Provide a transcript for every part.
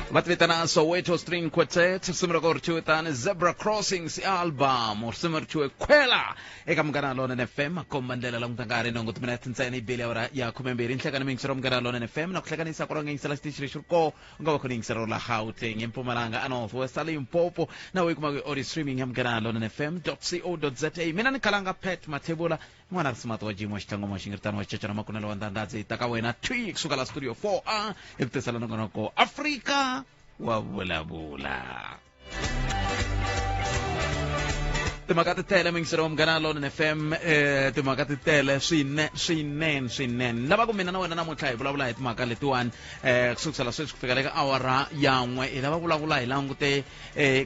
Va ti vitana Soweto String Quartet. Risimu ra kona ri thyiwe tani Zebra Crossings album. Risimu ri thyiwe Khwela eka Munghana Lonene FM. Makomba ndlela languta nkarhi nongo timinete ntsena yi bile awara ya 12 nhlekani miyingisero Munghana Lonene FM na ku hlekanisa ku ronga yingisela xitichi lexi ri koo u nga va khona yingiselo la Gauteng, eMpumalanga, eNorth West, Limpopo na u yi kuma ku audio streaming ya Munghana Lonene FM co.za. Mina ni khalanga Pat Mathebula n'wana ri simati wa jimu wa xitlangoma wa xingiritano wa xicecana makunelo wa ndandadzi ta ka wena thwi kusuka la studio 4a hi ku tisela nongonoko Afrika wa vulavula. Timhaka ti tele mingiselo wa Munghana Lonene FM, timhaka ti tele swine swinene swinene. Lava ku mina na wena namuntlha hi vulavula hi timhaka letiwani, ku sukusela sweswi ku fika le ka awara ya n'we. Hi lava vulavula hi langute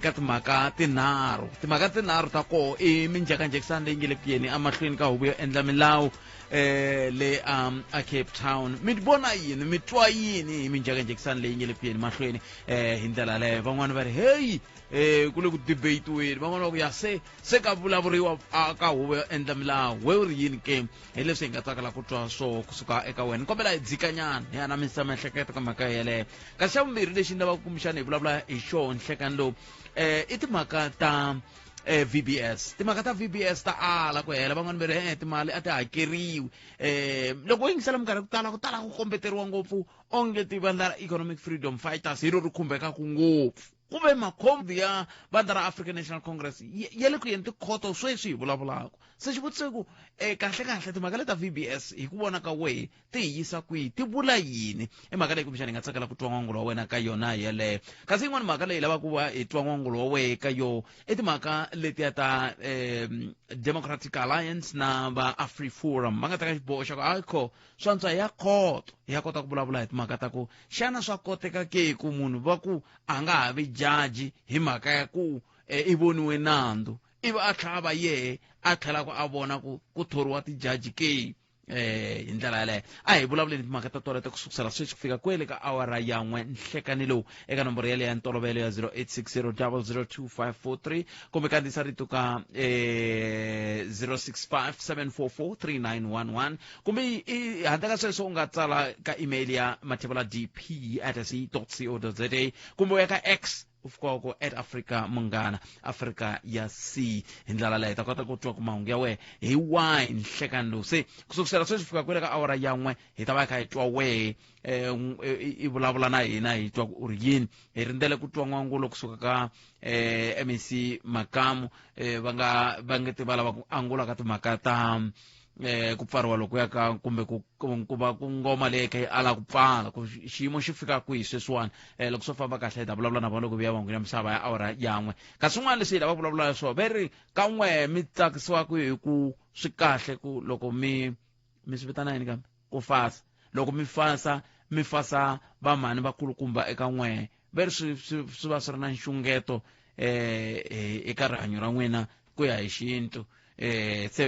ka timhaka tinharhu. Timhaka tinharhu ta koho i minjhekanjhekisano leyi nge le ku yeni emahlweni ka huvo yo endla milawu le a Cape Town. Mi vona yini, mi twa yini hi minjhekanjhekisano leyi nge le ku yeni mahlweni hi ndlela leyo? Van'wani va ri heyi, ku le ku debate-weni, van'wani va ku ya se se ka vulavuriwa a ka huvo yo endla milawu. We u ri yini ke? Hi leswi hi nga tsakela ku twa swo kusuka eka wena. Ni kombela hi dzikanyana hi anamisa miehleketo ka mhaka yeleyo. Kasi xa vumbirhi lexi ni lavaka kumbexana hi vulavula hi xoho nhlekani lowu, i timhaka ta VBS. Timhaka ta VBS ta ala ku hela. Van'wani va ri timali a ti hakeriwi. Loko u yingisela minkarhi ku tala ku tala ku kombeteriwa ngopfu onge ti vandla ra Economic Freedom Fighters hi ro ri khumbekaka ngopfu, ku ve makhombo ya vandla ra African National Congress ya le ku yeni tikhoto sweswi hi vulavulaka. Se xivutiso i ku, kahle kahle timhaka leta VBS hi ku vona ka wehe ti hi yisa kwihi, ti vula yini? I mhaka leyi kumbexana hi nga tsakela ku twa n'wangulo wa wena ka yona yeleyo. Kasi yin'wana mhaka leyi lavaka ku va hi twa n'wangulo wa wehe ka yoho i timhaka letiya ta Democratic Alliance na va AfriForum va nga teka xiboho xa ku hayi swa antswa hi ya khoto hi ya kota ku vulavula hi timhaka ta ku xana swa koteka ke ku munhu va ku a nga ha vi jaji hi mhaka ya ku i voniwe nandzu, ivi a tlhela a va yehe a tlhela ku a vona ku ku thoriwa tijaji ke? Hi ndlela yaleyo a hi vulavuleni timhaka ta toleto ku sukusela sweswi ku fika kwele ka awara ya n'we nhlekani lowu eka nomboro yaleyo ya ntolovelo ya 0860 002543 kumbe kandziyisa rito ka 065 744 3911 kumbe handle ka sweswo u nga tsala ka email ya mathebula dp at se co za kumbe u ya ka X u fika ku at Africa Munghana Africa ya C. Hi ndlela leyo hi ta kota ku twa ku mahungu ya wehe hi wahi nhlekani lowu. Se ku sukusela sweswi fika kwele ka awara ya n'we hi ta va hi kha hi twa wehe, i vulavula na hina hi twa ku u ri yini. Hi rindzele ku twa n'wangulo kusuka ka MEC Makamu, va nga va nge ti va lava ku angula ka timhaka ta ku pfariwa loko ya ka kumbe ku ku va ku ngoma leyi kha yi ala ku pfala ku xiyimo xi fika kwihi sweswiwani. Loko swo famba kahle hi ta vulavula na vona loko vuya mahungu ya misava ya awara yan'we. Kasi swin'wana leswi hi lava ku vulavula swona ve ri ka n'we mi tsakisiwaka hi ku swi kahle ku loko mi mi swi vitana yini kambe ku fasa, loko mi fasa mi fasa vamhani vakulukumba eka n'we ve ri swi swi swi va swi ri na nxungeto eka rihanyo ra n'wina ku ya hi xintu. Se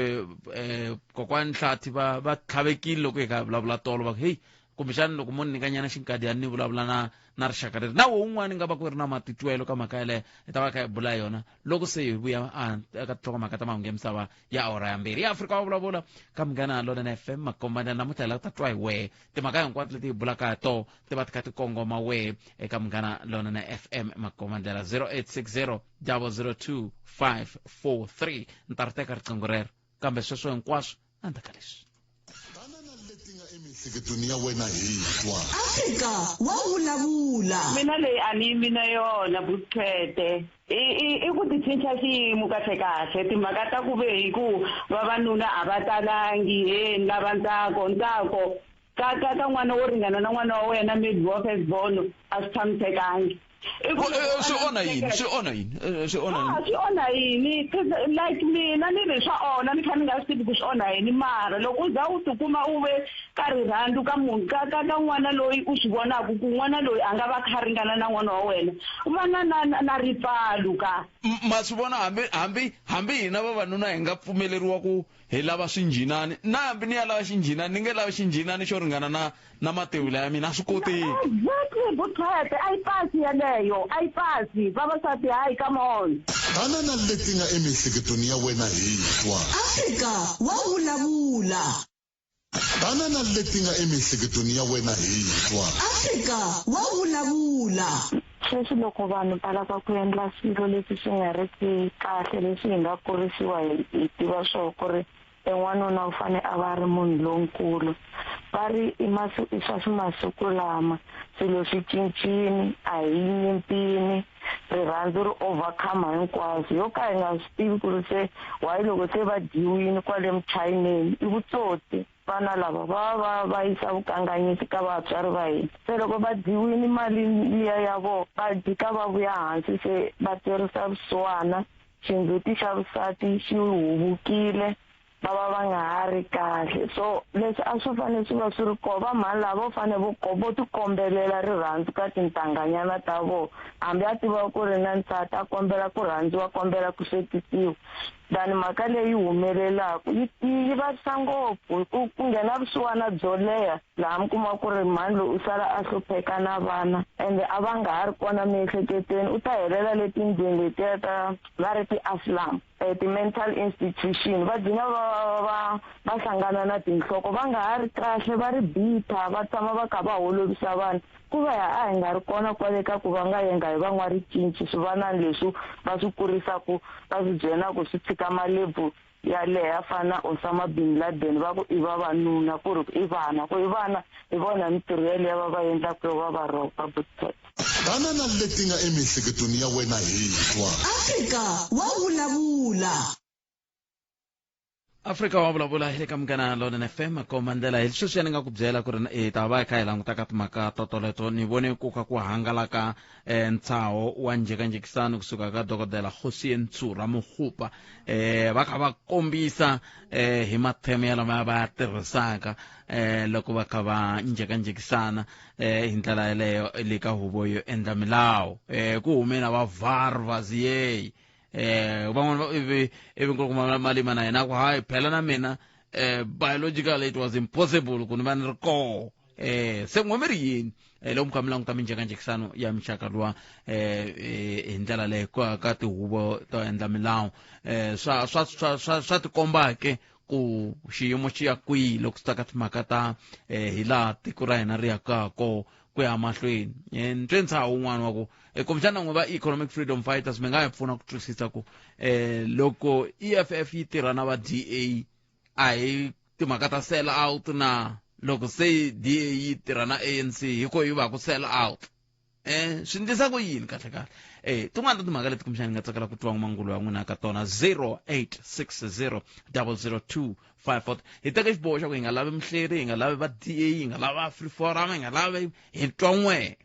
kokwani Nhlathi va va tlhavekile loko hi kha vulavula tolo va ku heyi kumbexani loko mo ni nyikanyana xinkadiyani ni vulavula na na rixaka leri na wo wun'wana nga va ku ri na matitwelo ka mhaka yaleyo. Hi ta va kha hi bula yona loko se hi vuya eka tinhlokomhaka ta mahungu ya misava ya awara ya mbirhi ya Afrika wa vulavula ka Munghana Lonene FM. Makombana namuntlha hi lava ku ta twa hi wehe timhaka hinkwato leti hi bulaka hi toho ti va ti kha ti kongoma wehe eka Munghana Lonene FM makombandlela 0860 002 543. Ni ta ri teka riqingho rero kambe sweswo hinkwaswo endzhaku ka leswi. Tana na leti nga emiehleketweni ya wena hi twa. Afrika wa vulavula. Mina leyi a ni yimi na yona Bukhete. I ku ti cinca xiyimo kahle kahle timhaka ta ku ve hi ku vavanuna a va talangi he ni lava ntsako ntsako ka ka ka n'wana wo ringana na n'wana wa wena maybe wa first born a swi tshamisekangi. I ku loko Swi onha yini? Swi onha yini? Swi onha yini? Swi onha yini? Like mina ni ri swa onha ni kha ni nga swi tivi ku swi onha yini, mara loko u za u tikuma u ve ka rirhandzu ka munhu ka ka ka n'wana loyi u swi vonaka ku n'wana loyi a nga va kha ringana na n'wana wa wena, u va na na na ripfalo ka. Ma swi vona hambi hambi hambi hina vavanuna hi nga pfumeleriwa ku hi lava swinjhinani, na hambi ni ya lava xinjhinani ni nge lavi xinjhinani xo ringana na na matevula ya mina, a swi koteki. Exactly, Bukhete a yi pasi yeleyo, a yi pasi vavasati, hayi, come on. Tana na leti nga emiehleketweni ya wena hi twa. Afrika wa vulavula. Tana na leti nga emiehleketweni ya wena hi twa. Afrika wa vulavula. vulavula. Sweswi loko vanhu va lava ku endla swilo leswi swi nga ri ki kahle, leswi hi nga kurisiwa hi tiva swona ku ri en'wanuna u fane a va ri munhu lonkulu, va ri i i swa masiku lama swilo swi cincile, a hi nyimpini, rirhandzu ri overcome hinkwaswo. Yo ka hi nga swi tivi ku ri se why loko se va dyiwile kwale muchayineni i vutsotsi. Vana lava va yisa vukanganyisi ka vatswari va hina, se loko va dyiwile mali liya ya vona va jika va vuya hansi, se va twerisa vusiwana, xindzhuti xa vusati xi huvukile, va va va nga ha ri kahle. So leswi a swi fanele swi va swi ri kona, va mhani lava vo fanele vo tikombelela rirhandzu ka tintanganyana ta vona, hambi a tiva ku ri na nsati a kombela ku rhandziwa, kombela ku hlekisiwa. Than mhaka leyi humelelaka yi vavisa ngopfu, ku nghena vusiwana byo leha laha mi kuma ku ri mhani loyi u sala a hlupheka na vana, ende a va nga ha ri kona miehleketweni, u ta helela le tindlwini letiya ta va ri ti-asylum, ti-mental institution, va gcina va hlangana na tinhloko, va nga ha ri kahle, va ri bitter, va tshama va kha va holovisa vanhu. Ku va a hi nga ri kona kwale ka ku va nga yenga hi van'waricinci, swivanani leswi va swi kurisaku, va swi byelaku swi tshika malebvu ya leha fana na Osama bin Laden, va ku i vavanuna, ku ri i vana, ku i vana hi vona mintirho yeleyo va va endlaka yo va va rhoba butset. Tana na leti nga emiehleketweni ya wena hi twa. Afrika wa vulavula. Afrika wa vulavula hi le ka Munghana Lonene FM komba ndlela hi sweswi ni nga ku byela ku ri hi ta va hi kha hi languta ka timhaka totoleto. Ni vone ku kha ku hangalaka ntshaho wa njhekanjhekisano kusuka ka dokodela Kgosientsho Ramokgopa, va kha va kombisa hi matheme ya lama va ya tirhisaka loko va kha va njhekanjhekisana hi ndlela yeleyo le ka huvo yo endla milawu. Ku hume na va VAR Vazier, van'wana va ivi nkulukumba Malima na yena ku hayi phela na mina biologically it was impossible ku ni va ni ri koho. Se n'we mi ri yini loko mi kha mi languta minjhekanjhekisano ya mixaka luwa hi ndlela leyi ka tihuvo to endla milawu, swa tikomba ke ku xiyimo xi ya kwihi loko swi ta ka timhaka ta hi laha tiko ra hina ri ya ka koho ku ya mahlweni. Ni twe ntshaho wun'wana wa ku kumbexana n'we va Economic Freedom Fighters mi nga hi pfuna ku twisisa ku loko EFF yi tirha na va DA a hi timhaka ta sell out, na loko se DA yi tirha na ANC hi ko yi va ku sell out, swi ndlisa ku yini kahle kahle? Tin'wana ta timhaka leti kumbexana ni nga tsakela ku twa mangulo ya n'wina ka tona 0860 002 54. Hi teke xiboho xa ku hi nga lavi muhleri, hi nga lavi va DA, hi nga lavi va Free Forum, hi nga lavi, hi twa n'we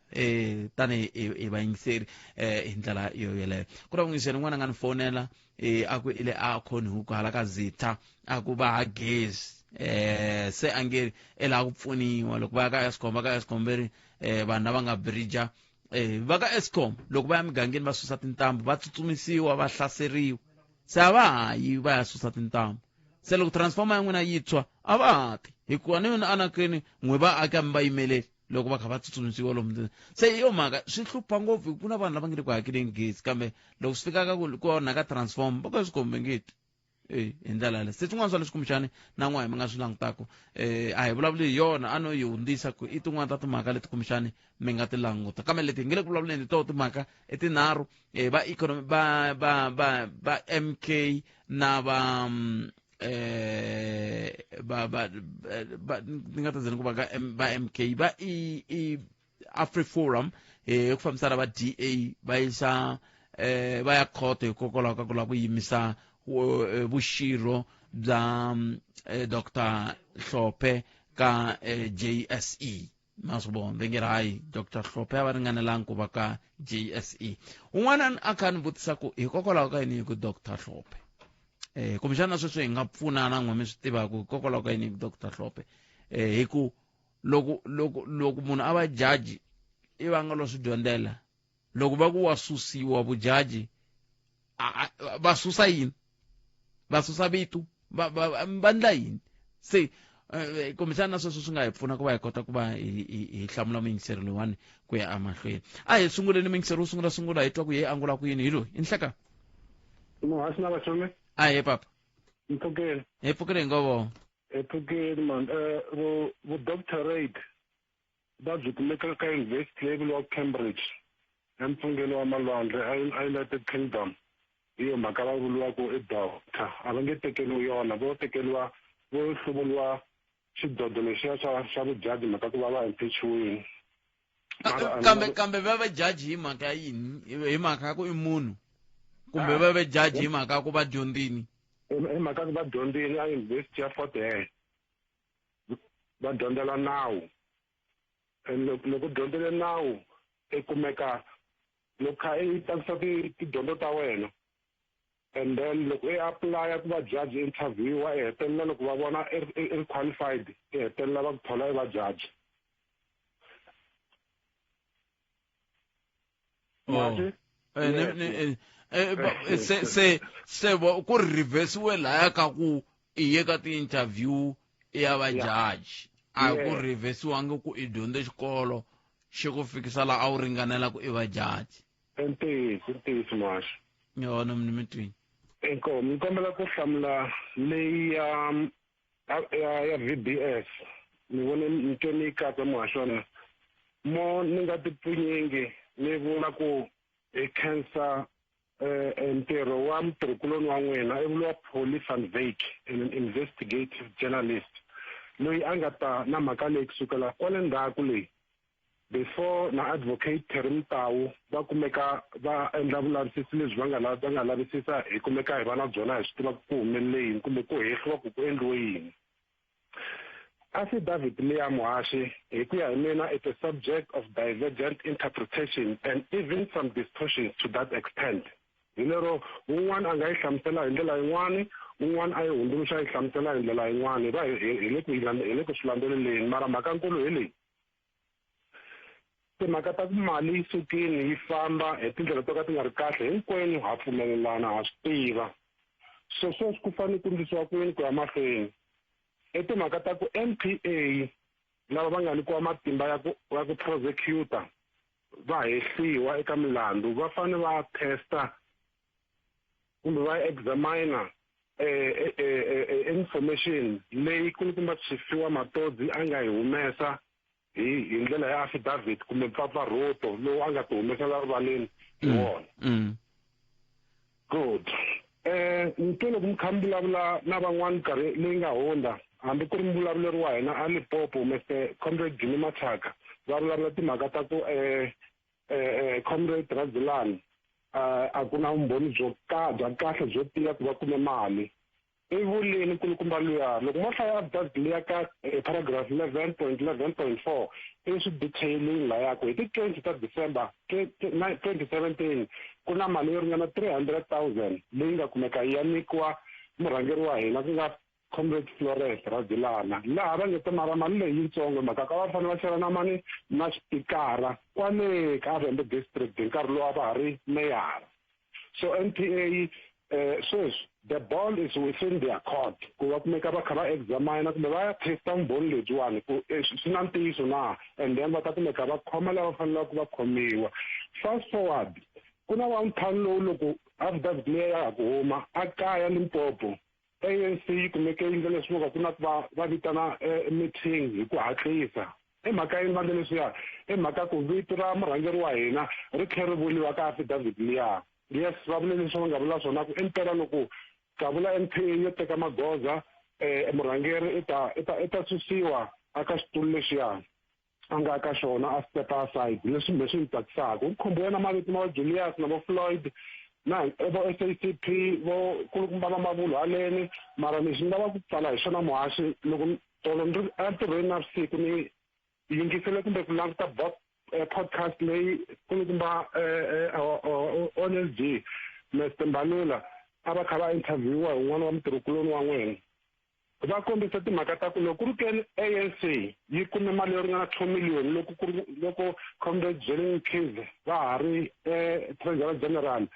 tanihi hi vayingiseri hi ndlela yo yeleyo. Ku na vuyingiseri n'wana nga ni fonela, a ku ile a khoni huku hala ka Zitha, a ku va ha gezi, se a nge i lava ku pfuniwa loko va ya ka Eskom, va ka Eskom ve ri vanhu lava nga bridge va ka Eskom loko va ya migangeni va susa tintambu va tsutsumisiwa, va hlaseriwa, se a va ha yi va ya susa tintambu. Se loko transformer ya n'wina yi tshwa a va ha ti, hikuva ni yona anakeni n'we va aka mi va yimeleli loko va kha va tsutsumisiwa lomu. Se hi yo mhaka swi hlupha ngopfu, ku na vanhu lava nge le ku hakeleni gezi, kambe loko swi fika ka ku onhaka transformer va ka swi kombe ngeti hi ndlela yaleyo. Se swin'wana swa leswi kumbexani na n'wana mi nga swi langutaka, a hi vulavuli hi yona, a no yi hundzisa ku i tin'wana ta timhaka leti kumbexani mi nga ti languta, kambe leti hi nge le ku vulavuleni hi toho timhaka i tinharhu, va economy va va va va MK na va va va va ni nga ta zeni ku va ka va MK va i Afri Forum ku fambisana va DA va yisa va ya court hikokwalaho ka ku lava ku yimisa vuxirho bya Dr Hlophe ka JSE. Ma swi vona va nge ri hayi Dr Hlophe a va ringanelangi ku va ka JSE. Un'wana a kha ni vutisa ku hikokwalaho ka yini hi ku Dr Hlophe, kumbexana sweswo hi nga pfunana n'we mi swi tivaka hikokwalaho ka yini hi ku Dr Hlophe, hi ku loko munhu a va jaji i va nga lo swi dyondzela, loko va ku wa susiwa vujaji va susa yini, va susa vito, va endla yini? Se kumbexana na sweswo swi nga hi pfuna ku va hi kota ku va hi hlamula muyingiseri loyiwani ku ya emahlweni. A hi sunguleni muyingiseri wo sungula sungula hi twa ku ye angula ku yini hi loyi i nhleka. Muhasi na vachomi. A hi papa. Mpfukeni. Hi pfukile hi ngovo. Hi pfukile man. Vu doctorate. Va byi kumeka ka yunivhesiti leyi vuriwaka Cambridge empfungeni wa malwandle a United Kingdom. Hi yo mhaka va vuriwaka i doctor. A va nge tekeriwi yona, vo tekeriwa vo hluvuriwa xidodo lexiya xa vujaji mhaka ku va va impeachiwile. Kambe kambe va va jaji hi mhaka ya yini? Hi mhaka ya ku i munhu kumbe va ve jaji hi mhaka ya ku va dyondzini? Hi mhaka ku va dyondzile a yunivhesiti ya Fort Hare, va dyondzela nawu. And loko u dyondzele nawu i kumeka loko kha i tsakisa tidyondzo ta wena, and then loko i apply ku va judge interview i hetelela loko va vona i ri qualified i hetelela va ku thola i va judge. Oh. Se ku reversiwe laya ka ku i ye ka ti-interview i ya va judge, a ku reversiwangi ku i dyondze xikolo xi ku fikisa laha a wu ringanela ku i va judge. Ntiyiso, ntiyiso muhaxi. Yona mi mi twini. Inkomu, ni kombela ku hlamula leyi ya VBS. Ni vone ni twe ni yi katsa muhaxi wa mina. Mo ni nga tipfunyingi ni vula ku hi khensa ntirho wa mutirhikuloni wa n'wina i vuriwa Polly van Wyk, an investigative journalist loyi a nga ta na mhaka leyi kusukela kwale ndzhaku leyi before na advocate Terry Motau va kumeka va endla vulavisisi lebyi va nga va nga lavisisa hi kumeka hi va na byona hi swi tiva ku humelele yini kumbe ku hehliwa ku ku endliwe yini. Affidavit leya muhaxi hi ku ya hi mina it's a subject of divergent interpretation and even some distortions to that extent. Hi lero wun'wana a nga yi hlamusela hi ndlela yin'wani, wun'wana a yi hundzuluxa yi hlamusela hi ndlela yin'wani, hi va hi le ku hi le ku swi landzeleleni, mara mhaka nkulu hi leyi. Timhaka ta ku mali yi sukile yi famba hi tindlela to ka ti nga ri kahle hinkwenu ha pfumelelana ha swi tiva. So sweswi ku fanele ku endlisiwa ku yini ku ya mahlweni? I timhaka ta ku NPA lava va nga nyikiwa matimba ya ku ya ku prosecutor va hehliwa eka milandzu va fanele va testa kumbe va examine information leyi kulukumba Tshifhiwa Matodzi a nga yi humesa hi hi ndlela ya affidavit kumbe mpfapfarhuto lowu a nga ti humesela rivaleni hi wona. Good. Ni twe loko mi kha mi vulavula na van'wana nkarhi leyi nga hundza, hambi ku ri muvulavuleri wa hina a Limpopo Mr Comrade Jimmy Machaka va vulavula timhaka ta ku Comrade Radzilani a ku na vumbhoni byo ka bya kahle byo tiya ku va kume mali. I vulini kulukumba luya loko mo hlaya affidavit liya ka paragraph 11.11.4 i swi detailing laya ku hi ti 20 ta December 2017 ku na mali yo ringana 300,000 leyi nga kumeka yi ya nyikiwa murhangeri wa hina ku nga Comrade Florence Radzilana, laha va nge te mara mali leyi yitsongo mhaka ka va fanele va xava na mani na xipikara kwale ka Vhembe district hi nkarhi lowu a va ha ri meyara. So NPA sweswi the ball is within their court ku va kumeka va kha va examine kumbe va ya testa vumbhoni lebyiwani ku swi na ntiyiso na, and then va ta kumeka va khoma lava fanelaka va khomiwa. Fast forward, ku na wa ntlhanu lowu loko affidavit leyi ya ha ku huma a kaya Limpopo, ANC yi kumeke yi endla leswi ku na ku va va vitana meeting hi ku hatlisa. I mhaka yini va endla leswiya? I mhaka ku vito ra murhangeri wa hina ri tlhela ri vuriwa ka affidavit liya. Yes, va vule leswi va nga vula swona ku impela loko kavula NPA yo teka magoza murhangeri i ta i ta i ta susiwa aka xitulu lexiya a nga ka xona a step aside. Leswi leswi ni tsakisaka ku khumbiwe na mavito ma Julius na vo Floyd na vo SACP vo kulukumba va Mavulu haleni, mara lexi ni lava ku pfala hi xona muhaxi loko tolo ni ri entirhweni navusiku ni yingisele kumbe ku languta podcast leyi kulukumba ONSG Mr Mbalula a va kha va interviewa hi un'wana wa mutirhikuloni wa n'wina. Va kombisa timhaka ta ku loko ku ri ke ANC yi kume mali yo ringana 2 million loko ku ri loko Comrade Zweli Mkhize va ha ri Treasurer General,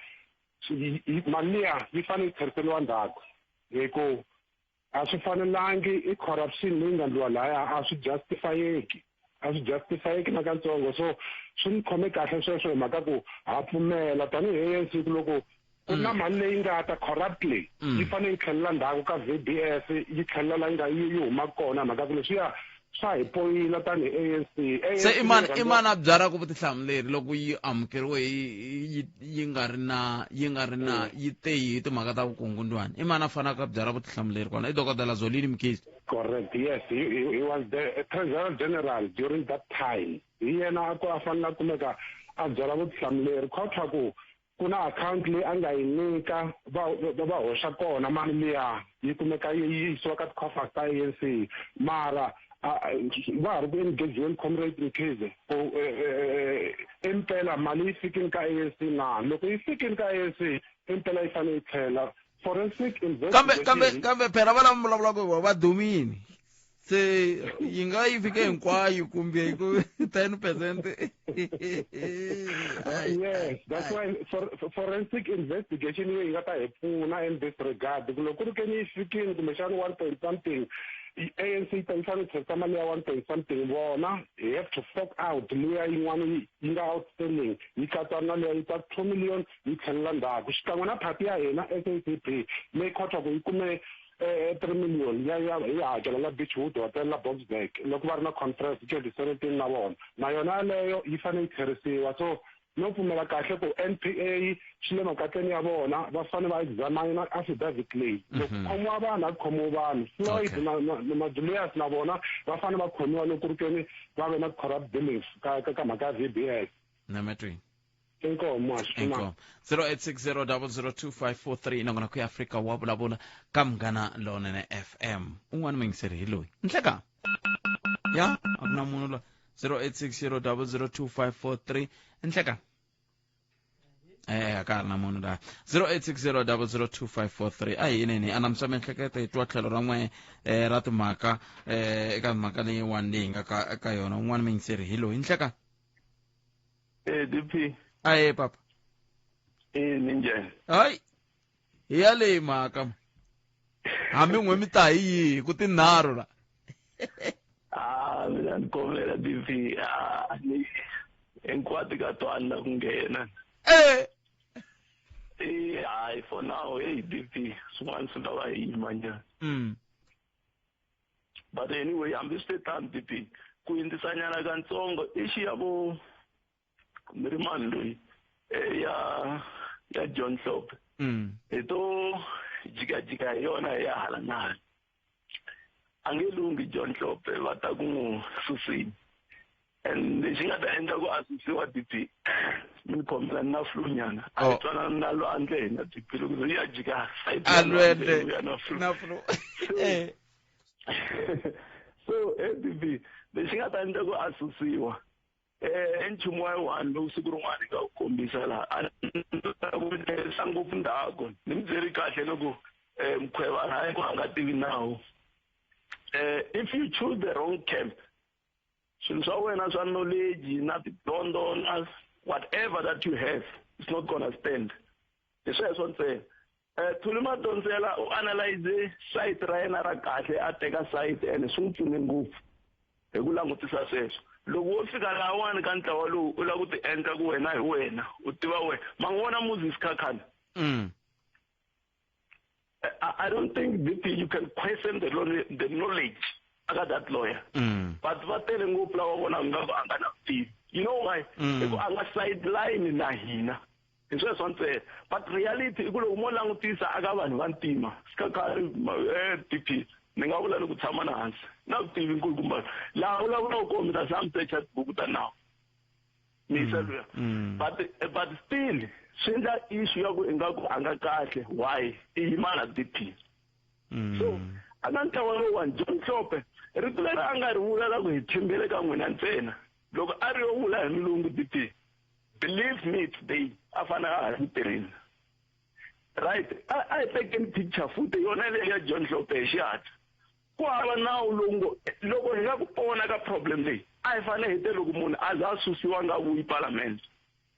mali liya yi fanele yi tlheriseriwa ndzhaku hi ku a swi fanelangi, i corruption leyi nga ndliwa laya, a swi justifyeki, a swi justifyeki nakantsongo. So swi ni khome kahle sweswo hi mhaka ku ha pfumela tanihi ANC ku loko ku na mali leyi nga ta corruptly yi fanele yi tlhelela ndzhaku ka VBS, yi tlhelela la yi nga yi huma kona, mhaka ku leswiya Swa hi poyila tanihi ANC. Se i mani i mani a byaraka vutihlamuleri loko yi amukeriwe yi nga ri na yi nga ri na yi te hi timhaka ta vukungundwani? I mani a fanaka a byara vutihlamuleri kwala? I Dokodela Zolini Mkhize. Correct, yes. He was the Treasurer General during that time. Hi yena a ku a fanele a kumeka a byala vutihlamuleri khotha ku ku na akhawunti leyi a nga yi nyika va va hoxa kona mali liya, yi kumeka yi yisiwa ka ti-coffers ta ANC. Mara va ha ri ku engagiweni, Comrade Mkhize, ku impela mali yi fikini ka ANC na. Loko yi fikini ka ANC impela, yi fanele yi tlhela forensic Kambe kambe investigation. Kambe phela va lava vulavulaka hi va dumini, se yi nga yi fike hinkwayo kumbe ku 10%? Yes, that's why forensic investigation yi nga ta hi pfuna in this regard, ku loko ku ri ke ni yi fikini kumbexani one point something, ANC yi ta yi fanele yi tlherisa mali ya one point something. Vona, hi have to fork out liya yin'wana yi nga outstanding, yi katsa na liya yi ta 2 million, yi tlhelela ndzhaku xikan'we na phati ya hina SACP leyi khotwa ku yi kume 3 million ya yi hakela la Beachwood Hotel la Boksburg loko va ri na conference 2017, na vona na yona yaleyo yi fanele yi tlherisiwa. So no pfumela kahle ku NPA swi le makatleni ya vona, va fanele va examine affidavit leyi. Loko khomiwa vanhu, a ku khomiwi vanhu Floyd na Julius, na vona va fanele va khomiwa loko ku ri keni va ve na corrupt dealings ka mhaka ya VBS. Namatweni. Inkomo. Inkomo. 0860002543, nakona ku ya Afrika wa vulavula ka Munghana Lonene FM. Un'wana muyingiseri hi loyi. Nhleka ya a ku na munhu loyi. 0860002543. Nhleka. A ka ha ri na munhu laha. 0860002543. A hi yineni anamisa miehleketo, hi twa tlhelo ra n'we ra timhaka eka mhaka leyiwani leyi nga ka yona. Un'wana muyingiseri hi loyi. Nhleka. Eh, DP. Aye papa. Eh, minjhani? Hayi, hi yaleyi mhaka hambi n'we mi ta hi yihi ku tinharhu la. Ah, mina ni kombela, DP, ah, ni hinkwato ka twana la ku nghena. Eh, hayi, for now, hey DP, swin'wana swi lava hi yima nyana. But anyway, hambi swi te tano, DP, ku hindzisanyana katsongo i xiya vo mi ri mani loyi ya John Hlophe. Hi to jikajika hi yona hi ya hala na hala. A nge lunghi John Hlophe, va ta ku n'wi susini. And lexi nga ta endla ku a susiwa, DP, mi ni khomela, ni na flu nyana. A hi twanana na lwandle hina, DP, loko yi ya jika side ya ya lwandle lwandle ya na flu. Na flu. So ADP, lexi nga ta endla ku a susiwa i nchumu wa one lowu siku rin'wana hi nga wu kombisa laha. A ku tlherisa ngopfu ndzhaku, ni mi byeri kahle, loko Mkhwevana a ku a nga tivi nawu, if you choose the wrong camp, swilo swa wena swa knowledge na tidyondzo na whatever that you have is not gonna stand. Hi sweswo ntsena. Thuli Madonsela u analyze site ra yena ra kahle, a teka site, and swi n'wi pfune ngopfu hi ku langutisa sweswo. Loko wo fika lahawani ka ntlawa lowu, u lava ku ti endla ku wena hi wena u tiva wena, ma n'wi vona Moses Khakhane. I don't think DP you can question the knowledge aka that lawyer. But va tele ngopfu lava vonaka nga ku a nga na vutivi. You know why? Hi ku a nga sideline na hina. Hi sweswo ntsena. But reality i ku loko mo langutisa aka vanhu va ntima, Sikhakhane, DP, ni nga vula ni ku tshama na hansi. Na vutivi nkulukumba. Laha vulavulaka kona mi ta za mi secha tibuku ta nawu. Misa luya. But still swi endla issue ya ku ingaku a nga kahle. Why? I yima na DP. So a nga ntlawa lowuwani, John Hlophe, rito leri a nga ri vula la ku hi tshembele ka n'wina ntsena, loko a ri yo vula hi mulungu, DP, believe me, today a fanele a ha ri ku tirheni. Right, a hi tekeni picture futhi yona leyi ya John Hlophe hi xihatla. Ku hava nawu lowu ngo loko hi nga ku pona ka problem leyi, a hi fanele hi te loko munhu a za a susiwa nga vuyi parliament.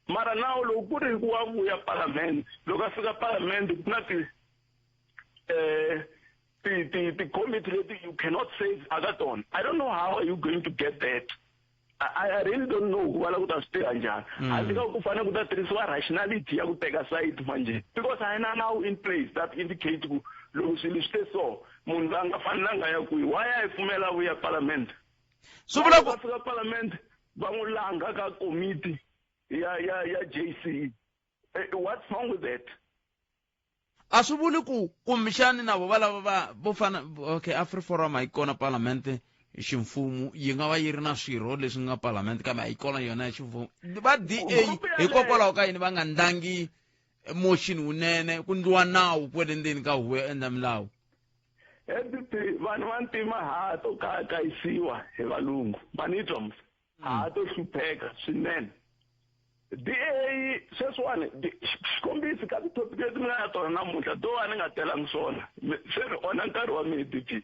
Mara nawu lowu ku ri ku wa vuya parliament, loko a fika parliament ku na ti ti ti ti committee leti you cannot save aka tona. I don't know how are you going to get that. I really don't know ku va la ku ta swi tirha njhani. Handle ka ku fanele ku ta tirhisiwa rationality ya ku teka side manje, because a hi na nawu in place that indicate ku loko swilo swi te so, munhu loyi a nga fanelanga ya kwihi. Why a hi pfumela vuya parliament? Swi vula ku va fika parliament va n'wi langa ka komiti ya JC. What's wrong with that? A swi vuli ku kumbexani na vo valava va vo fana, okay, AfriForum a yi kona parliament ximfumo, yi nga va yi ri na swirho leswi nga parliament kambe a yi kona yona ya ximfumo. Va DA hikokwalaho ka yini va nga ndlangi motion wunene ku ndliwa nawu kwele ndzeni ka huvo yo endla milawu? SDP vanhu va ntima ha to kayisiwa hi valungu, va ni twa musa, ha to hlupheka swinene. DA sweswiwani xikombiso ka ti-topic leti mi nga na tona namuntlha to va ni nga telangi swona, se ni onha nkarhi wa mina DP.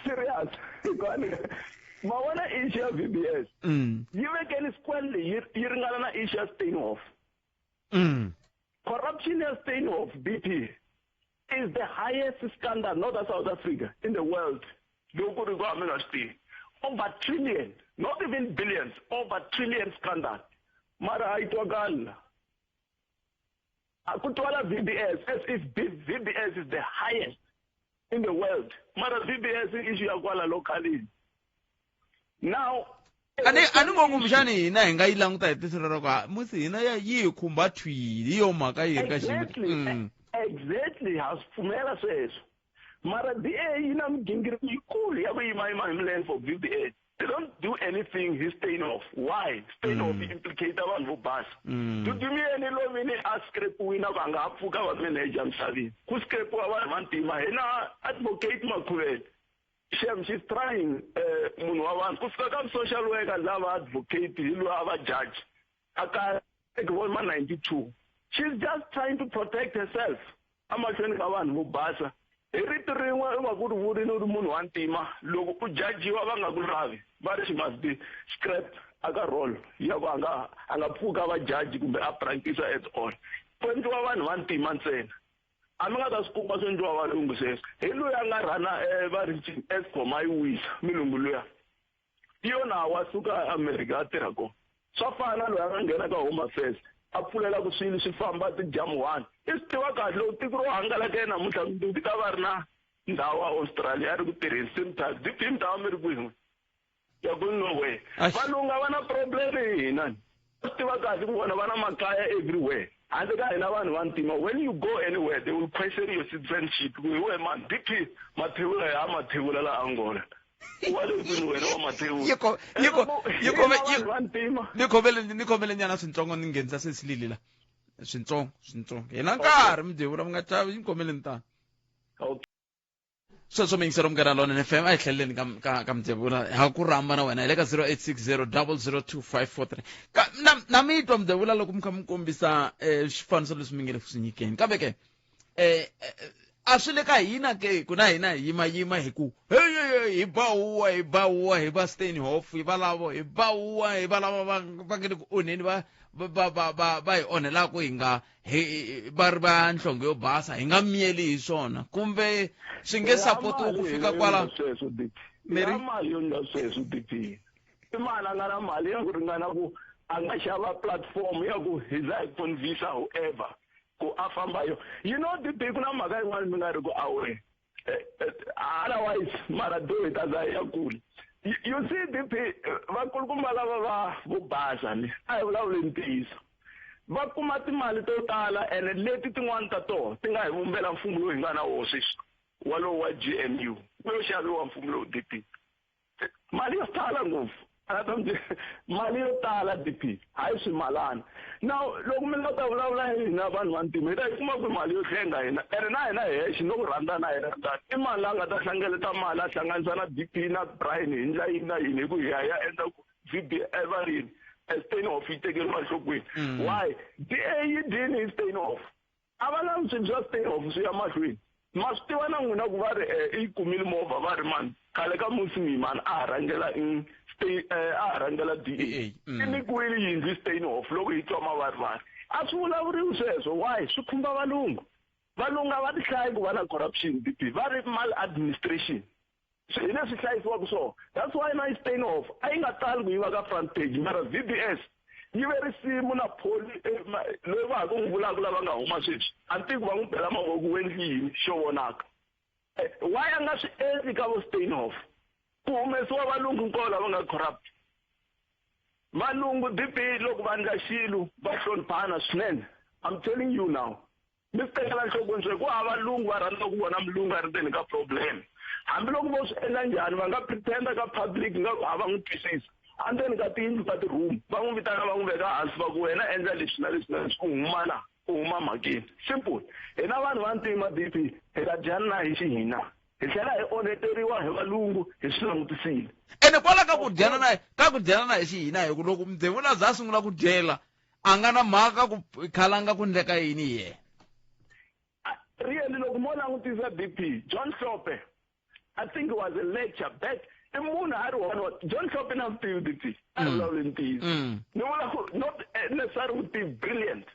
Serious, ma vona issue ya VBS yi vekeni squarely, yi ringana na issue ya Steinhoff. Corruption ya Steinhoff BP is the highest scandal, not in South Africa, in the world. Loko ri ku a mi nga swi tivi. Over trillion, not even billions, over trillion scandal. Mara a yi twakali la. A ku twala VBS as if VBS is the highest in the world. Mara VBS i issue ya kwala locally. Now, ani ngo kumbexani hina hi nga yi languta hi tihlo ra ku musi hina ya yi hi khumba thwili, hi yo mhaka yi ri ka xiyimo. Exactly, ha swi pfumela sweswo. Mara DA yi na migingiriko yikulu ya ku yima yima hi milenge for VBS. They don't do anything hi Steinhoff. Why? Steinhoff implicate vanhu vo basa. Dudumiyeni lovini a scrapiwile ku a nga ha pfuka va manager misaveni. Ku scrapiwa vanhu va ntima. Hina advocate Makhuvele. Shem, she's trying munhu wa vanhu. Ku fika ka social worker lava advocate hi loyi a va judge. A ka ma 92. She's just trying to protect herself. Amahlweni ka vanhu vo basa. Hi rito rin'we u va ku ri vurile u ri munhu wa ntima, loko u jajiwa va nga ku lavi, va ri she must be scrapped aka role ya ku a nga pfuka va judge kumbe a practice at all. Ku endliwa vanhu va ntima ntsena. A mi nga ta swi kuma swi endliwa valungu sweswo. Hi loyi a nga rhana va ri Eskom a yi wisa milungu luya. Yona wa suka America a tirha kona. Swa fana loyi a nga nghena ka Home Affairs a pfulela ku swilo swi famba ti-jam 1. I swi tiva kahle loko tiko ro hangalaka namuntlha mundzuku ta va ri na ndhawu a Australia a ri ku tirheni same time. Ti ndhawu mi ri kwihi? Ya ku nowhere. Valungu a va na problem hina. Swi tiva kahle ku vona va na makaya everywhere. Handle ka hina vanhu va ntima, when you go anywhere they will question your citizenship. Ku hi wena man, DP Mathebula ya Mathebula la Angola. Wa le kwini wena wa Mathebula? Ni khomele nyana swintsongo ni nghenisa sesilili la. Swintsongo. Hi na nkarhi Mudevula mi nga chavi, ni khomele ni tano. Okay. Sweswo miyingiselo Munghana Lonene FM a hi tlheleleni ka Mudevula ha ku rhamba na wena hi le ka 0860 002543. Na mi twa Mudevula loko mi kha mi kombisa swifaniso leswi mi nge le ku swi nyikeni. Kambe ke a swi le ka hina ke ku na hina hi yimayima hi ku hey hi ba huwa hi ba huwa hi va Steinhoff hi valavo hi ba huwa hi valava va nge le ku onheni va hi onhelaku hi nga va ri va nhlonge yo basa hi nga miyeli hi swona kumbe swi nge sapotiwi ku fika kwala. Mary mali yo ndla sweswo DP. I mali a nga na mali ya ku ringana ku a nga xava platform ya ku hi za hi convince whoever ku a famba yo. You know DP ku na mhaka yin'wana mi nga ri ku aware. Otherwise mara do hi ta za ya kule. You see DP vakulukumba lava va vo basa ni a hi vulavuli ntiyiso. Va kuma timali to tala ene leti tin'wana ta tona ti nga hi vumbela mfumo lowu hi nga na wona sweswi walowu wa GNU ku yo xaviwa mfumo lowu DP. Mali yo tala ngopfu. Mali yo tala DP hayi swimalana. Now loko mi nga ta vulavula hi hina vanhu va ntima hi ta yi kuma ku mali yo hlenga hina ene na hina hexe no ku rhandza na hina i mali la nga ta hlengeleta mali a hlanganisa na DP na Brian hi ndlela yini na yini hi ku hi ya endla ku VBS va ri yini Steinhoff yi tekeriwa enhlokweni. Why? DA yi dyini hi Steinhoff. A va lavi swilo swa Steinhoff swi ya mahlweni. Ma swi tiva na n'wina ku va ri i kumile movha va ri mani khale ka musi mani a ha rhangela a ha rhangela DA. I nyikiwile yindlu Steinhoff loko hi twa mavarivari. A swi vulavuriwi sweswo. Why? Swi khumba valungu. Valungu a va ti hlayi ku va na corruption DP. Va ri maladministration. Hi leswi hlayisiwaka swona. That's why na Steinhoff a yi nga tali ku yiva ka front page mara VBS yi ve risimu na Pholi loyi va ha ku n'wi vulaka lava nga huma sweswi. A ni tivi ku va n'wi bela mavoko ku endli yini xo vonaka. Why a nga swi endli ka vo Steinhoff? Ku humesiwa valungu hinkwavo lava nga corrupt. Valungu DP loko va endla xilo va hloniphana swinene. I'm telling you now. Mi swi tekela nhlokweni swe ku hava valungu va rhandza ku vona mulungu a ri ndzeni ka problem. Hambiloko vo swi endla njhani va nga pretenda ka public nga ku a va n'wi twisisa. Endzeni ka tiyindlu ta ti-room va n'wi vitana va n'wi veka hansi va ku wena endla leswi na leswi na leswi u huma la u huma mhakeni. Simple. Hina vanhu va ntima DP hi ta dyana na hi xihina. Hi tlhela hi onheteriwa hi valungu hi swi langutisile. Ene kwala ka ku dyana na ka ku dyana na hi xihina hi ku loko mudevula a za a sungula ku dyela a nga na mhaka ku khalanga ku ndleka yini hi yena. Really loko mo langutisa DP John Hlophe I think it was a lecture back i munhu a ri one wa John Hlophe na vutivi DP a ri vulavuli ntiyiso. Ni vula ku not necessarily vutivi brilliant.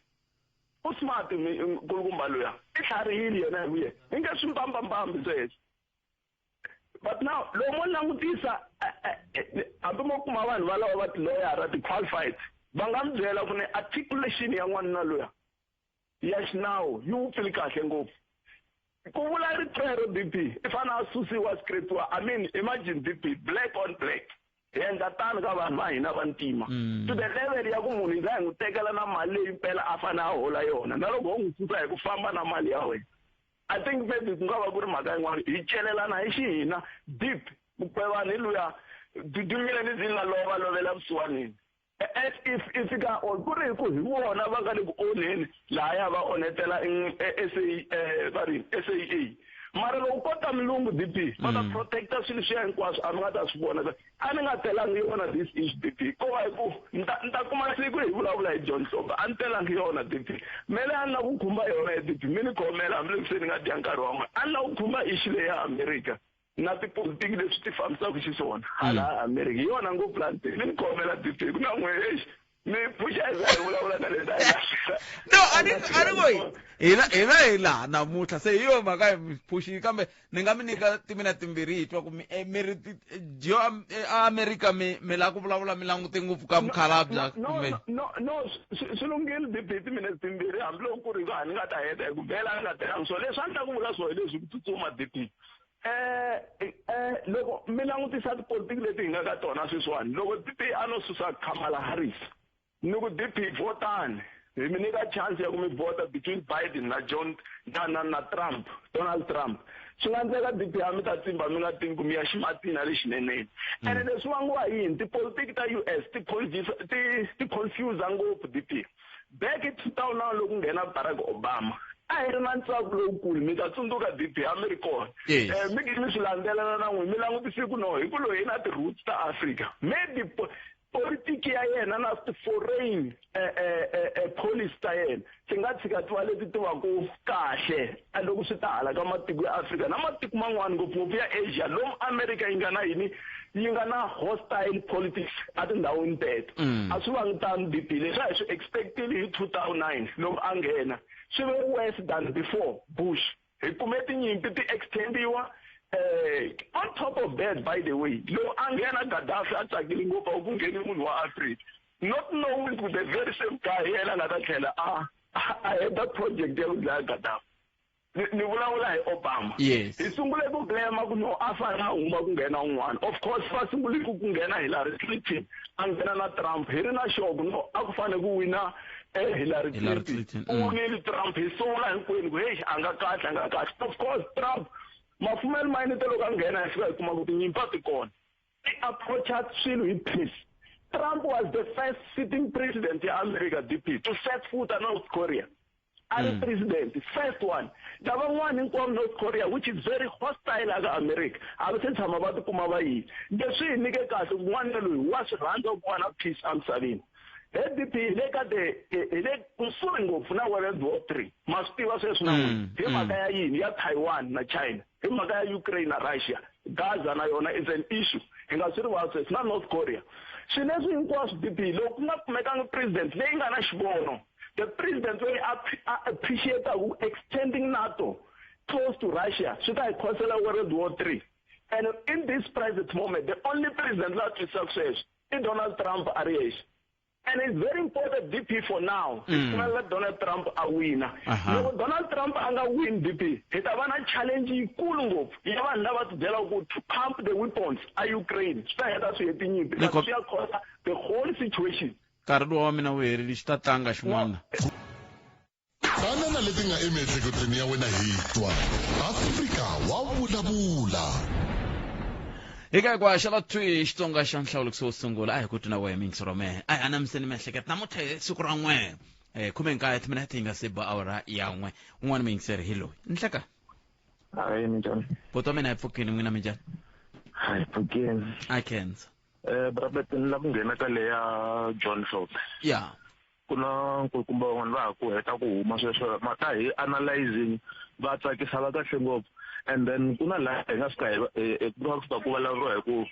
U smart nkulukumba luya i tlharihile yena hi vuye i nge swi mbambambambi sweswo. But now loko mo langutisa hambi mo kuma vanhu valava va tiloyara ti-qualified va nga mi byela ku ni articulation ya n'wanuna luya ya xinawu yi wupfile kahle ngopfu. Ku vula rito rero DP i fanele a susiwa scriptiwa. I mean imagine DP black on black. Hi endla tano ka vanhu va hina va ntima. To the level ya ku munhu hi za hi n'wi tekela na mali leyi mpela a fanele a hola yona na loko ho n'wi susa hi ku famba na mali ya wena. I think maybe ku nga va ku ri mhaka yin'wana hi celelana hi xihina deep mukwevani hi luya dudumile ni zini la lova lovela vusiwanini. As if i fika or ku ri hi ku hi vona va nga le ku onheni lahaya va onhetela SA va ri SAA. Mara loko ko ta mulungu DP va ta protecta swilo swiya hinkwaswo a mi nga ta swi vona. A ni nga telangi yona this issue DP ko va hi ku ni ta kuma siku hi vulavula hi John Hlophe a ni telangi yona DP. Mele a ni lava ku khumba yona hi DP mi ni khomela hambiloko se ni nga dya nkarhi wa n'wina. A ni lava ku khumba issue leyi ya America na tipolitiki leswi ti fambisaka xiswona hala America. Hi yona ngopfu la ni mi ni khomela DP ku na n'we exi mi pfuxa hi za hi vulavula na leswi a hi lahlela. No, a ni ko hina hina hi laha namuntlha se hi yo mhaka hi mi phuxile kambe ni nga mi nyika timina timbirhi hi twa ku mi ri dyo a America mi mi lava ku vulavula mi langute ngopfu ka mukhalabya kumbe no no swi lunghile DP timina timbirhi hambiloko ku ri ku a ni nga ta heta hi ku vhela a ni nga telangi swona leswi a ni ta ku vula swona hi leswi ku tsutsuma DP. Loko mi langutisa tipolitiki leti hi nga ka tona sweswiwani loko DP a no susa Kamala Harris ni ku DP votani hi mi nyika chance ya ku mi vota between Biden na John na na Trump Donald Trump swi nga endleka DP a mi ta tsimba mi nga tivi ku mi ya ximatini na le xineneni. Ene leswi vangiwa hi yini tipolitiki ta US ti ti confuse ngopfu DP. Back in 2009 loko ku nghena Barack Obama a hi ri na ntsako lowukulu mi ta tsundzuka DP a mi ri kona. Mi mi swi landzelela na n'wina mi langutise ku no hi ku loyi i na ti-roots ta Africa maybe politiki ya yena na ti-foreign policy ta yena ti nga tshika ti va leti ti va ku kahle loko swi ta hala ka matiko ya Africa na matiko man'wana ngopfungopfu ya Asia lomu America yi nga na yini yi nga na hostile politics a tindhawini teto. A swi vangi tano DP leswi a hi swi expectile hi 2009 loko a nghena swi ve worse than before Bush. Hi kume tinyimpi ti extendiwa on top of that by the way loko a nghena Gaddafi a tsakile ngopfu a ku ngheni munhu wa Africa not knowing ku the very same guy yena a nga ta tlhela a heta project ya ku dlaya Gaddafi. Ni vulavula hi Obama. Yes. Hi sungule ku blame ku no a fanele a huma ku nghena un'wana. Of course va sungule ku nghena Hillary Clinton a nghena na Trump hi ri na sure ku no a ku fanele ku wina Hillary Clinton. U winile Trump hi sungula hinkwenu ku hey a nga kahle a nga kahle. Of course Trump mafumelo ma yena loko a nghena hi fika hi kuma ku tinyimpi a ti kona. I approacha swilo hi peace. Trump was the first sitting president ya America DP to set foot on North Korea. A ri president first one. Lavan'wana hinkwavo North Korea which is very hostile aka America a va se tshama va tikuma va yini. Leswi hi nyike kahle ku n'wana loyi wa swi rhandza ku va na peace emisaveni. He DP hi le ka the hi le kusuhi ngopfu na World War III. Ma swi tiva sweswi na n'wina. Hi mhaka ya yini ya Taiwan na China. Hi mhaka ya Ukraine na Russia. Gaza na yona is an issue. Hi nga swi rivali sweswi na North Korea. Swilo leswi hinkwaswo DP loko ku nga kumekangi president leyi nga na xivono the president loyi a appreciate ku extending NATO close to Russia swi ta hi khosela World War III. And in this present moment the only president la twisisaka sweswo i Donald Trump a ri yexe. And it's very important, DP, for now. Let Donald Trump a wina. Loko Donald Trump a nga win, DP, hi ta va na challenge yikulu ngopfu ya vanhu lava ti byelaka ku to pump the weapons a Ukraine. Swi ta heta swi heti nyimpi. But swi ya cause the whole situation. Nkarhi lowu wa mina wu herile, xi ta tlanga xin'wana. Tana na leti nga emiehleketweni ya wena hi twa Afrika wa vulavula. Hi ka ku haxela thwi Xitsonga xa nhlawulekiso wo sungula a hi ku twi na wehe mingisi rome a hi anamiseni miehleketo namuntlha hi siku ra n'we 19 timinete yi nga se ba awara ya n'we. Un'wana muyingiseri hi loyi nhleka. Hayi, minjhani? Buti wa mina, hi pfukini, n'wina minjhani? Hi pfukini. A khensa. Brabet, ni lava ku nghena ka leya John Hlophe. Ya. Ku na nkulukumba van'wana va ha ku heta ku huma sweswo mhaka hi analyzing va tsakisa va kahle ngopfu. And then ku na laha hi nga fika hi ku nga fika ku vulavuriwa hi ku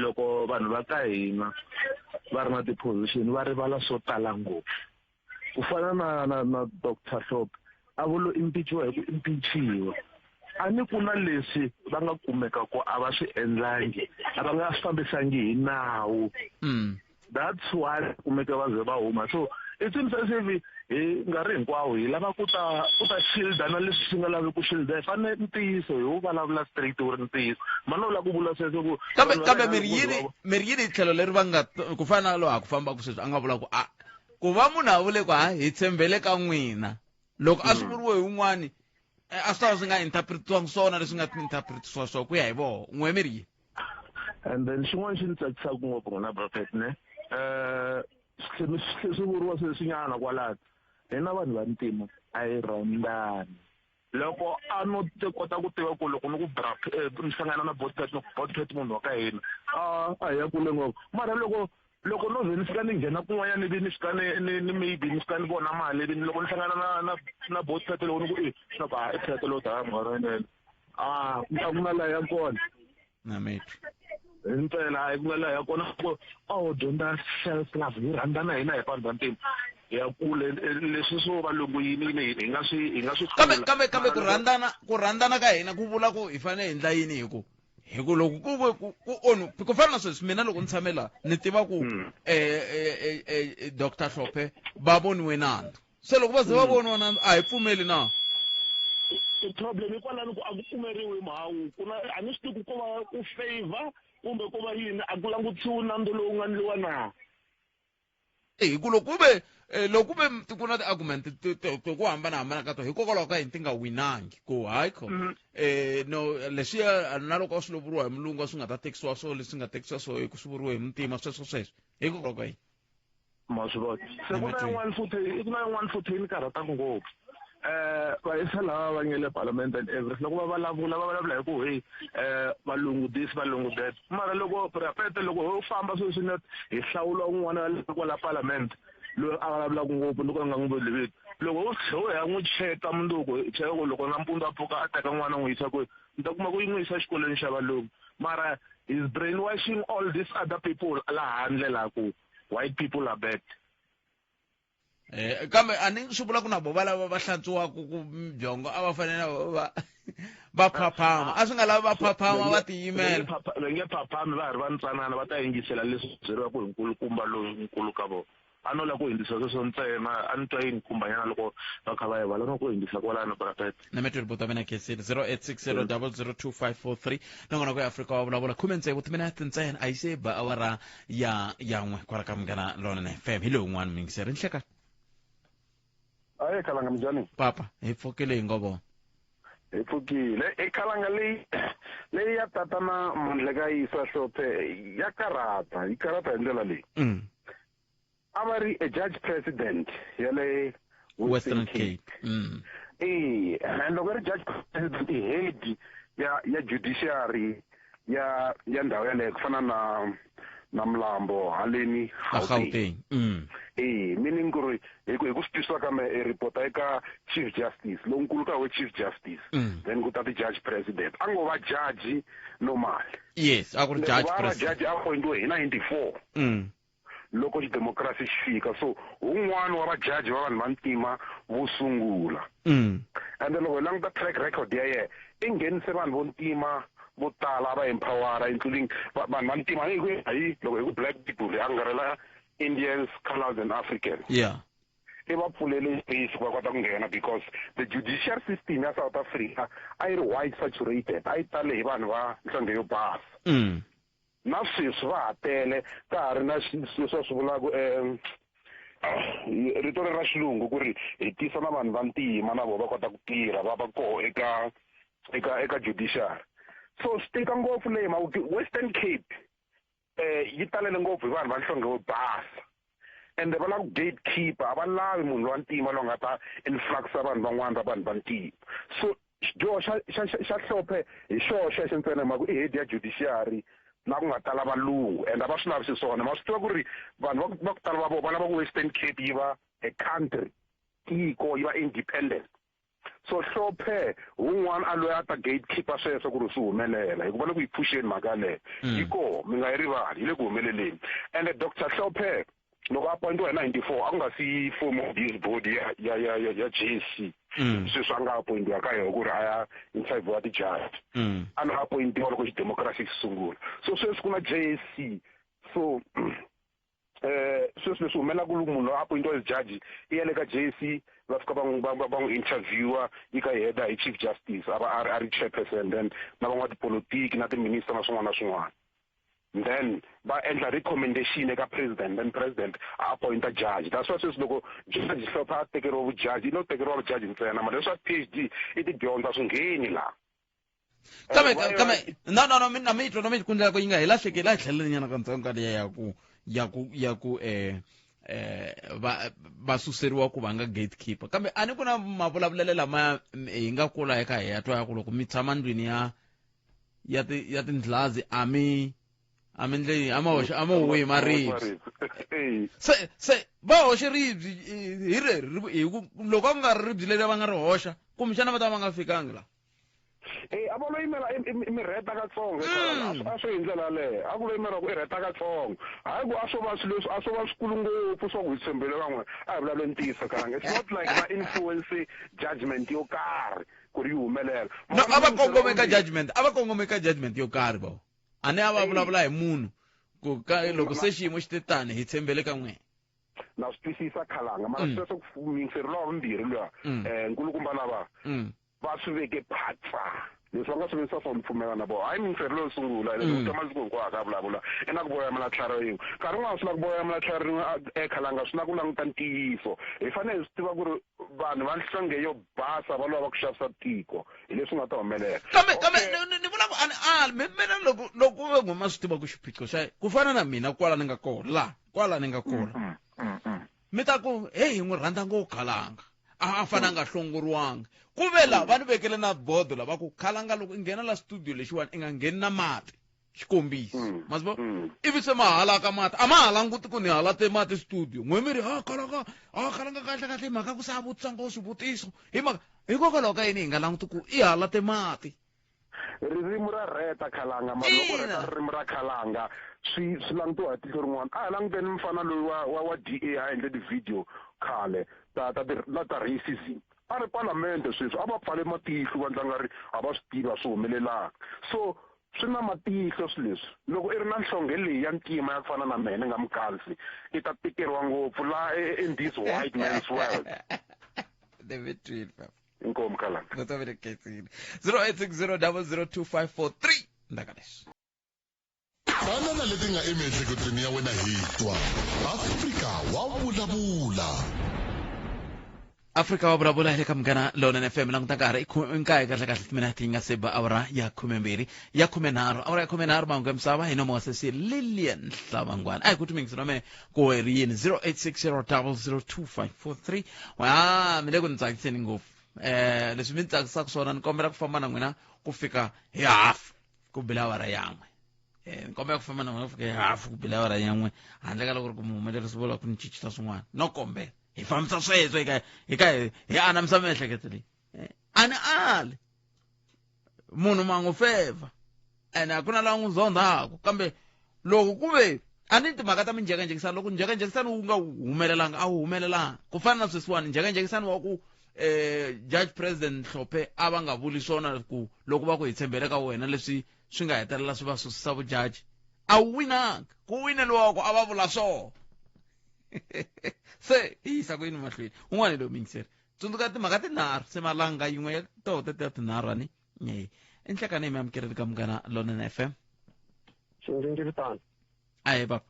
loko vanhu va ka hina va ri na ti-position va rivala swo tala ngopfu. Ku fana na Dr. Hlophe a vo lo impeachiwa hi ku impeachiwa. A ni ku na leswi va nga kumeka ku a va swi endlangi, a va nga swi fambisangi hi nawu. That's why kumeka va ze va huma. So it seems as if hi nga ri hinkwawo hi lava ku ta ku ta shielda na leswi swi nga lavi ku shielda. Hi fanele ntiyiso hi wu vulavula straight wu ri ntiyiso. Mani u lava ku vula sweswo ku Kambe kambe mi ri yini, mi ri yini tlhelo leri va nga ku fana na lowu ha ku fambaka sweswi a nga vula ku a ku va munhu a vule ku ha hi tshembele ka n'wina loko a swi vuriwe hi un'wani a swi ta va swi nga interpretiwangi swona leswi nga interpretisiwa swona ku ya hi voho n'we mi ri yini. And then xin'wana xi ni tsakisaka ngopfu n'wina Prophet ne swi swi vuriwa sweswinyana kwalano hina vanhu va ntima a hi rhandzani. Loko a no kota ku tiva ku loko ni ku bra ni hlangana na Botpet ni ku Botpet munhu wa ka hina a a hi ya kule ngopfu. Mara loko loko no ze ni fika ni nghena kun'wanyana ivi ni fika ni ni ni maybe ni fika ni vona mali ivi loko ni hlangana na na na Botpet loko ni ku i na ku a i Pet lowu daya mhaka yinene a ku na laha ya kona. Na metro. Hi ntsena a ku na laha ya kona ku a ho dyondza self love hi rhandzana hina hi vanhu va ntima hi ya kule leswi swo valungu yini yini hi nga swi hi nga swi Kambe kambe kambe ku rhandzana ku rhandzana ka hina ku vula ku hi fanele hi endla yini hi ku hi ku loko ku ve ku ku onhu ku fana na sweswi mina loko ni tshame laha ni tiva ku Dr Hlophe va voniwe nandzu se loko va ze va voniwa nandzu a hi pfumeli na. Problem i kwalano ku a ku pfumeriwi mhawu ku na a ni swi tivi ku ko va ku favor kumbe ko va yini a ku langutisiwi nandzu lowu nga ndliwa na. Hi ku loko ve loko ve ku na ti-argument to ku hambanahambana ka tona hikokwalaho ka yini ti nga winangi ku hayi kho no leswiya na loko a swi lo vuriwa hi mulungu a swi nga ta tekisiwa so leswi nga tekisiwa so hi ku swi vuriwe hi muntima sweswo sweswo hikokwalaho ka yini. Ma swi vona se ku na yin'wana futhi ku na yin'wana futhi yi ni karhataka ngopfu. Vayisa lava va nge le parliament and everything loko va vulavula va vulavula hi ku hey valungu this valungu that mara loko Rapete loko ho famba sweswi net hi hlawula un'wana wa kwala parliament loyi a vulavulaka ngopfu loko a nga n'wi vuli vito loko ho ya n'wi cheka mundzuku hi cheka ku loko nampundzu a pfuka a teka n'wana n'wi yisa kwihi ni ta kuma ku yi n'wi yisa xikolweni xa valungu mara he's brainwashing all these other people laha handle laha ku white people are bad. Kambe a ni swi vula ku na vo va lava va hlantswiwaka ku byongo a va fanele va va phaphama a swi nga lavi va phaphama va tiyimela. Va nge phaphami va ha ri va ntsanana va ta yingisela leswi byeriwaka hi nkulukumba loyi nkulu ka vona. A no lava ku hundzisa sweswo ntsena a ni twa yi ni khumbanyana loko va kha va yi vala no ku hundzisa kwalano Brapet. Na mi twile buti wa mina Khensile 0860 002543 nongonoko ya Afrika wa vulavula 16 timinete ntsena a yi se ba awara ya ya n'we kwala ka Munghana Lonene FM hi loyi un'wana muyingiseri nhleka. Aye Khalanga minjhani? Papa hi pfukile hi ngo vona. Hi pfukile e Khalanga leyi leyi ya tatana Mandlekayisa Hlophe ya karhata yi karhata hi ndlela leyi. A va ri a judge president ya le Western Cape. Eh, and loko ri judge president i head ya ya judiciary ya ya ndhawu yaleyo ku fana na na Mlambo haleni Gauteng. Eh, meaning ku ri hi ku hi ku swi twisisa ka me i report eka Chief Justice lonkulu ka we Chief Justice. Then ku ta ti judge president. A ngo va judge normal. Yes, a ku ri judge president. Judge a appointiwe hi 94. Loko xidemokirasi xi fika so un'wana wa vajaji va vanhu va ntima vo sungula. Ende loko hi languta track record ya yena i nghenise vanhu vo ntima vo tala va empowera including vanhu va ntima hi ku hi loko hi ku black people hi angarhela Indians, Coloureds and Africans. I va pfulele space ku va kota ku nghena because the judicial system ya South Africa a yi ri white saturated, a yi tale hi vanhu va nhlonge yo basa. Na sweswi va ha tele, ka ha ri na leswi va swi vulaka rito leri ra xilungu ku ri hi tisa na vanhu va ntima na vona va kota ku tirha va va koho eka eka eka judiciary. So swi tika ngopfu leyi mhaka ku Western Cape yi talele ngopfu hi vanhu va nhlonge wo basa, ende va lava ku gatekeeper, a va lavi munhu lowa ntima loyi nga ta influxa vanhu van'wana va vanhu va ntima. So xidyoho xa xa xa Hlophe hi xoho xexo ntsena, mhaka i head ya judiciary la ku nga tala valungu, and a va swi lavi xiswona. Ma swi tiva ku ri vanhu va ku tala va vona va lava ku Western Cape yi va a country, tiko, yi va independent. So Hlophe wun'wana a loyi a ta gatekeeper sweswo ku ri swi humelela, hikuva le ku yi pfuxeni mhaka yaleyo yi koho, mi nga yi rivali, yi le ku humeleleni. Ende Dr Hlophe loko a appointiwa hi 94, a ku nga si form this body ya JSC. Sweswi a nga appointiwa ka yona ku ri a ya interview ti-judge, a no appointiwa loko xidemocracy xi sungula. So sweswi ku na JSC. So sweswi leswi humelelaka loko munhu a appointiwa as judge, i ya le ka JSC, va fika va n'wi interviewa, yi ka head hi chief justice, a va a ri chairperson, then na van'watipolotiki na ti-minister na swin'wana na swin'wana, then va endla recommendation eka president, then president a appointa judge. That's why sweswi loko judge Hlophe a tekeriwa vujaji, i lo tekeriwa vujaji ntsena, mara leswa PhD i tidyondza swi ngheni laha. Kambe no, mina mi twa na mi ku ndlela ku yi nga hi lahleki la hi tlheleni nyana katsongo ka liya ya ku va suseriwa ku va nga gatekeeper. Kambe a ni ku na mavulavulelo lama hi nga kula hi kha hi ya twa ya ku loko mi tshama ndlwini ya tindlazi, a mi ndleni a ma hoxa, a ma huwi maribye. Se va hoxe ribye hi reri hi ku loko a ku nga ri ribye leri va nga ri hoxa, kumbexana va ta va nga fikangi la. Eh, a va lo yimela i mi rheta katsongo. A swo hi ndlela yaleyo, a ku lo yimela ku i rheta katsongo, hayi ku a swo va swilo leswi a swo va swikulu ngopfu swa ku hi tshembele van'we. A hi vulavule ntiyiso kalanga, it's not like va influence judgment yo karhi ku ri yi humelela. No, a va kongome ka judgment, a va kongome ka judgment yo karhi. Va a ni a va vulavula hi munhu ku ka loko se xiyimo xi te tani, hi tshembele ka n'wina. Na swi twisisa, khalanga, mara sweswo muyingiseri lowa vumbirhi luya, nkulukumba lava va swi veke phatsa leswi va nga swi vekisa swa pfumela na vona, hayi muyingiseri loyo sungula leswi u twa masiku hinkwawo a vulavula i na ku voyamela tlhelo yin'we. Nkarhi wun'wana swi na ku voyamela tlhelo rin'we ekhalanga, swi na ku languta ntiyiso. Hi fanele hi swi tiva ku ri vanhu va nhlonge yo basa va lava ku xavisa tiko, hi leswi nga ta humelela. Kambe ni vula ku a ni ali mina loko ku ve n'we ma swi tiva ku xiphiqo xa ku fana na mina kwala ni nga kona laha, kwala ni nga kona, mi ta ku heyi, hi n'wi rhandza ngopfu khalanga, a fane a nga hlongoriwanga. Ku ve la va ni vekele na bodo la va ku khalanga loko i nghena la studio lexiwani, i nga ngheni na mati, xikombiso. Ma swi vona, ivi se ma halaka mati, a ma ha languti ku ni halate mati studio. N'we mi ri a khalanga, a khalanga kahle kahle, hi mhaka ku se a vutisa ngo swivutiso hi mhaka hikokwalaho ka yini hi nga languti ku i halate mati? Ririmi ra rheta, khalanga, mara loko rheta ririmi ra khalanga swi langutiwa hi tihlo rin'wana. A hi languteni mufana loyi wa DA, a endle ti-video khale ta racism, a ri palamende. Sweswi a va pfale matihlo, va ndla nga ri a va swi tivi a swi humelelanga. So swi na matihlo swilo leswi. Loko i ri na nhlonge leyi ya ntima ya ku fana na mehe ni nga mukansi, i ta tikeriwa ngopfu la in this white man's world. David. Inkomu, khalanga. Vutomi ketsile. 0860 002543 ndaka leswi. Twanana leti nga emiehleketweni ya wena, hi twa Afrika wa vulavula. Afrika wa vulavula hi le ka Munghana Lonene FM. Languta nkarhi, i nkaye kahle kahle timinete yi nga se ba awara ya 12, ya 13, awara ya 13. Mahungu ya misava hi nomo wa sesi Lilian Hlavangwana. A hi ku timingisi na mehe ku ri yini. 0860 002543. Wa mi le ku ni tsakiseni ngopfu. Leswi mi ni tsakisaka swona, ni kombela ku famba na n'wina ku fika hi hafu ku bile awara yan'we. Ni kombela ku famba na n'wina ku fika hi hafu ku bile awara yan'we, handle ka loko ri ku muhumelerisi vula ku ni cincisa swin'wana. No kombela hi fambisa sweswo hi ka hi anamisa miehleketo leyi. A ni ali munhu ma n'wi fevha ene a ku na laha n'wi zondhaku, kambe loko ku ve a ni timhaka ta minjhekanjhekisano, loko njhekanjhekisano wu nga humelelanga, a wu humelelanga. Ku fana na sweswiwani, njhekanjhekisano wa ku judge president Hlophe a va nga vuli swona ku loko va ku hi tshembele ka wena, leswi swi nga hetelela swi va susisa vujaji, a wu winanga, ku wine lowa ku a va vula swona. Se hi yisa ku yini mahlweni un'wana lowu mingiseri tsundzuka timhaka tinharhu se malanga yin'we ya toho tete ya tinharhu ani e enhlekani hi mi amukeleli ka Munghana Lonene FM. Xindzingilitana. Ahe papa.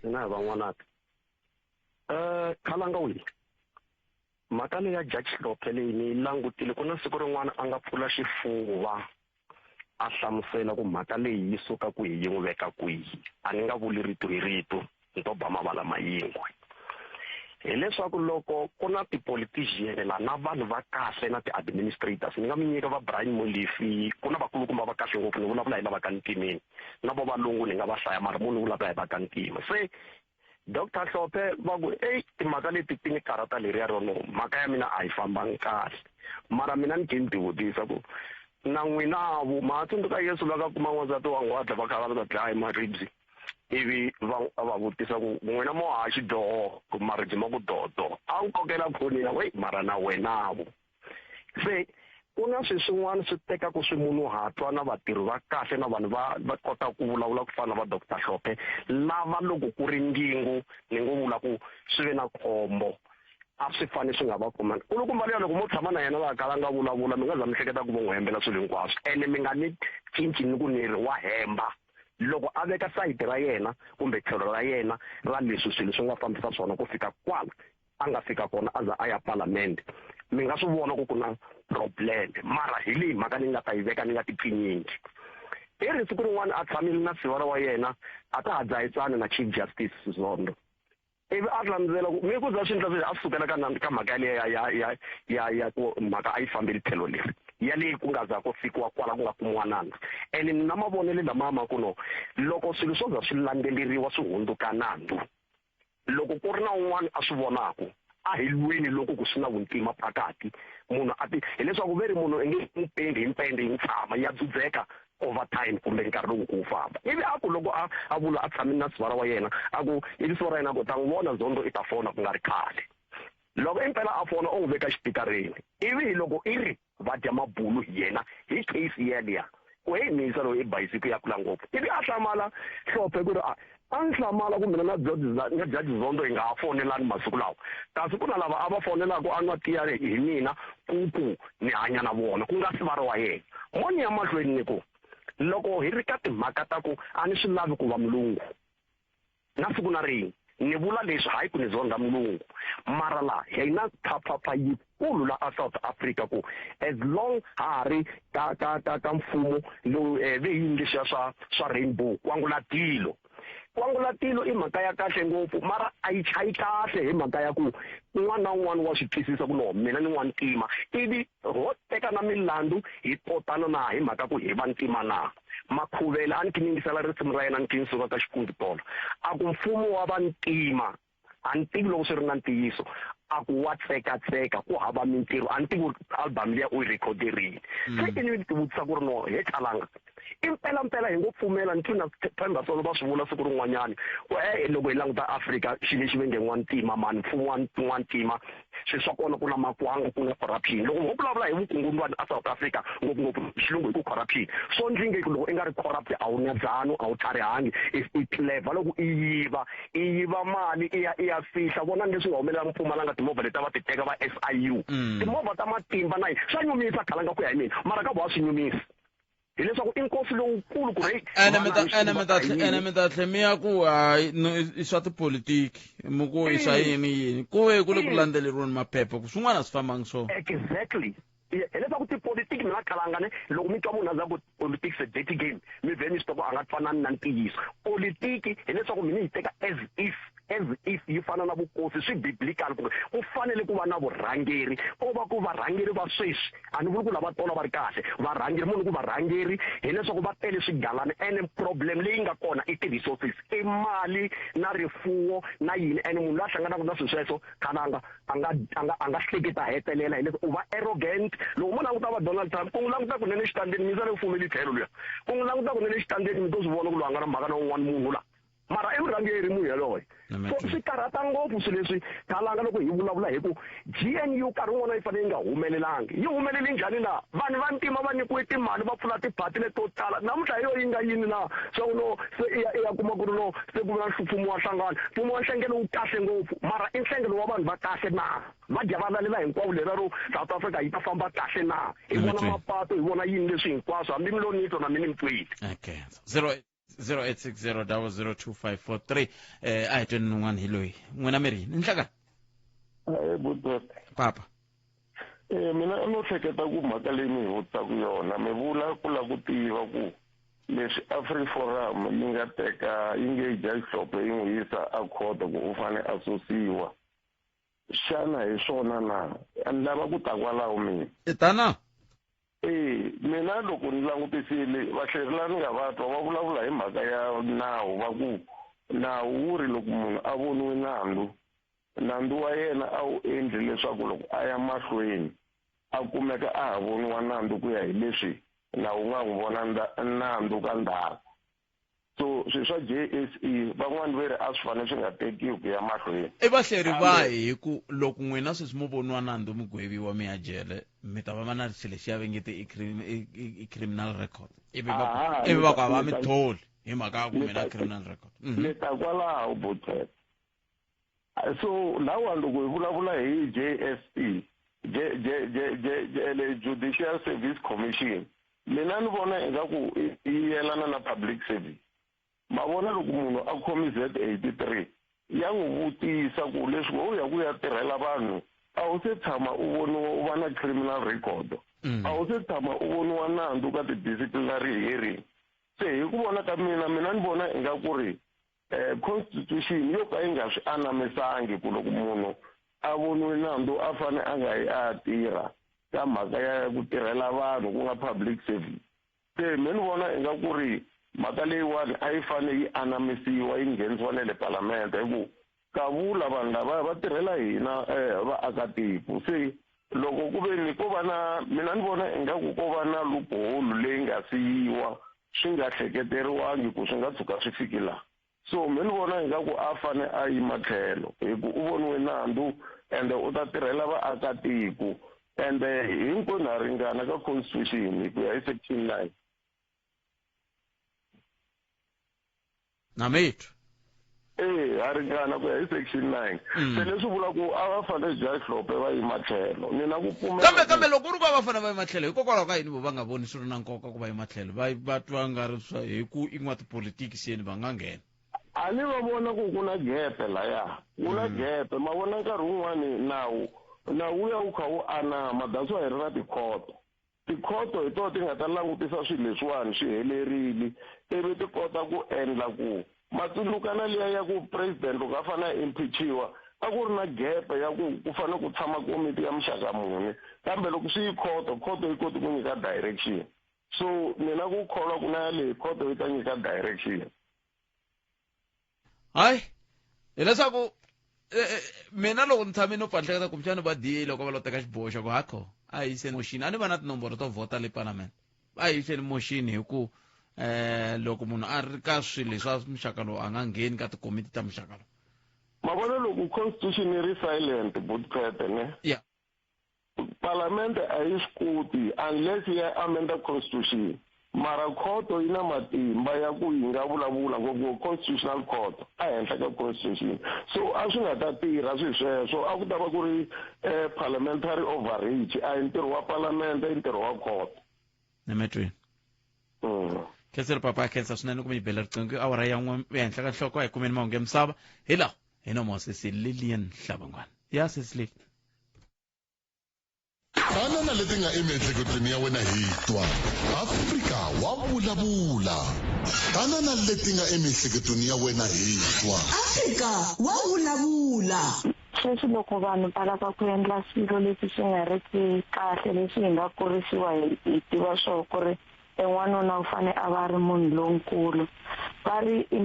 Hina hi van'wanaka. Khalanga wini mhaka leyi ya Judge Hlophe leyi ni yi langutile ku na siku rin'wana a nga pfula xifuva a hlamusela ku mhaka leyi yi suka kwihi yi n'wi veka kwihi. A ni nga vuli rito hi rito, ni to ba mavala mayingwe. Hileswaku loko ku na ti-politician la na vanhu va kahle na ti-administrators, ni nga mi nyika va Brian Molefe, ku na vakulukumba va kahle ngopfu, ni vulavula hi lava ka ntimeni, na vo valungu ni nga va hlaya mara mo ni vulavula hi va ka ntima. Se Doctor Hlophe va ku eyi timhaka leti ti ni karhata leriya ro no mhaka ya mina a yi fambangi kahle. Mara mina ni khe ni ti vutisa ku na n'wina vo ma ha tsundzuka Yesu loko a kuma n'wansati wa nghwadla va kha va ta dlaya hi maribye ivi va va vutisa ku n'wina mo ha xidyoho ku maribye ma ku dodo a wu kokela khoni ya wey mara na wena vo. Se ku na swilo swin'wana swi tekaka swimunhuhatwa na vatirhi va kahle na vanhu va va kotaka ku vulavula ku fana na va Doctor Hlophe lava loko ku ri ngingu ni ngo vula ku swi ve na khombo a swi fane swi nga va khomanga. Nkulukumba luya loko mo tshama na yena va kala nga vulavula mi nga za mi hleketa ku vo n'wi hembela swilo hinkwaswo ene mi nga ni cinci ni ku ni ri wa hemba. Loko a veka sayiti ra yena kumbe tlhelo ra yena ra leswi swilo swi nga fambisa swona ku fika kwala a nga fika kona a za a ya palamende, mi nga swi vona ku ku na problem. Mara hi leyi mhaka ni nga ta yi veka ni nga ti pfinyingi. I ri siku rin'wana a tshamile na sivara wa yena a ta ha dzahetsana na Chief Justice Zondo. Ivi a hlamusela ku mi ku za swi endla sweswi a sukela ka ka mhaka yaleyo ya ya ya ya ya ku mhaka a yi fambeli tlhelo leri yaleyi ku nga za ku fikiwa kwala ku nga kumiwa nandzu. Ene ni na mavonelo lama ma ku no loko swilo swo za swi landzeleriwa swi hundzuka nandzu, loko ku ri na un'wana a swi vonaku a hi lweni loko ku swi na vuntima phakati munhu a ti hileswaku ve ri munhu i nge n'wi pendi hi mpende yi n'wi tshama ya dzudzeka over time kumbe nkarhi lowu ku wu famba. Ivi a ku loko a a vula a tshamile na sivara wa yena a ku ivi sivara wa yena a ku ta n'wi vona Zondo i ta fona ku nga ri khale. Loko impela a fona u n'wi veka xipikarini ivi hi loko i ri va dya mabulu hi yena hi case yeliya ku heyi miyisa loyi i bayisiko ya kula ngopfu. Ivi a hlamala Hlophe ku ri a a ni hlamala ku mina na Judge na Judge Zondo hi nga ha fonelani masiku lawa kasi ku na lava a va fonelaka a nwa tiya hi mina ku ku ni hanya na vona ku nga sivara wa yena. Mo ni ya mahlweni ni ku loko hi ri ka timhaka ta ku a ni swi lavi ku va mulungu na siku na rin'we ni vula leswi hayi ku ni zonda mulungu mara la hi na phaphapha yikulu la a South Africa ku as long ha ha ri ka ka ka ka mfumo lowu ve yini leswiya swa swa rainbow kwangulatilo. Kwangulatilo i mhaka ya kahle ngopfu mara a yi chayi kahle hi mhaka ya ku un'wana na un'wana wa swi twisisa ku no mina ni n'wantima ivi ho teka na milandzu hi totana na hi mhaka ku hi vantima na. Makhuvele a ni yingisela risimu ra yena ni suka ka Xikundu tolo a ku mfumo wa vantima a ni tivi loko swi ri na ntiyiso a ku wa tsekatseka ku hava mintirho a ni tivi album liya u yi rhekhoderile. Se i ni ti vutisa ku ri no he Khalanga i mpelampela hi ngo pfumela ni twi na Themba Solo va swi vula siku rin'wanyani ku e loko hi languta Afrika xilo lexi va nge n'wantima mani mfumo wa n'wantima swilo swa kona ku na makwanga ku na corruption. Loko ho vulavula hi vukungundwani a South Africa ngopfungopfu xilungu hi ku corruption swo ndzi nge loko i nga ri corrupt a wu na dzano a wu tlharihangi i clever loko i yiva i yiva mali i ya i ya fihla. Vonani leswi nga humelela Mpumalanga timovha leti a va ti teka va SIU timovha ta matimba na swa nyumisa Khalanga ku ya hi mina mara ka vo a swi nyumisi hileswaku i nkosi lowukulu ku ri ene mi ta ene mi ta ene mi ta tlhe mi ya ku hayi i swa tipolitiki mi ku i swa yini yini ku ve ku le ku landzeleriweni maphepha ku swin'wana a swi fambangi swona. Exactly, hileswaku tipolitiki mina Khalanga ne loko mi twa munhu a za ku politics a dirty game mi vhe mi swi tiva ku a nga twanani na ntiyiso. Politiki hileswaku mina yi teka as if yi fana na vukosi swi biblical ku ku fanele ku va na vurhangeri ko va ku varhangeri va sweswi a ni vuli ku lava tolo va ri kahle varhangeri munhu ku varhangeri hileswaku va tele swigalana ene problem leyi nga kona i ti-resources i mali na rifuwo na yini ene munhu loyi a hlanganaka na swilo sweswo Khalanga a nga a nga a nga hleketa hetelela hileswaku u va arrogant. Loko mo languta va Donald Trump ku n'wi languta kunene xitandini mi sale u fumeli tlhelo luya ku n'wi languta kunene xitandini mi to swi vona ku loyi a nga na mhaka na un'wana munhu la. Mara i murhangeri munhu yaloye. So swi karhata ngopfu swilo leswi talanga loko hi vulavula hi ku GNU nkarhi wun'wana yi fanele yi nga humelelangi. Yi humelele njhani na? Vanhu va ntima va nyikiwe timali va pfula tiphati leto tala. Namuntlha hi yo yi nga yini na? Swa ku no se i ya i ya kuma ku ri no se ku na mfumo wa nhlangano. Mfumo wa nhlengelo wu kahle ngopfu mara i nhlengelo wa vanhu va kahle na? Va dya va lalela hinkwavo lera ro South Africa yi ta famba kahle na? Hi vona mapato hi vona yini leswi hinkwaswo hambi mi lo ni twa na mina ni mi twile. Okay. 0860002543 a hi tweni un'wana hi loyi n'wina mi ri yini nhlaka buti papa mina no hleketa ku mhaka leyi mi hi vutisaka yona mi vula ku lava ku tiva ku leswi AfriForum yi nga teka yi nge Judge Hlophe yi n'wi yisa a khoto ku u fane a susiwa xana hi swona na a ni lava ku ta kwalaho mina tana e mina loko ni langutisile vahleri la ni nga va twa va vulavula hi mhaka ya nawu va ku nawu wu ri loko munhu a voniwe nandzu nandzu wa yena a wu endli leswaku loko a ya mahlweni a kumeka a ha voniwa nandzu ku ya hi leswi nawu nga n'wi vona nandzu ka ndzhaku. So swilo swa JSE van'wani ve ri a swi fanele swi nga tekiwi ku ya mahlweni. I vahleri vahi hi ku loko n'wina sweswi mo voniwa nandzu mi gweviwa mi ya jele mi ta va na xilo lexiya va nge te i criminal record ivi va ivi va ku a va mi tholi hi mhaka ya ku mi na criminal record. Ni ta kwalaho Buthet. So lawa loko hi vulavula hi JSE J J J J J Judicial Service Commission mina ni vona ingaku yi yelana na public service. Ma vona loko munhu a khomi Z83 ya n'wi vutisa ku leswi u ya ku ya tirhela vanhu a wu se tshama u voniwa u va na criminal record a wu se tshama u voniwa nandzu ka ti-disciplinary hearing. Se hi ku vona ka mina mina ni vona ingaku ri constitution yo ka yi nga swi anamisangi ku loko munhu a voniwe nandzu a fane a nga yi a tirha ka mhaka ya ku tirhela vanhu ku nga public service. Se me ni vona ingaku ri mhaka leyiwani a yi fane yi anamisiwa yi nghenisiwa na le palamende hi ku kavula vanhu lava va tirhela hina vaakatiko. Se loko ku ve ni ko va na mina ni vona ingaku ko va na loophole leyi nga siyiwa swi nga hleketeriwangi ku swi nga tshuka swi fiki laha. So me ni vona ingaku a fane a yima tlhelo hi ku u voniwe nandzu ende u ta tirhela vaakatiko ende hinkwenu ha ringana ka constitution hi ku ya hi section 9. Na mitwa ha ringana ku ya hi section 9. Se leswi vula ku a va fanele Judge Hlophe va yima tlhelo ni na ku pfumela. Kambe loko ku ri ku a va fanele va yima tlhelo hikokwalaho ka yini vo va nga voni swi ri na nkoka ku va yima tlhelo va twa nga ri swa hi ku i n'watipolitiki seni va nga nghena. A ni va vona ku ku na gepe laya ku na gepe ma vona nkarhi wun'wani nawu nawu ya wu kha wu anama that's why hi ri na tikhoto. Tikhoto hi tona ti nga ta langutisa swilo leswiwani swi helerile ivi ti kota ku endla ku matsundzuka na liya ya ku president loko a fanele a impeachiwa a ku ri na gepe ya ku ku fanele ku tshama komiti ya muxaka muni kambe loko swi yi khoto khoto yi koti ku nyika direction. So mina ku kholwa ku na yaleyi khoto yi ta nyika direction. Hayi hileswaku mina loko ni tshame no pfa ni hleketa kumbexani va DA loko va lo teka xiboho xa ku hakho a hi yiseni motion a ni va na tinomboro to vhota le parliament a hi yiseni motion hi ku loko munhu a ri ka swilo leswa muxaka lowu a nga ngheni ka tikomiti ta muxaka lowu. Ma vona loko constitution yi ri silent Butphete ne? Yeah. Parliament a yi swi koti unless ya amenda constitution. Mara khoto yi na matimba ya ku yi nga vulavula ngopfu constitutional court a henhla ka constitution. So a swi nga ta tirha swi sweswo a ku ta va ku ri parliamentary overreach a hi ntirho wa parliament i ntirho wa court. Nemetweni. Khensile papa khensa swinene ku mi bela riqingho awara ya n'we ehenhla ka nhloko a hi kumeni mahungu ya misava hi laha hi nomo sesi Lilian Hlabangwana. Ya sesi Lili. Tana na leti nga emiehleketweni ya wena hi twa Afrika wa vulavula. Tana na leti nga emiehleketweni ya wena hi twa Afrika wa vulavula. Sweswi loko vanhu va lava ku endla swilo leswi swi nga ri ki kahle leswi hi nga kurisiwa hi tiva swona ku ri en'wanuna u fanele a va ri munhu lonkulu va ri i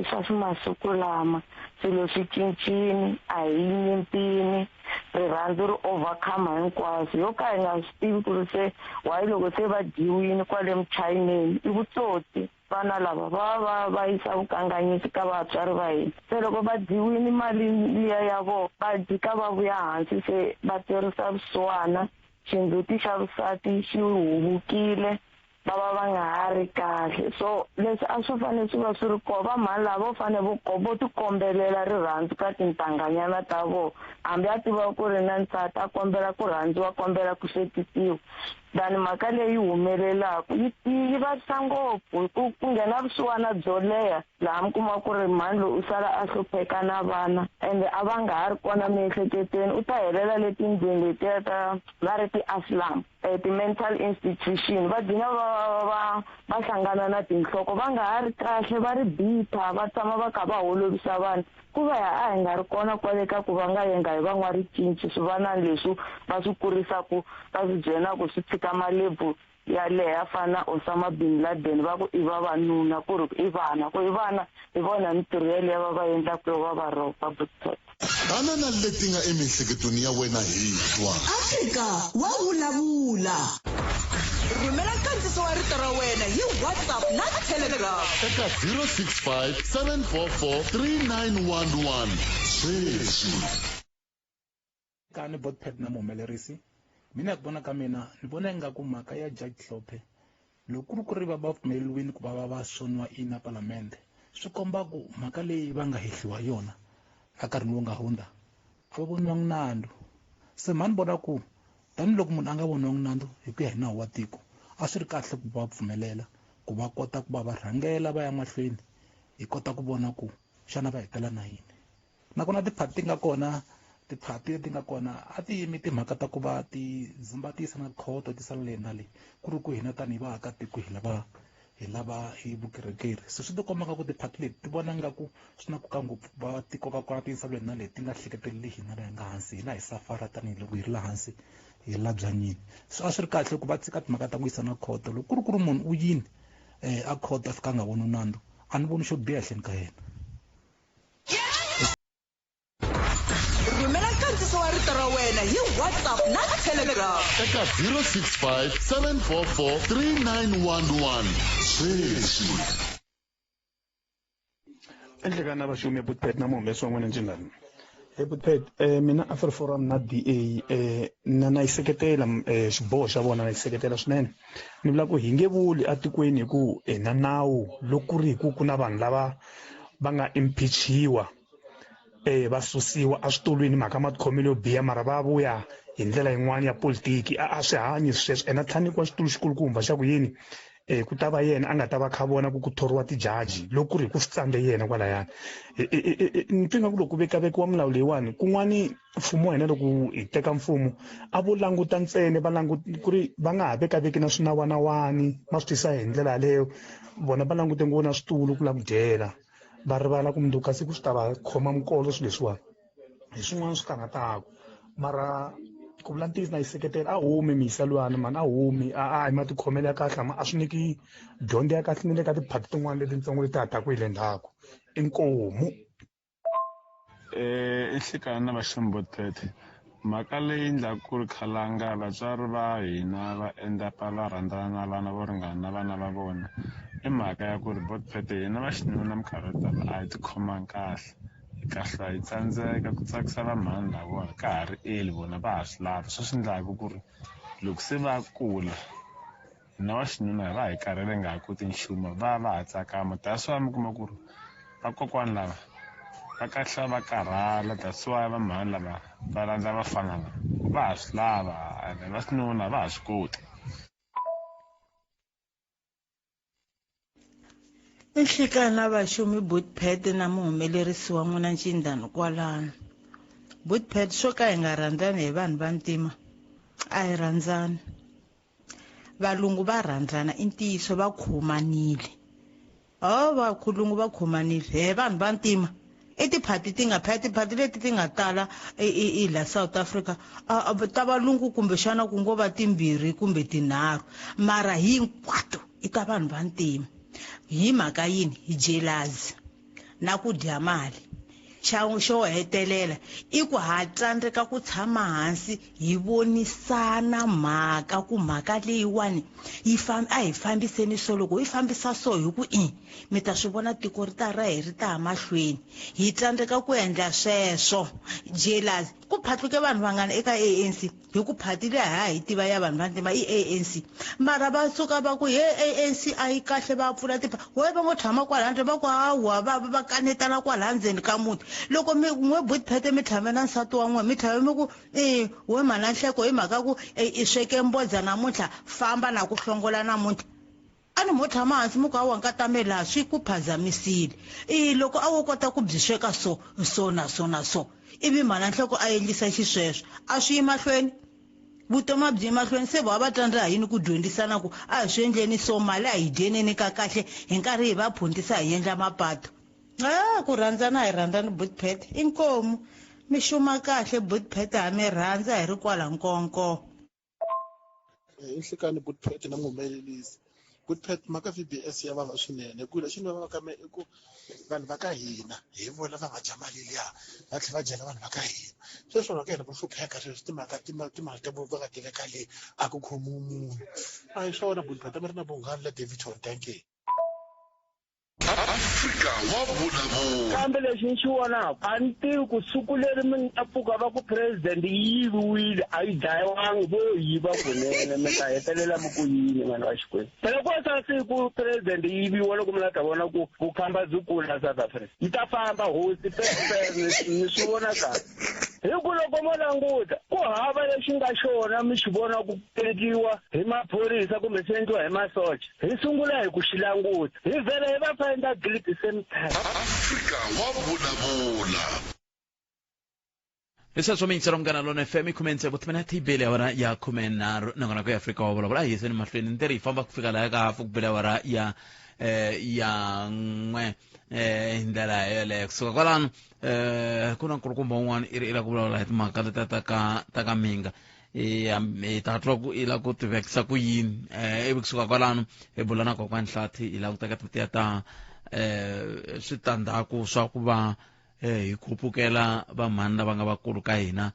swa masiku lama swilo swi cincile a hi nyimpini rirhandzu ri overcome hinkwaswo yo ka hi nga swi tivi ku ri se why loko se va dyiwile kwale muchayineni i vutsotsi. Vana lava va va yisa vukanganyisi ka vatswari va hina. Se loko va dyiwile mali liya ya vona, va jika va vuya hansi, se va tirhisa vusiwana, xindzhuti xa vusati xi huvukile, va va va nga ha ri kahle. So leswi a swi fanele swi va swi ri kona, va mhani lava vo fanele vo tikombelela rirhandzu ka tintanganyana ta vona, hambi a tiva ku ri na nsati, a kombela ku rhandziwa, a kombela ku hleketiwa. Than mhaka leyi humelelaka yi vavisa ngopfu, hi ku ku nghena vusiwana byo leha laha mi kuma ku ri mhani loyi u sala a hlupheka na vana, ende a va nga ha ri kona miehleketweni, u ta helela le tindlwini letiya ta va ri ti-asylum, ti-mental institution, va gcina va va hlangana na tinhloko, va nga ha ri kahle, va ri bitter, va tshama va kha va holovisa vanhu. Ku va a hi nga ri kona kwale ka ku va nga yenga hi van'waricinci, swivanani leswi va swi kurisaku, va swi byelaka swi tshika malebvu ya leha fana na Osama bin Laden, va ku i vavanuna, ku ri i vana, ku i vana hi vona mintirho yeleyo va va endlaka yo va va rhoba butset. Tana na leti nga emiehleketweni ya wena hi twa. Afrika wa vulavula. Rhumela nkandziso wa rito ra wena hi WhatsApp na Telegram eka 065 744 3911 sweswi. Kani Botpet na muhumelerisi, mina hi ku vona ka mina ni vona ingaku mhaka ya Judge Hlophe loko ku ri ku ri va va pfumeleriwile ku va va va soniwa ina palamende, swi komba ku mhaka leyi va nga hehliwa yona enkarhini lowu nga hundza a va voniwangi nandzu. Se mhani vona ku tanihiloko munhu a nga voniwangi nandzu hi ku ya hi nawu wa tiko, a swi ri kahle ku va pfumelela ku va kota ku va va rhangela va ya mahlweni, hi kota ku vona ku xana va hetela na yini. Nakona tiphati ti nga kona, tiphati leti nga kona a ti yimi timhaka ta ku va ti zumbatisa na khoto ti sala leyi na leyi, ku ri ku hina tanihi vaakatiko hi lava hi lava hi vukorhokeri. Se swi tikomba nga ku tiphati leti ti vona nga ku swi na nkoka ngopfu va ti koka kona ti yisa leyi na leyi, ti nga hleketeleli hina laha hi nga hansi, hina hi safara tanihiloko hi ri laha hansi hi la byanyini. So a swi ri kahle ku va tshika timhaka ta ku yisa na khoto. Loko ku ri ku ri munhu u yini a khoto a fika a nga voni nandzu, a ni voni xo biha ehenhleni ka yena. Rhumela nkandziso wa rito ra wena hi WhatsApp na Telegram eka 065 744 3911 sweswi. Enhlekani na vaxumi Butpet na muhumesi wa n'wina njhani? Hey Butpet, mina AfriForum na DA na yi seketela xiboho xa vona, na yi seketela swinene. Ni vula ku hi nge vuli atikweni hi ku hi na nawu loko ku ri hi ku ku na vanhu lava va nga impeachiwa, va susiwa eswitulwini mhaka matikhomelo yo biha, mara va vuya hi ndlela yin'wana ya politiki. A swi hanyi sweswo. Ene a tlhela nyikiwa xitulu xikulukumba xa ku yini, ku ta va yena a nga ta va kha vona ku ku thoriwa tijaji loko ku ri hi ku swi tsandze yena kwalayani. Ni twa ingaku loko ku vekavekiwa milawu leyiwani kun'wani mfumo wa hina loko hi teka mfumo a vo languta ntsena, va languta ku ri va nga ha vekaveki na swinawanawani, ma swi tisa hi ndlela yaleyo. Vona va langute ngopfu na switulu ku lava ku dyela, va rivala ku mundzuku ka siku swi ta va khoma mikolo swilo leswiwani. Hi swin'wana swi karhataka, mara ku vula ntiyiso na yi seketela. A humi miyisa luyani mani, a humi, a hi matikhomelo ya kahle, a swi nyiki dyondzo ya kahle ni le ka tiphati tin'wana letitsongo leti ha taku hi le ndzhaku. Inkomu. Enhlekani na vaxumi vo tete, mhaka leyi endlaka ku ri khalanga vatswari va hina va endla pa va rhandzana na vana vo ringana na vana va vona i mhaka ya ku ri botpete hina va xinuna minkarhi yo tala a hi tikhomangi kahle, hi kahlula hi tsandzeka ku tsakisa vamhani lavona ka ha ri early, vona va ha swi lava. Sweswi endlaka ku ri loko se va kula hina va xinuna hi va hi karhele nga ha koti nchumu, va va ha tsakama. That's why mi kuma ku ri vakokwani lava va kahlula va karhala, that's why vamhani lava va landza vafana lava va ha swi lava, ene va xinuna va ha swi koti. Enhlekani na vaxumi Butpet na muhumelerisi wa n'wina Ncindani kwalano. Butpet, swo ka hi nga rhandzani hi vanhu va ntima, a hi rhandzani. Valungu va rhandzana i ntiyiso, va khomanile. Oh, vakhulungu va khomanile he vanhu va ntima. I tiphati ti nga phela, tiphati leti ti nga tala i la South Africa, ta valungu kumbexana ku ngo va timbirhi kumbe tinharhu, mara hinkwato i ta vanhu va ntima. Hi mhaka yini? Hi jealousy na ku dya mali. Xa xo hetelela i ku ha tsandzeka ku tshama hansi hi vonisana mhaka ku mhaka leyiwani yi a hi fambiseni so loko hi fambisa so hi ku i mi ta swi vona tiko ri ta ra hi ri ta mahlweni. Hi tsandzeka ku endla sweswo. Jealous ku phatluke vanhu vangani eka ANC hi ku phatile ha hi tiva ya vanhu vantima i ANC, mara va suka va ku he ANC a yi kahle, va pfula tipa we va ngo tshama kwala handle va ku hawa va va kanetana kwala ndzeni ka muti. Loko mi n'we butphete mi tshame na nsati wa n'we mi tlhela mi ku e we mhana nhleko hi mhaka ku i sweke mbodza namuntlha famba na ku hlongola namuntlha, a ni mo tshama hansi mi ku hawa nkatame laha swi ku phazamisile. I loko a wo kota ku byi sweka so so na so na so, ivi mhana nhloko a endlisa xisweswo, a swi yi mahlweni vutomi a byi yi mahlweni. Se va va tsandza hi yini ku dyondzisana ku a hi swi endleni so, mali a hi dyeneni ka kahle hi nkarhi hi va phuntisa hi endla mapato. A ku rhandzana hi rhandzani butpet, inkomu mi xuma kahle butpet, ha mi rhandza hi ri kwala nkonko. Inhlekani butpet na muhumelerisi butpet, mhaka VBS ya vava swinene ku lexi ni vavaka me i ku vanhu va ka hina hi vona va nga dya mali liya, va tlhela va dyela vanhu va ka hina. Sweswi vanhu va ka hina va hlupheka sweswi, timhaka timali ta va nga tiveka le a ku khomiwi munhu, a hi swona butpet. A mi ri na vunghana la Davidson, thank you. Afrika wa vulavula. Kambe lexi ni xi vonaka, a ni tivi ku siku leri mi nga pfuka va ku president yi yiviwile, a yi dlayiwangi, vo yiva kunene, mi ta hetelela mi ku yini vanhu va Xikwembu? Phela ku ta siku president yi yiviwa, loko mi la ta vona ku vukhamba byi kula South Africa, yi ta famba hosi pepe, ni swi vona kahle. Hi ku loko mo languta ku hava lexi nga xona mi xi vona ku endliwa hi maphorisa kumbe swi endliwa hi masocha, hi sungula hi ku xi languta, hi vhela hi va find guilty same time. Afrika wa vulavula. Hi sweswo miyingiselo Munghana Lona FM i 16 timinete yi bele awara ya 13, nakona ku ya Afrika wa vulavula. A hi yiseni mahlweni ni tirhi hi famba ku fika laha ka hafu ku bele awara ya ya 1 hi ndlela yeleyo. Kusuka kwalano ku na nkulukumba un'wana i ri i lava ku vulavula hi timhaka letiya ta ka Minga, hi ta twa ku i lava ku tivekisa ku yini. Ivi kusuka kwalano hi bula na kokwani Hlathi, hi lava ku teka tiya ta switandzhaku swa ku va hi khupukela vamhani lava nga vakulu ka hina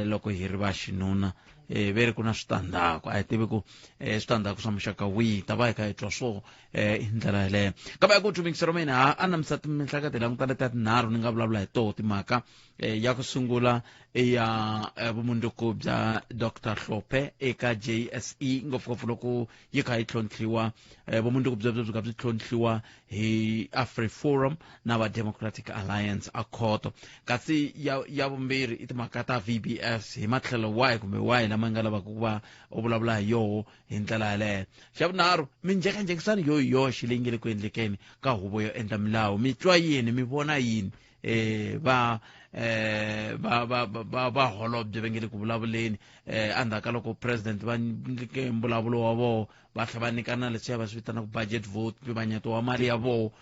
loko hi ri va xinuna. Ve ri ku na switandzhaku, a hi tivi ku switandzhaku swa muxaka wihi, ta va hi kha hi twa swo hi ndlela yeleyo. Kambe ku tumikisero mina ha anamisa minhlakato hi languta letiya tinharhu ni nga vulavula hi toho timhaka. Ya ku sungula i ya vumundzuku bya Dr Hlophe eka JSE, ngopfungopfu loko yi kha yi tlhontlhiwa, vumundzuku byebyo byi kha byi tlhontlhiwa hi AfriForum na va Democratic Alliance a khoto. Kasi ya vumbirhi i timhaka ta VBS hi matlhelo wahi kumbe wahi lama nga lavaka ku va u vulavula hi yoho hi ndlela yaleyo. Xa vunharhu, minjhekanjhekisano yo hi yoxe leyi nge le ku endlekeni ka huvo yo endla milawu, mi twa yini, mi vona yini? Va va va va va holobye va nge le ku vulavuleni endzhaku ka loko president va nyike mbulavulo wa voho, va tlhela va nyikana leswiya va swi vitanaka budget vote, mpimanyeto wa mali ya voho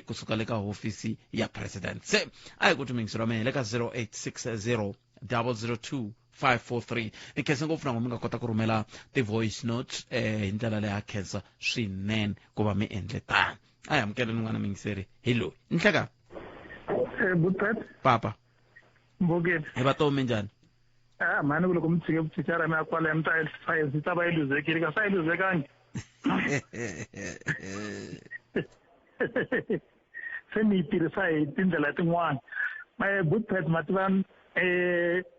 kusuka le ka hofisi ya president. Se a hi ku tumingiselo wa mehe le ka 0860 002 543. Ni khensa ngopfu na n'we mi nga kota ku rhumela ti-voice notes hi ndlela leyi, ha khensa swinene ku va mi endle tano. A hi amukeleni n'wana mingiseri hi loyi nhleka. Butpet. Papa. Mbokeni. Hi va tomi njhani? Ah, mhani ku loko mi tshike vuthicara mi ya kwala mi ta yi ta va yi luzekile, kasi a yi luzekangi. Se mi yi tirhisa hi tindlela tin'wana. Butpet, ma tiva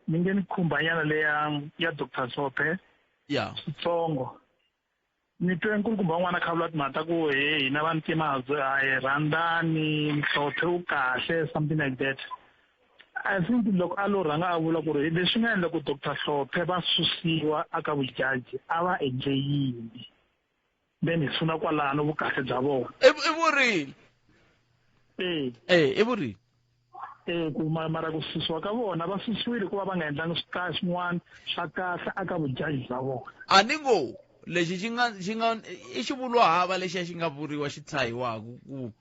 mi nge ni khumbanyana leya ya Dr Hlophe. Switsongo. Ni twe nkulukumba un'wana a kha vula timhaka ta ku he hina vantima a hi rhandzani, Hlophe u kahle, something like that. I think loko a lo rhanga a vula ku ri leswi nga endla ku Dr Hlophe va susiwa aka vujaji, a va endle yini, then hi sungula kwalano vukahle bya vona. I vurile. I vurile. Ku mara ku susiwa ka vona, va susiwile ku va va nga endlangi swin'wana swa kahle aka vujaji bya vona. A ni ngo lexi xi nga xi nga i xivulwa hava lexiya xi nga vuriwa xi tshahiwaka ku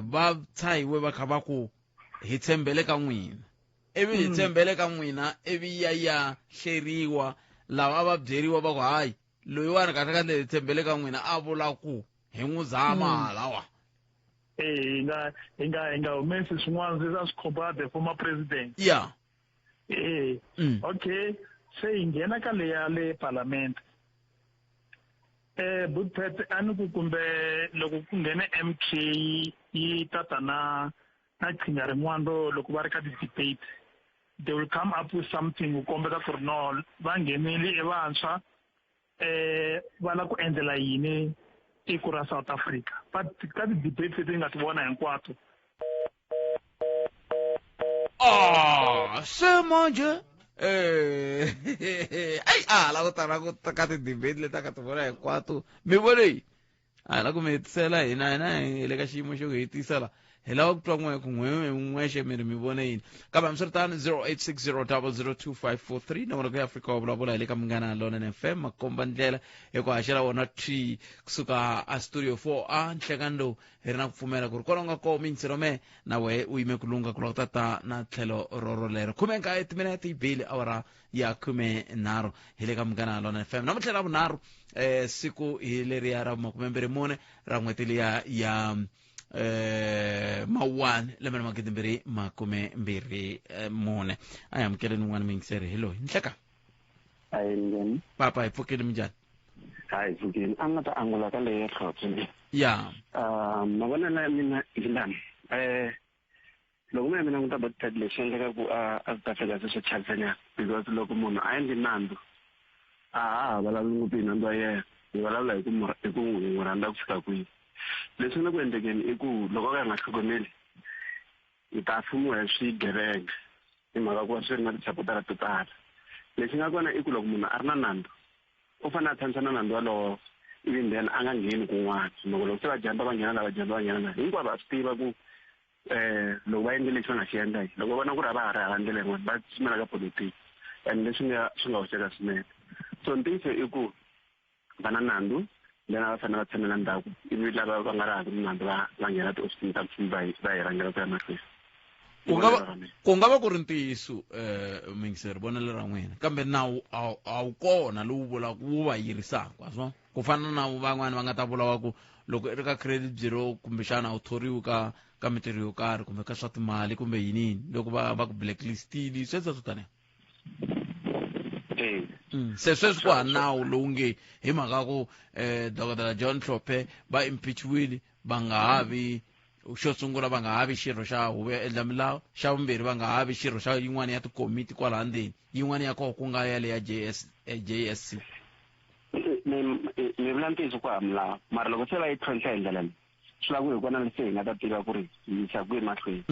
va tshahiwe va kha va ku hi tshembele ka n'wina, ivi hi tshembele ka n'wina, ivi ya ya hleriwa lava va byeriwa va ku hayi loyiwani kahle kahle hi tshembele ka n'wina, a vula ku hi n'wi zama halawa. Hi nga hi nga hi nga humesi swin'wana leswi a swi khumba the former president. Yeah. Okay, se hi nghena ka leya le parliament. Budpet a ni ku kumbe loko ku nghene MK yi tata na qhinga rin'wana ro loko va ri ka ti-debate, they will come up with something ku kombeta ku ri no va nghenile i vantshwa, va lava ku endlela yini tiko ra South Africa. But ka ti-debate leti ni nga ti vona hinkwato. Se manje ai a la ku tala ku ka ti-debate leti a ka ti vona hinkwato mi vone yi a hi la ku mi hetisela hina hina hi le ka xiyimo xo ku hetisela hi lava ku twa n'we ku n'we n'wexe mi ri mi vone yini. Kambe hambiswiritano 0860002543 nongonoko ya Afrika wa vulavula hi le ka Munghana Lonene FM makomba ndlela hi ku haxela wona t kusuka a studio 4 a nhlekani lowu hi ri na ku pfumela ku ri kwala u nga kona miyingiselo me na wehe u yime ku lungha ku lava ku tata na tlhelo rorolero 19 timinete yi bile awara ya 13 hi le ka Munghana Lonene FM. Namuntlha ra vunharhu siku hi leriya ra 24 ra n'hweti liya ya mawani lembe ra 2024. A hi amukeleni un'wana muyingiseri hi loyi. Nhleka. Ayi njhani? Papa hi pfukile minjhani? Hayi pfukile. A nga ta angula ka leyi ya tlhotse. Ya. Mavonelo ya mina hi lama. Loko mina mina languta Botpet lexi endleka ku a a ta fika se swi chavisanyana because loko munhu a endli nandzu a ha ha vulavuli ngopfu hi nandzu wa yena, hi vulavula hi ku hi ku n'wi rhandza ku fika kwihi. Leswi nga ku endlekeni i ku loko a ka a nga tlhogomeli hi ta fumiwa hi swigevenga hi mhaka ku va swi ri na tisapotara to tala. Lexi nga kona i ku loko munhu a ri na nandzu u fanele a tshamisa na nandzu walowo ivi then a nga ngheni kun'wana. Mhaka loko se va jump-a va nghena la va jump-a va nghena la hinkwavo va swi tiva ku loko va endle lexi va nga xi endla loko va vona ku ri a va ha ri hava ndlela yin'wana va tsutsumela ka politiki and leswi nga swi nga hoxeka swinene. So ntiyiso i ku va na nandzu then a va fanele va tshamela ndzhaku ivi lava va nga ri hava nandzu va va nghena tihofisini ta mfumo va va hi rhangela ku ya mahlweni. Ku nga va ku ri ntiyiso muyingiseri vonelo ra n'wina kambe nawu a wu kona lowu vulaka wu va yirisaka a swi ku fana na van'wani va nga ta vula wa ku loko i ri ka credit bureau kumbexana a wu thoriwi ka ka mintirho yo karhi kumbe ka swa timali kumbe yini yini loko va va ku blacklistile sweswo swo taniya. Se sweswi ku ha nawu lowu nge hi mhaka ku Dokodela John Hlophe va impeachiwile va nga ha vi xo sungula va nga ha vi xirho xa huvo yo endla milawu, xa vumbirhi va nga ha vi xirho xa yin'wana ya tikomiti kwalaha ndzeni, yin'wana ya kona ku nga yale ya JSC. Mi vula ntiyiso ku hava milawu mara loko se va yi tlhontlha hi ndlela leyi swi lava ku hi kona se hi nga ta tiva ku ri hi yisa kwihi mahlweni.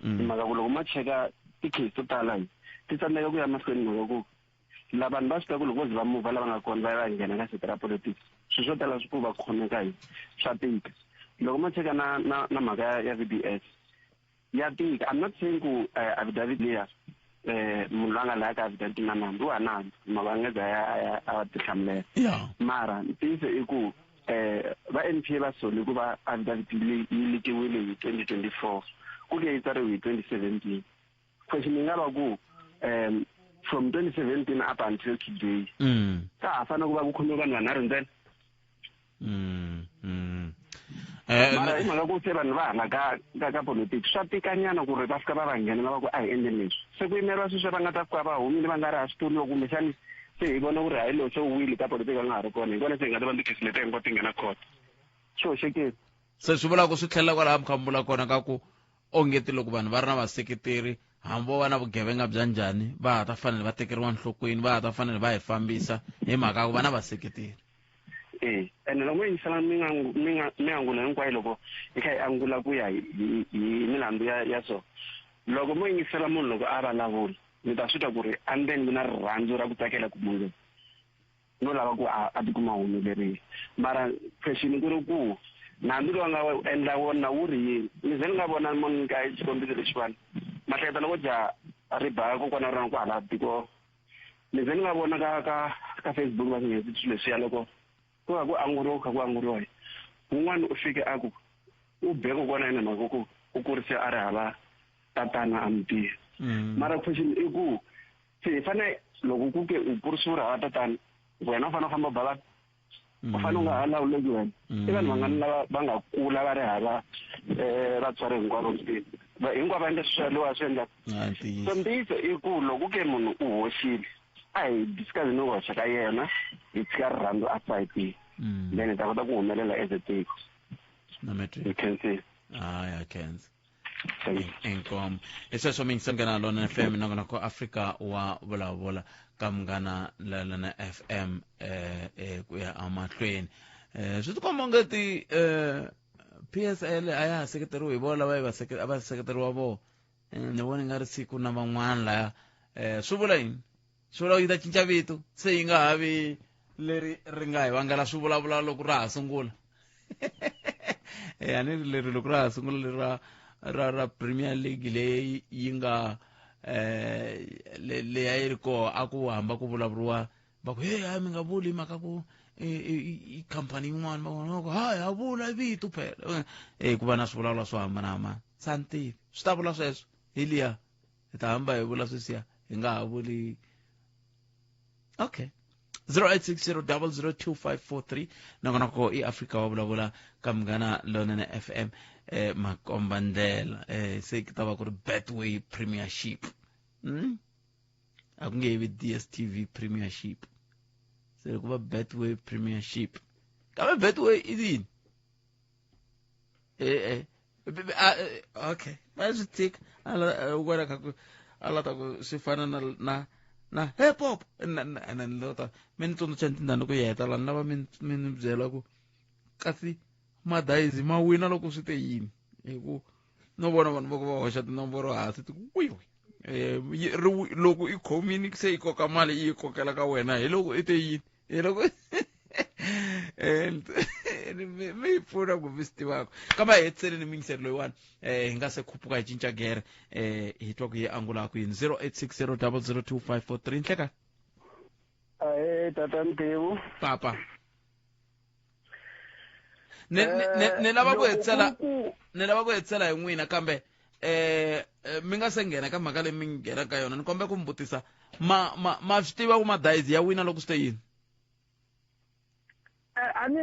Hi mhaka ku loko ma cheka ti-case to tala hi ti tsandzeka ku ya mahlweni mhaka ku la vanhu va swi tiva ku loko vo ze va muvha lava nga kona va ya va nghena ka sete ra politics swilo swo tala swi ku va khomeka hi swa tika. Loko ma cheka na na na mhaka ya VBS ya tika. I'm not saying ku affidavit liya munhu loyi a nga laya ka affidavit na nandzu wa nandzu mhaka a nga za ya a tihlamulela. Mara ntiyiso i ku va NPA va sole ku va affidavit yi leakiwile hi 2024 ku ke yi tsariwe hi 2017. Question yi nga va ku from 2017 up until today ka ha fanele ku va ku khomiwe vanhu vanharhu ntsena. Mara hi mhaka ku se vanhu va hala ka ka ka politics swa tikanyana ku ri va fika va va nghenela va ku a hi endleni leswi se ku yimeriwa sweswi va nga ta fika va humile va nga ri ha switulu kumbexani se hi vona ku ri hayi lowu se wu wile ka politiki a nga ha ri kona hi kona se hi nga ta va tikhesi leti hinkwato ti nghena court. Swi hoxekile. Se swi vula ku swi tlhelela kwalaha mi kha mi vula kona ka ku ongeti loko vanhu va ri na vaseketeri hambi vo va na vugevenga bya njhani va ha ta fanele va tekeriwa nhlokweni va ha ta fanele va hi fambisa hi mhaka ya ku va na vaseketeri. Ene loko mo yingisela mi nga mi nga mi angula hinkwayo loko hi kha hi angula ku ya hi hi milandzu ya ya so loko mo yingisela munhu loko a vulavula mi ta swi twa ku ri endzeni ku na rirhandzu ra ku tsakela ku munhu no lava ku a tikuma humelerile. Mara question ku ri ku nandzu lowu a nga endla wona wu ri yini? Ni ze ni nga vona mo nyika xikombiso lexiwani mahleketa loko ja ri ba kokwana ra rona kwahala tiko ni ze ni nga vona ka ka ka Facebook va nghenisi swilo leswiya loko ku va ku anguriwa ku kha ku anguriwa wun'wana u fike a ku u be kokwana yena mhaka ku u kurise a ri hava tatana a mi tiva. Mara question i ku se hi fanele loko ku ke u kurisiwe u ri hava tatana wena u fanele u famba u ba vanhu. U fanele u nga ha lawuleki wena. I vanhu vangani lava va nga kula va ri hava vatswari hinkwavo mutini, hinkwavo va endla swilo swi endlaka. So ntiyiso i ku loko ke munhu u hoxile, a hi discuss ni hoxa ka yena, hi tshika rirhandzu aside, then hi ta kota ku humelela as a tiko. You can see. Hayi, khensa. Inkomo. Hi sweswo mi Munghana Lonene FM, nongonoko Afrika wa Vulavula ka Munghana Lonene FM. Ku ya emahlweni, swi tikomba onge ti PSL a ya ha seketeriwi hi vona lava a va seketeriwa vona. Ni vona nga ri siku na van'wana laya. Swi vula yini? Swi vula yi ta cinca vito, se yi nga ha vi leri ri nga hi vangela swi vulavula loko ra ha sungula. A ni ri leri loko ra ha sungula leri ra Premier League leyi yi nga leyi a yi ri koho, a ku hamba ku vulavuriwa va ku hey, hayi mi nga vuli mhaka ku i khampani yin'wana, va vona ku hayi ha vula vito phela. Ku va na swivulavula swo hambanahambana, sa ni tivi swi ta vula sweswo hi liya hi ta hamba hi vula sweswiya, hi nga ha vuli. Okay, 0860002543, nongonoko i Afrika wa Vulavula ka Munghana Lonene FM. Makomba ndlela, se ku ta va ku ri Betway Premiership. A ku nge vi DStv Premiership, se ku va Betway Premiership. Kambe Betway i yini? Okay, va swi tika wena kha ku a la ta ku swi fana na hip hop na na na ta mi ni tsundzuxa ni ku heta la ni lava mi ni byela ku kasi madayizi ma wina loko swi te yini, hi ku no vona vanhu va ku va hoxa tinomboro hansi ti ku wiwi loko i khomini se yi koka mali yi kokela ka wena, hi loko i te yini, hi loko mi yi pfuna ku mi swi tivaka. Kambe a hi hetiseleni muyingiseri loyiwani, hi nga se khupuka hi cinca gere, hi twa ku yi angula ku yini. 0860002543. Nhleka. Ahe, tata Ntivu. Papa, ni lava ku hetisela, ni lava ku hetisela hi n'wina, kambe mi nga se nghena ka mhaka leyi mi nghena ka yona, ni kombela ku mi vutisa, ma swi tiva ku madayizi ya wina loko swi te yini? A ni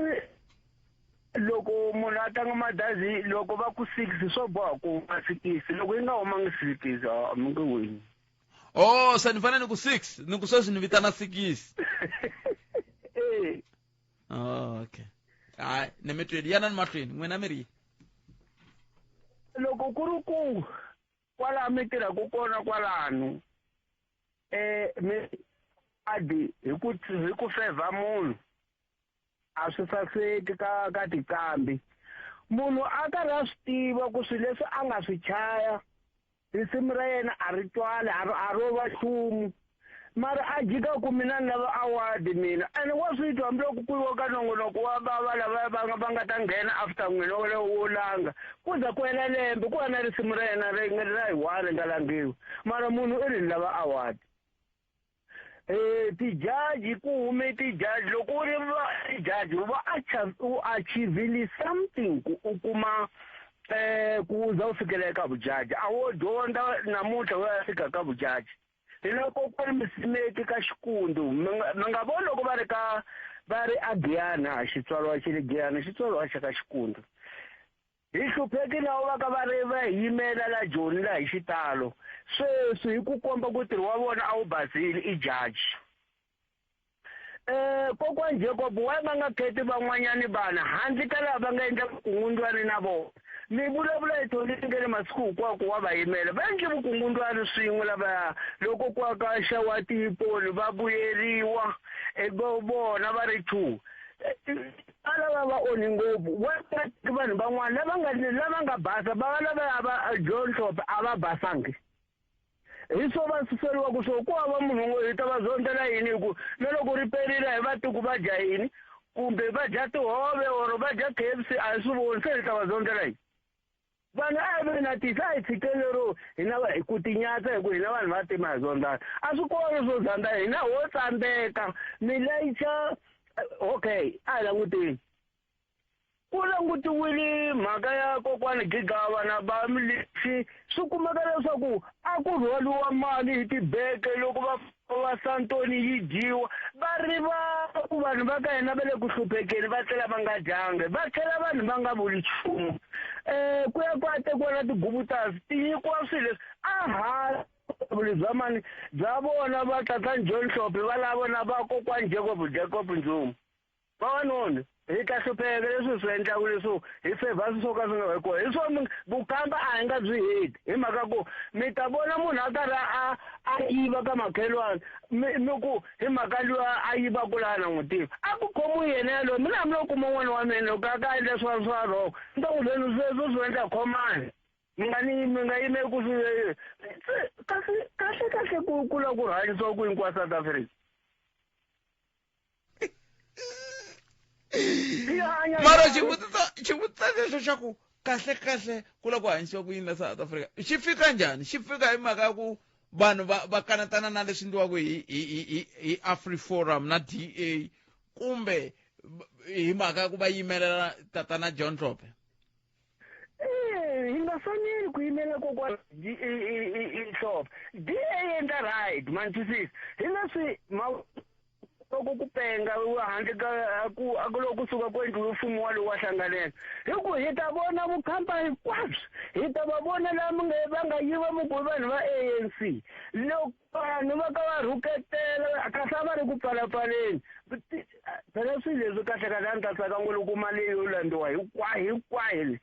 loko munhu a tlanga madazi, loko va ku 6 swo boha ku huma 6, loko yi nga humangi 6 a mi nge wini. Oh, se ni fanele ni ku 6, ni ku sweswi ni vitana 6. Oh, okay. Hayi, ni mi twile, yanani mahlweni n'wina mi ri. Loko ku ri ku kwala mi tirhaka kona kwalano, mi adi hi ku fevha munhu, a swi saseki ka tiqambi. Munhu a karhi a swi tiva ku swilo leswi a nga swi chaya risimu ra yena a ri twali, a ro va nchumu, mara a jika ku mina ni lava award mina. Ene wa swi twa hambiloko ku yiwa ka nongonoko wa bava lava va nga ta nghena after n'wina wo langa, ku za ku hela lembe ku va na risimu ra yena ra hi one ri nga langiwi, mara munhu i ri ni lava award. Tijaji ku hume tijaji, loko u ri tijaji u va u achievile something ku u kuma ku za u fikela eka vujaji, a wo dyondza namuntlha u ya fika ka vujaji. Hi loko ku ri misimeki ka Xikundu, mi nga voni loko va ri ka va ri a Giyani, xitswariwa xi le Giyani, xitswariwa xa ka Xikundu. Hi hlupheki lava va ka va ri va hi yimela la Joni la hi xitalo. Sweswi hi ku komba ku ntirho wa vona a wu basile i jaji. Kokwani Jacob, why va nga kheti van'wanyani vana handle ka lava va nga endla vukungundwani na vona? Mi vulavula hi Tony Ngele masiku hinkwawo wa va yimela. Va endle vukungundwani swin'we lavaya loko ku aka xa wa tipoli va vuyeriwa vona va ri 2. Lava va onhi ngopfu, wa vanhu van'wana lava nga basa va lava va John Hlophe a va basangi. Hi swo va suseriwa ku swo ku hava munhu un'we hi ta va zondzela yini, hi ku na loko ri perile hi va tiku va dya yini, kumbe va dya tihove or va dya KFC, a hi swi voni, se hi ta va zondzela yini? Vanhu a hi vi na tisa, a hi tshikeleriwi hina hi ku tinyatsa, hi ku hina vanhu va tima hi zondzana. A swi kona swo zandza, hina ho tsandzeka. Mi layicha, okay, a hi languteni. Ku langutiwile mhaka ya kokwani Gigaba na ba Mlisi, swi kumeka leswaku a ku rhwaliwa mali hi tibeke loko va va Santoni yi dyiwa, va rivala ku vanhu va ka hina va le ku hluphekeni va tlela va nga dyangi va tlhela vanhu va nga vuli nchumu um ku ya ku ya tekiwa na tigubutasi ti nyikiwa swilo leswi a ha vuli bya mani bya vona va tatani John Hlophe va lava na va kokwani Jacob Jacob Nzuma vavanuna hi ta hlupheka leswi hi swi endlaka leswo hi fevha swi swo ka swi nga vi kona hi swona vukamba a hi nga byi heti hi mhaka ku mi ta vona munhu a karhi a a yiva ka makhelwani mi mi ku hi mhaka luya a yivaku laha na n'wi tiva a ku khomiwi yena yaloye mina hambi lo kuma n'wana wa mina loko a ka endla swa swa wrong ni ta ku leni sweswo swi endla khomani mi nga ni mi nga yimeli ku swi kahle kahle kahle ku ku lava ku rhangisiwa ku hinkwayo South Africa mara xivutiso xivutiso xexo xa ku kahle kahle ku lava ku hanyisiwa ku yini la South Africa xi fika njhani xi fika hi mhaka ya ku vanhu va va kanetana na leswi endliwaka hi hi hi hi AfriForum na DA kumbe hi mhaka ya ku va yimelela tatana John Hlophe Eh, hi nga faneli ku yimela kokwana Hlophe DA endla right man twisisa hi leswi loko ku penga handle ka ku a ku loko kusuka ku endliwe mfumo walowu wa hlanganela hi ku hi ta vona vukhamba hinkwabyo hi ta va vona laha mi nga va nga yiva mi ku vanhu va ANC loko vanhu va ka va rhuketela kahle a va ri ku pfalapfaleni phela swilo leswi kahle kahle a ni ta tsaka ngo loko mali yo landziwa hinkwayo hinkwayo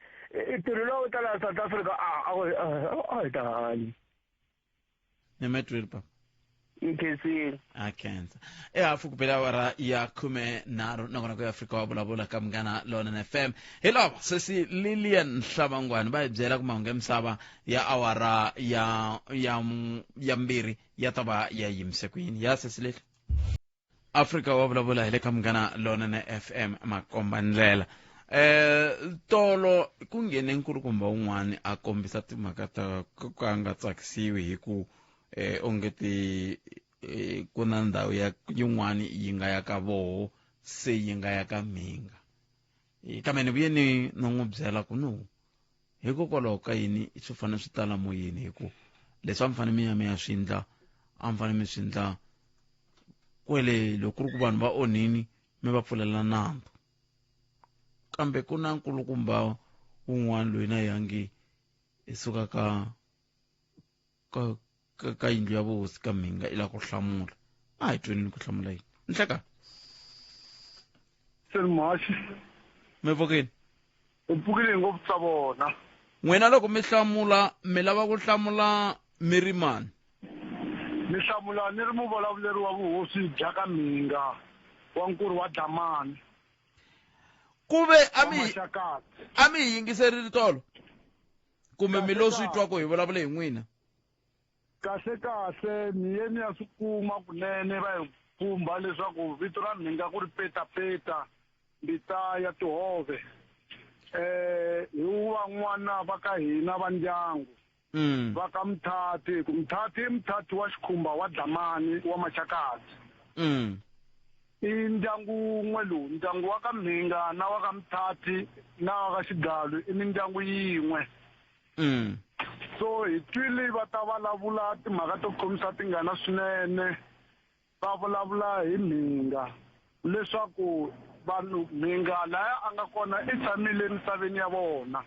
ntirho lowu tala South Africa a a hi ta hanya ni metwile papa nkhensile a khensa ehafu ku bela awara ya 13 nakona ku Afrika wa vulavula ka Munghana Lonene FM hi lava sesi Lilian Hlavangwani va hi byela ku mahungu ya misava ya awara ya ya ya mbirhi ya ta va ya yimise ku yini ya sesi Lili Afrika wa vulavula hi le ka Munghana Lonene FM makomba ndlela eh tolo ku nghene nkulukumba un'wana a kombisa timhaka ta ku ka nga tsakisiwi hi ku eh onge ti eh, ku na ndhawu ya yin'wana yi nga ya ka voho se yi nga ya ka mhinga eh, kambe ni vuye ni ni n'wi byela ku no hikokwalaho ka yini swi fanele swi tala moyeni hi ku leswi a mi fanele mi ya mi ya swi ndla a mi fanele mi swi ndla kwele loko ku ri ku vanhu va onhini mi va pfulela nandzu kambe ku na nkulukumba wun'wana loyi na yangi i suka ka ka ka, ka yindlu ya vuhosi ka mhinga i lava ku hlamula a hi twenini ku hlamula yini nhleka seni muhaxi mi pfukile u pfukile ngopfu tsa vona n'wina loko mi hlamula mi lava ku hlamula mi ri mani ni hlamula ni ri muvulavuleri wa vuhosi bya ka mhinga wa nkuru wa dlamani ku ve a mi a mi hi yingiserile tolo kumbe mi lo swi twa ku hi vulavule hi n'wina kahle kahle ni ye ni ya swi kuma kunene va hi khumba leswaku vito ra mhinga ku ri petapeta mbita ya tihove eh hi van'wana va ka hina va ndyangu mm. va ka muthathi ku muthathi i muthathi wa xikhumba wa dlamani wa machakazi mm. i ndyangu wun'we lowu ndyangu wa ka mhinga na wa ka muthathi na wa ka xigalu i mindyangu yin'we mm. so hi twile va ta vulavula timhaka to khomisa tingana swinene va vulavula hi mhinga leswaku vanhu mhinga laya a nga kona i tshamile emisaveni ya vona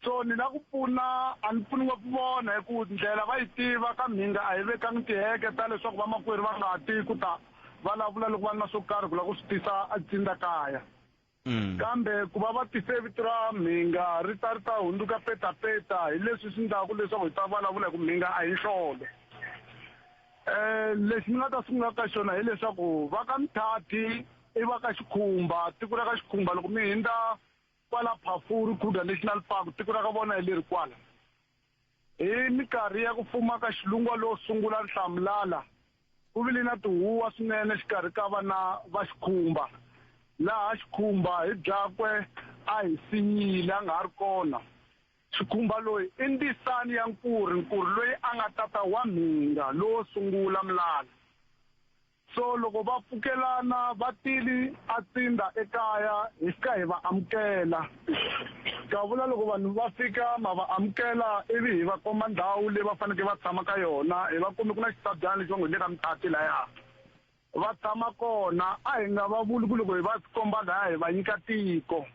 so ni la ku pfuna a ni pfuni ngopfu vona hi ku ndlela va yi tiva ka mhinga a hi vekangi tiheke ta leswaku vamakwerhu va nga ti ku ta vulavula loko va ri na swo karhi ku lava ku swi tisa etsinda kaya mm. kambe ku va va tise vito ra mhinga ri ta ri ta hundzuka petapeta hi leswi swi ndlaku leswaku hi ta vulavula hi ku mhinga a hi nhlolo um lexi ni nga ta sungula ka xona hileswaku va ka muthathi i va ka xikhumba tiko ra ka xikhumba loko mi hindza kwala Phafuri Kruger National Park tiko ra ka vona hi leri kwala hi minkarhi ya ku fuma ka xilungwa lowo sungula Nhlamulala ku vile na tihuwa swinene xikarhi ka vana va xikhumba laha xikhumba hi byakwe a hi siyile a nga ha ri kona xikhumba loyi i ndisani ya nkuri nkuri loyi a nga tata wa mhinga lowo sungula mulala So loko va pfukelana va tili a tsinda ekaya hi fika hi va amukela. Kavula loko vanhu va fika ma va amukela ivi hi va komba ndhawu leyi va faneleke va tshama ka yona hi va kombe ku na xitabyana lexi va ngo hi le ka Mtati laya. Va tshama kona, a hi nga va vuli ku loko hi va komba laya hi va nyika tiko.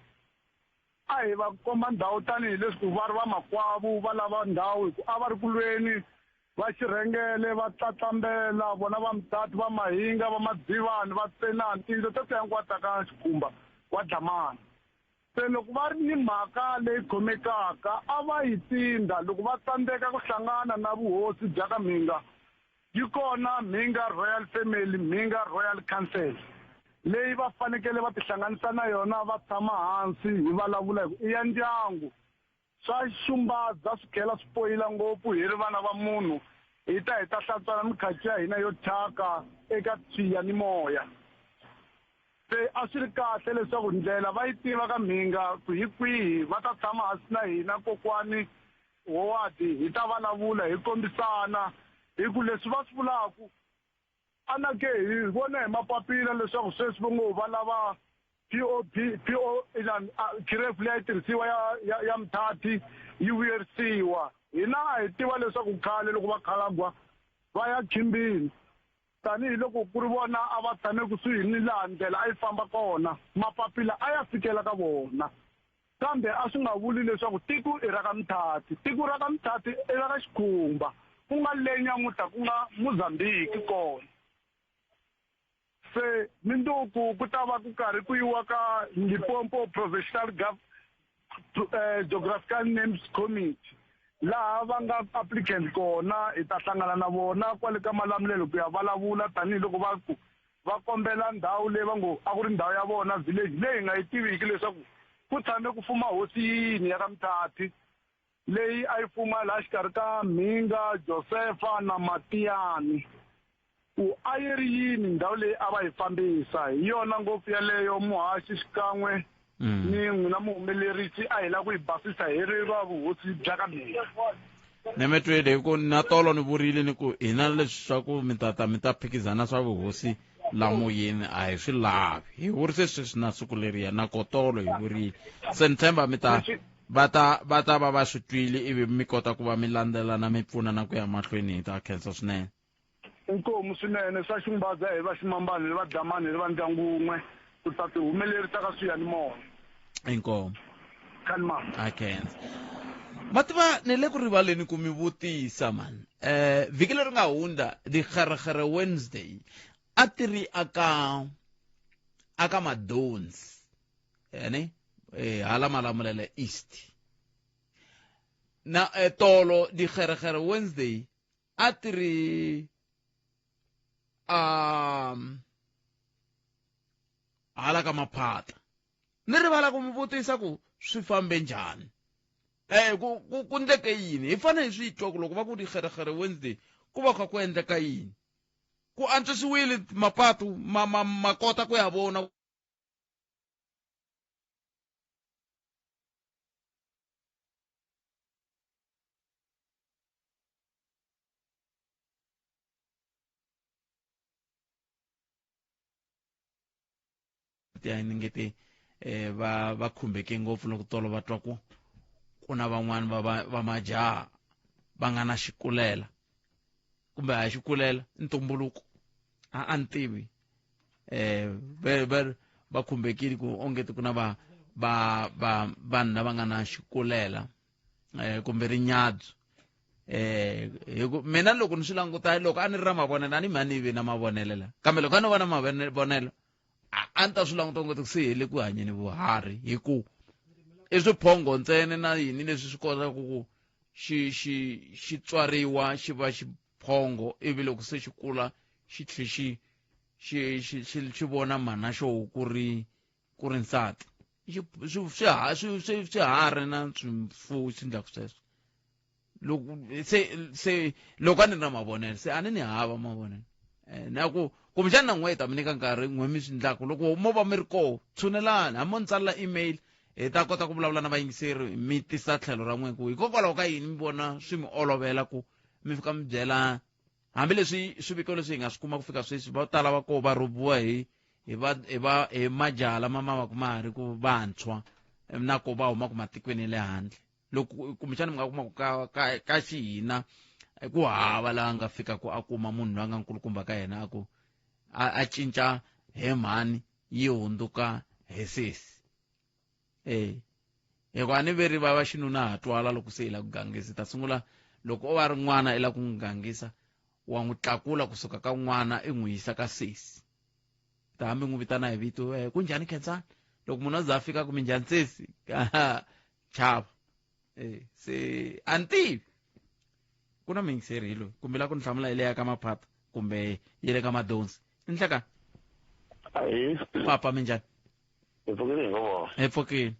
A hi va komba ndhawu tanihileswi ku va ri vamakwavo va lava ndhawu hi ku a va ri ku lweni, va xirhengele, va tlatlambela, vona va Mutati, va Mahinga, va Madzivani, va Tsenani, tiyindlu teto hinkwato ta ka Xikhumba wa Dlamani. Se loko va ri ni mhaka leyi khomekaka a va yi tindza loko va tsandzeka ku hlangana na vuhosi bya ka Mhinga. Yi kona Mhinga Royal Family, Mhinga Royal Council leyi va fanekele va tihlanganisa na yona va tshama hansi hi vulavula hi ku i ya ndyangu. Swa xumbadza swi tlhela swi poyila ngopfu hi ri vana va munhu hi ta hi ta hlantswana mikhacu ya hina yo thyaka eka swiyanimoya. Se a swi ri kahle leswaku ndlela va yi tiva ka Mhinga ku hi kwihi va ta tshama hansi na hina kokwani Howard hi ta vulavula hi kombisana hi ku leswi va swi vulaka ana ke hi vona hi mapapila leswaku sweswi va ngo va lava POP PO inani khirefu leyi a yi tirhisiwa ya ya ya Mthathi yi vuyerisiwa. Hina a hi tiva leswaku khale loko vakhalabya va ya khimbini tanihiloko ku ri vona a va tshame kusuhi ni laha ndlela a yi famba kona, mapapila a ya fikela ka vona. Kambe a swi nga vuli leswaku tiko i ra ka Mthathi. Tiko ra ka Mthathi i ra ka Xikhumba, ku nga le nyamuntlha ku nga Mozambique kona. Se mindzuku ku ta va ku karhi ku yiwa ka Limpopo Provincial Geographical Names Committee laha va nga applicant kona, hi ta hlangana na vona kwale ka Malamulele ku ya vulavula tanihiloko va ku va kombela ndhawu leyi va ngo a ku ri ndhawu ya vona village leyi hi nga yi tiviki leswaku ku tshame ku fuma hosi yini ya ka Mthathi leyi a yi fuma laha xikarhi ka Mhinga, Josefa na Matiyani ku a yi ri yini ndhawu leyi a va yi fambisa hi yona ngopfu yaleyo muhaxi xikan'we ni n'wina muhumelerisi a hi lava ku yi basisa hi ri va vuhosi bya ka Mhinga. Ni mi twile hi ku na tolo ni vurile ni ku hina leswi swa ku mi ta ta mi ta phikizana swa vuhosi la moyeni a hi swi lavi. Hi vurise sweswi na siku leriya na kotolo hi vurile. Se ni tshemba mi ta va ta va ta va va swi twile ivi mi kota ku va mi landzelana mi pfunana ku ya mahlweni hi ta khensa swinene. Inkomu swinene swa Xingwadza hi va Ximambana hi va Dlamani hi va ndyangu wun'we ku ta ti humelerisa ka swiyanimoya. Inkomu. Khanma. A khensa. Ma tiva ni le ku rivaleni ku mi vutisa man. Vhiki leri nga hundza Dikgerekgere Wednesday a ti ri aka aka Madonsi. Ene hala Malamulele East. Na tolo Dikgerekgere Wednesday a ti ri hala ka Maphata. Ni rivala ku mi vutisa ku swi fambe njhani. Ku endleke yini? Hi fanele hi swi twa ku loko va ku Dikgerekgere Wednesday ku va kha ku endleka yini? Ku antswisiwile mapatu ma kota ku ya vona. Ti ni nge te va khumbeke ngopfu loko tolo va twa ku ku na van'wani va majaha va nga na xikulela kumbe a hi xikulela ntumbuluko a ni tivi va khumbekile ku onge ti ku na vanhu lava nga na xikulela kumbe rinyadzu hi ku mina loko ni swi languta loko a ni ri na mavonelo a ni mhani vi na mavonelo la kambe loko a ni va na mavonelo a ni ta swi languta ngopfu se hi le ku hanyeni vuharhi hi ku i swiphongo ntsena na yini leswi swi kotaka ku xi xi xi tswariwa xi va xiphongo ivi loko se xi kula xi tlhe xi xi xi xi xi vona mhana xo ku ri ku ri nsati swiharhi na swifuwo swi endlaka sweswo loko se se loko a ni ri na mavonelo se a ni ni hava mavonelo na ku kumbexana na n'we hi ta mi nyika nkarhi n'we mi swi endlaka loko mo va mi ri koho tshunelani hambi mo ni tsalela email hi ta kota ku vulavula na vayingiseri mi tisa tlhelo ra n'we ku hikokwalaho ka yini mi vona swi mi olovela ku mi fika mi byela hambileswi swiviko leswi hi nga swi kuma ku fika sweswi vo tala va koho va rhubiwa hi hi va hi va hi majaha lama ma va ku ma ha ri ku vantshwa na ku va huma ku matikweni ya le handle loko kumbexana mi nga kuma ku ka ka ka xihina ku hava laha nga fika ku a kuma munhu loyi a nga nkulukumba ka yena a ku a cinca he mhani yi hundzuka he sesi. Hikuva ni veri va xinuna ha twala loko se i la ku gangisa, ta sungula loko o va ri n'wana i la ku n'wi gangisa, wa n'wi tlakula kusuka ka n'wana i n'wi yisa ka sesi. Ta hambi n'wi vitana hi vito, kunjhani Khensani? Loko munhu a za a fika ku minjhani sesi? Chava. Se a ni tivi. Ku na muyingiseri hi loyi, kumbe la ku ni hlamula hi leya ka Maphata kumbe yi le ka Madonsi. I nhlekani? Ahee. Papa minjhani? Hi pfukile hi ngo vona. Hi pfukile.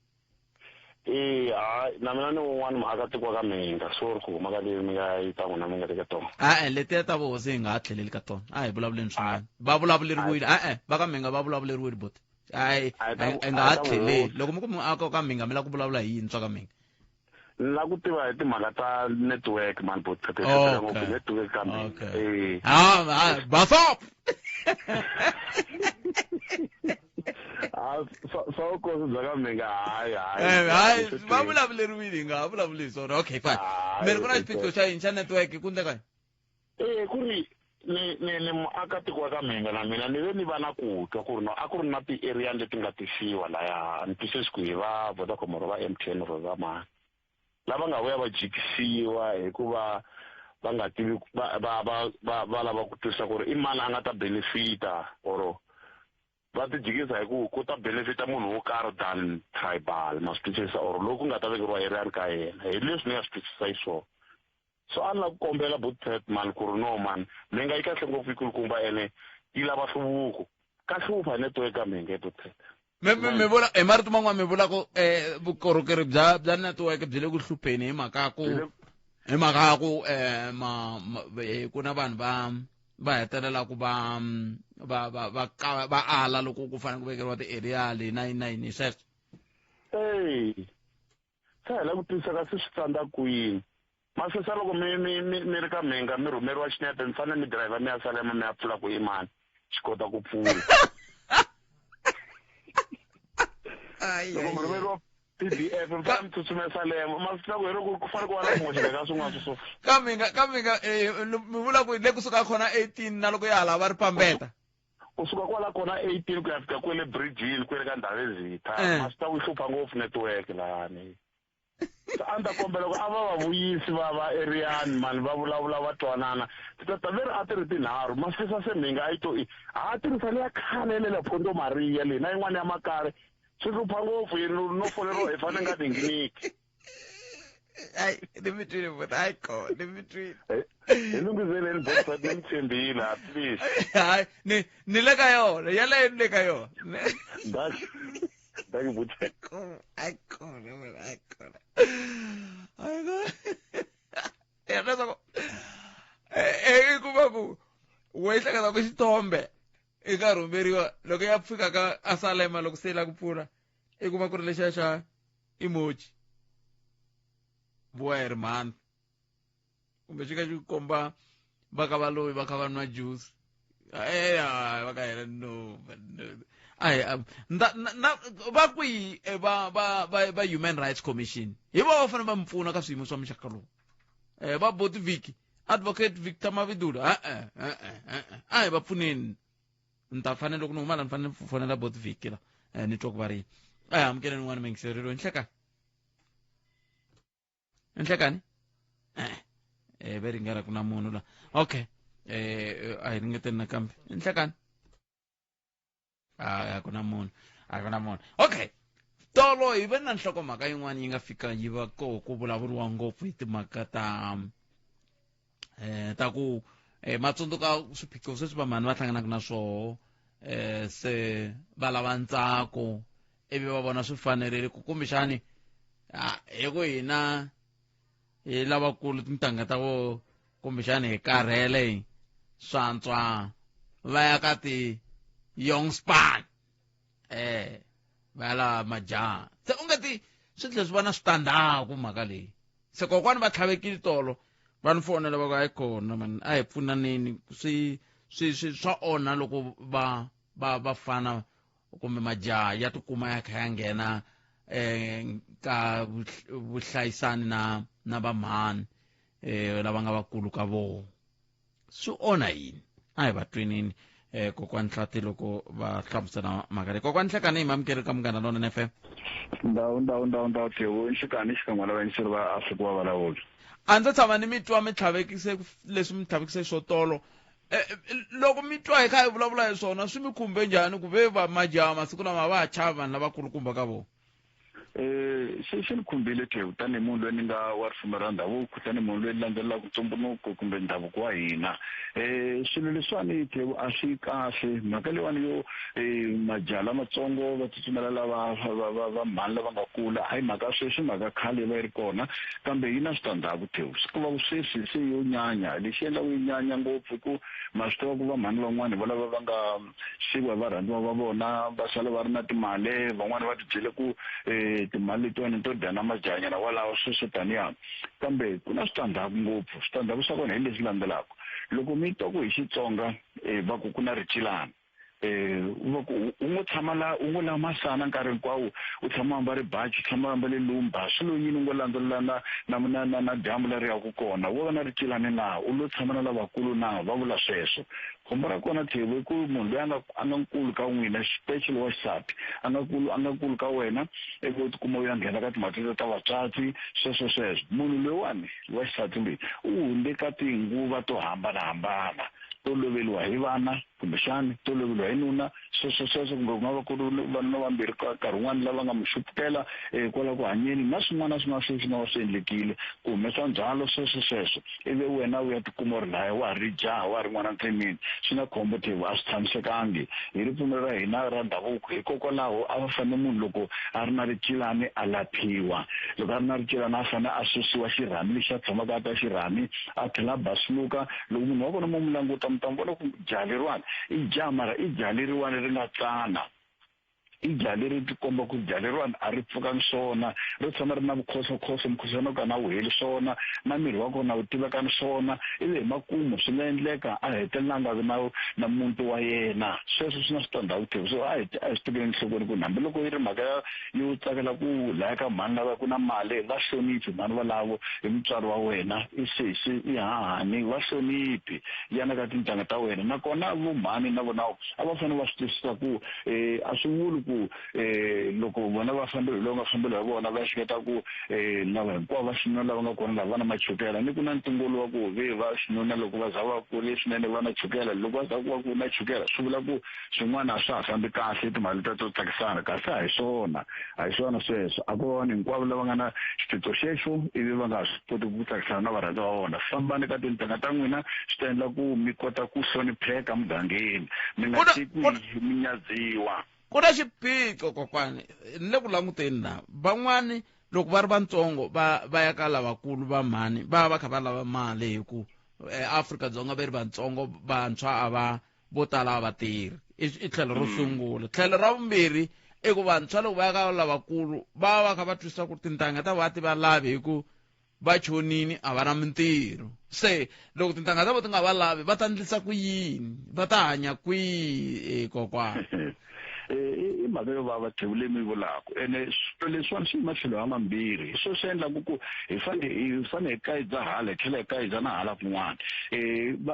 Hayi, na mina ni un'wana muakatiko wa ka Mhinga, sorry ku huma ka leyi mi nga yi ta n'wina mi nga le ka tona. E-e, letiya ta vuhosi hi nga ha tlheleli ka tona. A hi vulavuleni swin'wana. Va vulavuleriwile. E-e, va ka Mhinga va vulavuleriwile buti. Hayi, hi nga ha tlheleli. Loko mi ku muaka wa ka Mhinga mi lava ku vulavula hi yini swa ka Mhinga? Ni lava ku tiva hi timhaka ta network man, buti. Ti hlupheka ngopfu network ka Mhinga. Ha, basop. Ah, swa vukosi bya ka Mhinga, hayi, hayi. Hayi, va vulavuleriwile, hi nga ha vulavuli hi swona. Okay, fine. Mi ri ku na xiphiqo xa yini xa network ku endleka yini? Ku ri ni muakatiko wa ka Mhinga na mina ni ve ni va na ku twa ku ri no a ku ri na ti-area leti nga tisiwa laya, ni twisisi ku hi va Vodacom or va MTN or va mani lava nga vuya va jikisiwa hikuva va nga tivi va lava ku twisisa ku ri i mani a nga ta benefita or va ti jikisa hi ku ku ta benefita munhu wo karhi than tribal, ma swi twisisa, or loku nga ta vekeriwa area ka yena hi leswi ni nga swi twisisa hi swona. So a ni lava ku kombela Bootpet man ku ri no man, mi nga yi kahle ngopfu yi kulukumba ene yi lava hluvuko. Ka hlupha network ka Mhinga Bootpet. Mi vula hi marito man'wana mi vula ku vukorhokeri bya network byi le ku hlupheni hi mhaka ku hi mhaka ku ma, ma, ku na vanhu va hetelela ku va ala loko ku fanele ku vekeriwa ti-area leyi na yini na yini sweswo. Ey, se hi lava ku twisisa ka se swi tsandza kwini. Masesa loko mi ri ka Mhinga mi rhumeriwa xinepe mi fanele mi driver mi ya Salema mi ya pfula ku i mani xi kota ku pfula. Loko mi rhumeriwa PDF mi fanele mi tsutsumela Salema, ma swi tiva ku hi loko ku fanele ku va na ku hoxeka ka swin'wana swo. Ka Mhinga, ka Mhinga, mi vula ku le kusuka khona 18 na loko ya hala va ri pambeta. Kusuka kwala kona 18 ku ya fika kwele bridge-ini kwele ka Ndhavezitha. Ma swi tiva ku yi hlupha ngopfu network lahani. A ni ta kombela ku a va va vuyisi va Eriani mani va vulavula va twanana. Tata veri a ti ri tinharhu, ma swi twisisa se Mhinga a yi to i ha tirhisa leya khale le la Phondo Maria leyi na yin'wana ya makare. Swi hlupha ngopfu yi no foneriwa hi fanele nga ninginiki. Ai, ni mi twile buti, hayi ko, ni mi twile. Hi lunghiseleni buti, ni mi tshembile, please. Hayi, ni le ka yona, yaleyo ni le ka yona. Dankie, buti. Hayi kona, hayi kona. Hayi kona. Ya leswaku, i kuma ku we hleketa ku xithombe i ka rhumeriwa loko ya fika ka Asalema loko se yi lava ku pfula i kuma ku ri lexiya xa emoji buwa hi ri mhani kumbe xi kha xi komba va ka va loyi va kha va nwa juice. Va ka hela no, no. Ai, na, va kwihi, va Human Rights Commission hi va va fanele va mi pfuna ka swiyimo swa muxaka lowu. Va Boti Vicky, Advocate Victor Mavidula, a hi va pfuneni. Ni ta fanele loko ni huma la ni fanele ni fonela Boti Vicky la. Ni twa ku va ri yini. A hi amukeleni un'wana muyingiseri loyi. Nhlekani. Nhlekani? Ve ringela ku na munhu la. Okay. A hi ringeteni nakambe. Nhlekani. A ku na munhu. A ku na munhu. Okay. Tolo hi ve na nhlokomhaka yin'wana yi nga fika yi va koho ku vulavuriwa ngopfu hi timhaka ta ku matsundzuka swiphiqo sweswi vamhani va hlanganaka na swoho, se va lava ntsako ivi va vona swi fanerile ku kumbexani, hi ku hina hi lavakulu tintangha ta vo kumbexani hi karhele swantswa va ya ka ti young span, va ya lava majaha. Se u nga ti swi tlhela swi va na switandzhaku mhaka leyi. Se kokwani va tlhavekile tolo va ni fonela va ku hayi kona man, a hi pfunaneni, swa onha loko va fana kumbe majaha ya tikuma ya kha ya nghena ka vuhlayisani na vamhani lava nga vakulu ka vona. Swi onha yini? A hi va twenini. Kokwani Nhlati loko va hlamusela mhaka leyi. Kokwani Nhlekani, hi mamukeri ka Munghana Lonene FM. Ndhawu, ndhawu, ndhawu, ndhawu, Theo, nhlekani xikan'we na vayingiseri va Afrika wa vulavula. A ndzi tshama ni mi twa mi tlhavekise leswi mi tlhavekise swo tolo. Loko mi twa hi kha hi vulavula hi swona, swi mi khumbe njhani ku ve va majaha masiku lama va ha chavi vanhu lavakulukumba ka vona? Xi ni khumbile Theo, tanihi munhu loyi ni nga wa ripfumelo ra ndhavuko, tanihi munhu loyi ni landzelelaka ntumbuluko kumbe ndhavuko wa hina. Swilo leswiwani Theo a swi kahle, mhaka leyiwani yo majaha lamatsongo va tsutsumela lava va mhani lava nga kula, hayi mhaka sweswi, mhaka khale va yi ri kona, kambe yi na switandzhaku Theo. Swi ku va ku sweswi se yo nyanya, lexi endlaka yi nyanya ngopfu i ku ma swi tiva ku va mhani van'wani hi volava va nga siva hi varhandziwa va vona, va sala va ri na timali, van'wani va tibyele ku timali letiwani to dya na majahanyana walawo, sweswo taniya. Kambe ku na switandzhaku ngopfu. Switandzhaku swa kona hi leswi landzelaka. Loko mi twa ku hi Xitsonga va ku ku na ricilana, va ku u ngo tshama la, u ngo lava masana nkarhi hinkwawo, u tshama u ambale baji, u tshama u ambale lumba, swi lo yini u ngo landzelela na dyambu leri yaka kona, wo va na ricilani na, u lo tshama na lavakulu na, va vula sweswo. Khombo ra kona Thebo i ku munhu loyi a nga nkulu ka n'wina, especially wa xisati, a nga nkulu ka wena, ivi u tikuma u ya nghena ka timhaka teto ta vatswatsi, sweswo sweswo. Munhu loyiwani wa xisati loyi u hundze ka tinguva to hambanahambana, to loveriwa hi vana kumbexani, to loveriwa hi nuna, sweswo sweswo, kumbe ku nga va ku ri vanuna vambirhi ka nkarhi wun'wani lava nga n'wi xupukela kwala ku hanyeni, na swin'wana na swin'wana sweswi nga va swi endlekile, ku humesa ndzhwalo, sweswo sweswo, ivi wena u ya tikuma u ri laya wa ha ri jaha, wa ha ri n'wana ntsemini. Swi na khombo Thebo, a swi tshamisekangi hi ripfumelo ra hina ra ndhavuko. Hikokwalaho a va fanele munhu loko a ri na ricilani a laphiwa, loko a ri na ricilani a fanele a susiwa xirhami lexi a tshamaka a twa xirhami, a tlhela a basuluka. Loko munhu wa kona mo n'wi languta mi ta n'wi vona ku jaha leriwani i jaha, mara i jaha leriwani ri nga tsana, i jaha leri ti komba ku jaha leriwani a ri pfukangi swona, ri tshama ri na vukhosokhoso, mukhuhlwana wo ka na wu heli swona, na miri wa kona wu tivekani swona, ivi hi makumu swi nga endleka a hetelela a nga vi na muti wa yena. Sweswo swi na switandzhaku Thebo. So a hi swi tekeli enhlokweni ku hambiloko yi ri mhaka ya yo tsakela ku laya ka mhani lava ku na mali, va hloniphi mhani valavo, i mutswari wa wena, i sesi, i hahani, va hloniphi, yana ka tintangha ta wena. Nakona vo mhani na vona a va fanele va swi twisisa ku a swi vuli ku loko vona va fambela hi lowu nga fambela hi vona, va ehleketa ku lava hinkwavo va xinuna lava nga kona lava va na machukela, ni ku na ntungu lowu wa ku ve va xinuna loko va za va kule swinene va na chukela, loko va za ku va ku na chukela swi vula ku swin'wana a swa ha fambi kahle, timali ta to tsakisana, kasi a hi swona, a hi swona sweswo. A ko va vanhu hinkwavo lava nga na xiphiqo xexo ivi va nga ha swi koti ku tsakisana na varhandziwa va vona. Fambani ka tintangha ta n'wina, swi ta endla ku mi kota ku hlonipheka mugangeni, mi nga tshiki mi nyadziwa. Ku na xiphiqo kokwani, ni le ku languteni la van'wani loko va ri vantsongo va ya ka lavakulu va mhani, va va kha va lava mali hi ku Afrika-Dzonga ve ri vantsongo, vantshwa a va vo tala a va tirhi. I tlhelo ro sungula. Tlhelo ra vumbirhi i ku vantshwa loko va ya ka lavakulu va va kha va twisisa ku tintangha ta vona ti va lavi hi ku va chonini, a va na mintirho. Se loko tintangha ta vona ti nga va lavi, va ta endlisa ku yini, va ta hanya kwihi kokwana? I mhaka yo vava Thebo leyi mi yi vulaka, ene swilo leswiwani swi yima tlhelo ya mambirhi, hi swona swi endlaka ku hi fanele hi kayidza hala hi tlhela hi kayidza na hala kun'wana.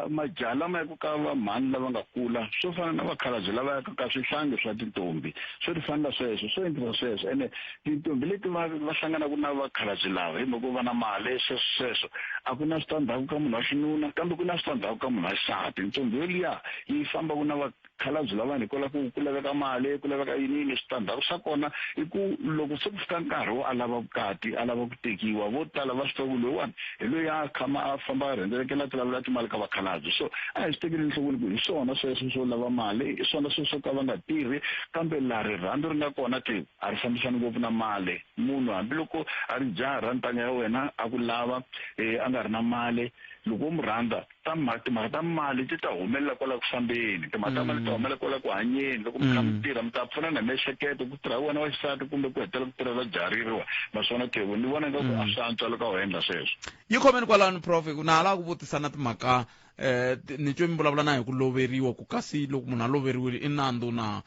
Majaha lama yaka ka va mhani lava nga kula, swo fana na vakhalabye lava yaka ka swihlangi swa tintombi, swo ti fanela sweswo, swo endlisa sweswo. Ene tintombi leti va hlanganaka na vakhalabye lava hi mhaka yo va na mali, sweswo sweswo, a ku na switandzhaku ka munhu wa xinuna, kambe ku na switandzhaku ka munhu wa xisati. Ntombi yoliya yi fambaka na vakhalabye lavani hikwalaho ku ku laveka mali, ku laveka yini yini, switandzhaku swa kona i ku loko se ku fika nkarhi wo a lava vukati, a lava ku tekiwa, vo tala va swi tiva ku loyiwani hi loyi a khama a famba a rhendzelekela a ti lavela timali ka vakhalabye. So a hi swi tekeli enhlokweni ku hi swona sweswo swo lava mali, hi swona sweswo ka va nga tirhi, kambe laha rirhandzu ri nga kona ke a ri fambisani ngopfu na mali. Munhu hambiloko a ri jaha ra ntangha ya wena a ku lava, a nga ri na mali, loko u n'wi rhandza, ta timhaka ta mali ti ta humelela kwala ku fambeni, timhaka ta mali ti ta humelela kwala ku hanyeni. Loko mi kha mi tirha, mi ta pfunana hi miehleketo, ku tirha wena wa xisati kumbe ku hetelela ku tirhela jaha ririwa. Naswona Thebo, ni vona ingaku a swi antswa loko a ho endla sweswo. Yi khomeni kwalano, Prof, hi ku na ha lava ku vutisa na timhaka Ni twe mi vulavula na hi ku loveriwa ku kasi loko munhu a loveriwile i nandzu na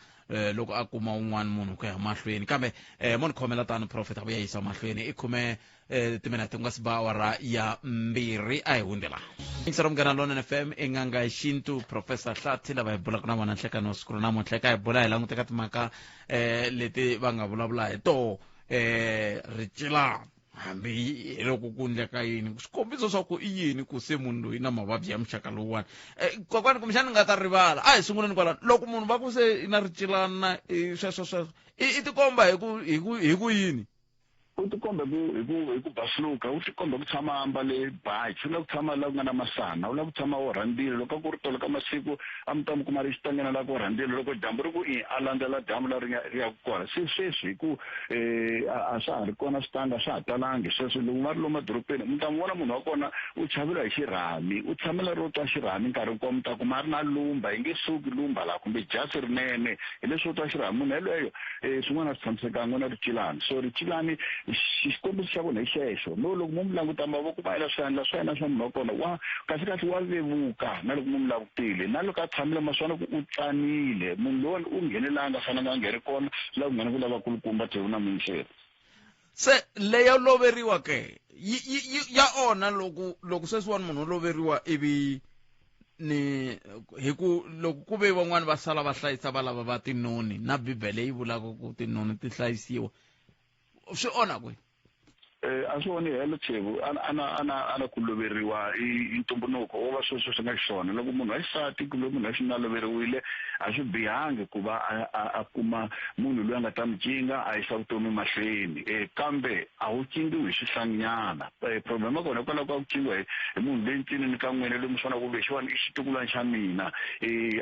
loko a kuma un'wana munhu ku ya mahlweni, kambe mo ni khomela tano profeta vuya yisa mahlweni i khume timinete ku nga si ba awara ya 2 a hi hundzela. Yingisela Munghana Lonene FM i n'anga ya xintu Professor Hlathi lava hi bulaka na vona nhlekani wa siku ra namuntlha. Eka hi bula hi languteka timhaka leti va nga vulavula hi toho ricila hambi hi loko ku endleka yini, swikombiso swa ku i yini ku se munhu loyi na mavabyi ya muxaka lowuwani. Kokwani kumbexani ni nga ta rivala, a hi sunguleni kwalano. Loko munhu va ku se i na ricilana sweswo sweswo i tikomba hi ku yini? U tikomba hi ku basuluka, u tikomba ku tshama a ambale bachi, u lava ku tshama laha ku nga na masana, u lava ku tshama wo rhandzile. Loko a ku ri tolo ka masiku a mi ta mi kuma ri xitangeni laha ku rhandzile, loko dyambu ri ku i a landzela dyambu laha ri ya kona. Se sweswi hi ku a swa ha ri kona switanga, swa ha talangi sweswo. Loko va ri lomu madorobeni mi ta n'wi vona munhu wa kona u chavela hi xirhami, u tshamela ro twa xirhami nkarhi hinkwawo, mi ta kuma a ri na lumba, yi nge suki lumba laha kumbe jasi rinene, hi leswi wo twa xirhami. Munhu yelweyo swin'wana a swi tshamisekanga, u na ricilani. So ricilani xikombiso xa vona hi xexo. No loko mo mi languta mavoko ma yena, swandla swa yena swa munhu wa kona wa kahle kahle wa vevuka, na loko mo mi langutile na loko a tshamile ma swi vona ku u tsanile. Munhu lowani u nghenelanga a fanelanga a nghene kona laha ku nghena ku lava kulukumba Thewu na Muyingiseri. Se leyo loveriwa ke yi ya onha loko sweswiwani munhu u loveriwa ivi ni hi ku loko ku ve van'wani va sala va hlayisa va lava va tinoni, na Bibele yi vulaka ku tinoni ti hlayisiwa, swi onha kwihi? A swi onhi helo Thewu, ana ku loveriwa i ntumbuluko wo va sweswo swi nga xiswona. Loko munhu wa xisati kumbe munhu wa xinuna a loveriwile, a swi bihangi ku va a kuma munhu loyi a nga ta mi cinga a yisa vutomi mahlweni, kambe a wu cingiwi hi swihlanginyana. Problem ya kona hikwalaho ka ku cingiwa hi munhu loyi ntsinini ka n'wina loyi mi swi vonaka ku lexiwani i xitukulwana xa mina,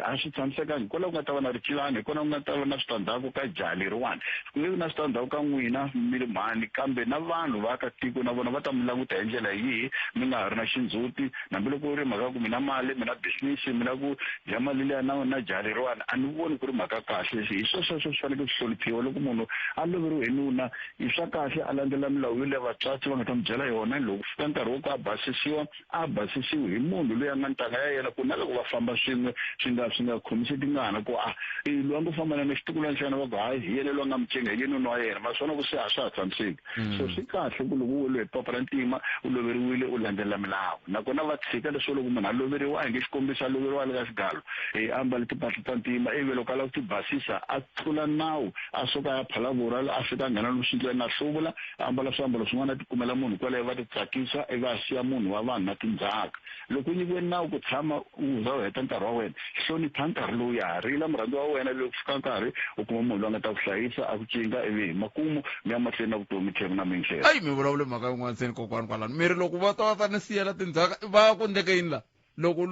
a swi tshamisekangi. Hikwalaho ku nga ta va na ricilani, hikwalaho ku nga ta va na switandzhaku ka jaha leriwani, ku nge vi na switandzhaku ka n'wina mi ri mhani, kambe na vanhu va ka tiko na vona va ta mi languta hi ndlela yihi mi nga ha ri na xindzhuti. Hambiloko ku ri mhaka ku mi na mali, mi na business, mi na ku dya mali liya na jaha leriwani, a ni voni ku ri mhaka kahle. Hi swo sweswo swi fanekele swi hloniphiwa. Loko munhu a loveriwe hi nuna, i swa kahle a landzela milawu yoleyo vatswatsi va nga ta mi byela yona. Loko ku fika nkarhi wo ku a basisiwa, a basisiwi hi munhu loyi a nga ntangha ya yena, ku na loko va famba swin'we swi nga khomisi tingana ku a i loyi a ngo famba na yena xitukulwana xa yena, va ku hayi hi yena loyi a nga mi cinga, hi yena nuna wa yena. Ma swi vona ku se a swa ha tshamiseki. So swi kahle ku loko u weliwe hi papa ra ntima, u loveriwile, u landzelela milawu. Nakona va tshika leswo loko munhu a loveriwa, a hi nge xikombiso a loveriwa le ka xigalo, a ambale timpahla ta ntima, ivi loko a lava ku ti basisa a tlula nawu, a suka a ya Phalaborwa, a fika a nghena lomu swindlwani a hluvula, a ambala swiambalo swin'wana, a tikumela munhu kwalaho va titsakisa, ivi a siya munhu wa vanhu na tindzhaka. Loko u nyikiwe nawu ku tshama u za u heta nkarhi wa wena, hlonipha nkarhi lowuya, rila murhandziwa wa wena. Loko fika nkarhi u kuma munhu loyi a nga ta ku hlayisa a ku cinga, ivi hi makumu mi ya mahlweni na vutomi. Thembu na Muyingiseri. Ayi, mi vulavule mhaka yin'wana seni kokwani kwalano, mi ri loko va ta va ta ni siyela tindzhaka va ku endleke yini la loko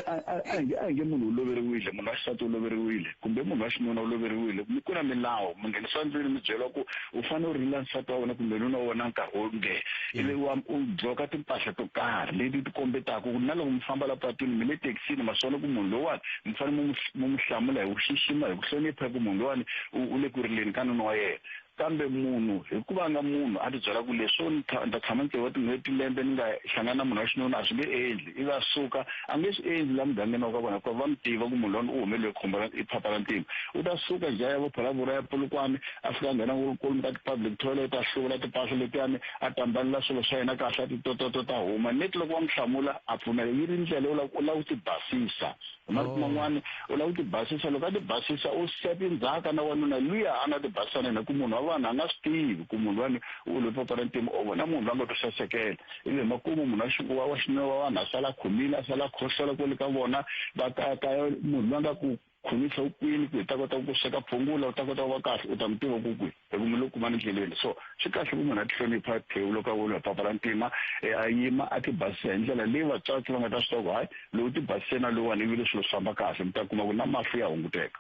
A hi nge munhu u loveriwile, munhu wa xisati u loveriwile kumbe munhu wa xinuna u loveriwile, mi ku na milawu, mi nghenisiwa ndlwini mi byeriwa ku u fanele u rila nsati wa wena kumbe nuna wa wena nkarhi wo nge, ivi u dzoka timpahla to karhi leti ti kombetaka ku na loko mi famba la patwini, mi le thekisini, ma swi vona ku munhu lowuwani mi fanele mi n'wi hlamula hi ku xixima, hi ku hlonipha, hi ku munhu lowuwani u le ku rileni ka nuna wa yena. Kambe munhu hikuva a nga munhu a tibyela ku leswo ni ta tshama tsevu wa tin'hweti lembe ni nga hlangani na munhu wa xinuna a swi nge endli, ivi a suka a nge swi endli la mugangeni wa ka vona, hikuva va mi tiva ku munhu lowani u humeliwe khombo ra i phapa ra ntima. U ta suka njhe a ya vo Phalaborwa, ya Polokwane, a fika a nghena kwalomu ka ti-public toilet, a hluvula timpahla letiyani, a ta ambalela swilo swa yena kahle, a ti tototota a huma. Neti loko va n'wi hlamula a pfumela, yi ri ndlela yo u lava ku tibasisa. Hi marito man'wani u lava ku tibasisa. Loko a tibasisa u siya tindzhaka na wanuna luya a nga tibasisa na yena, ku munhu wa vanhu a nga swi tivi ku munhu luwani u lo papa ra ntima, o vona munhu loyi a nga to sasekela, ivi hi makumu munhu wa xinuna wa vanhu a sala a khomile, a sala a khohlola kwale ka vona va kayakaya. Munhu loyi a nga ku khomisa u kwini ku hi ta kota ku sweka phungula, u ta kota ku va kahle, u ta n'wi tiva ku kwihi, hi ku mi lo kumana endleleni. So swi kahle ku munhu a ti hlonipha Thewu loko a weliwa hi papa ra ntima, a yima a ti basisa hi ndlela leyi vatswatsi va nga ta swi tiva ku hayi lowu ti basise na lowuwani, ivile swilo swi famba kahle, mi ta kuma ku na mahlo ya hunguteka.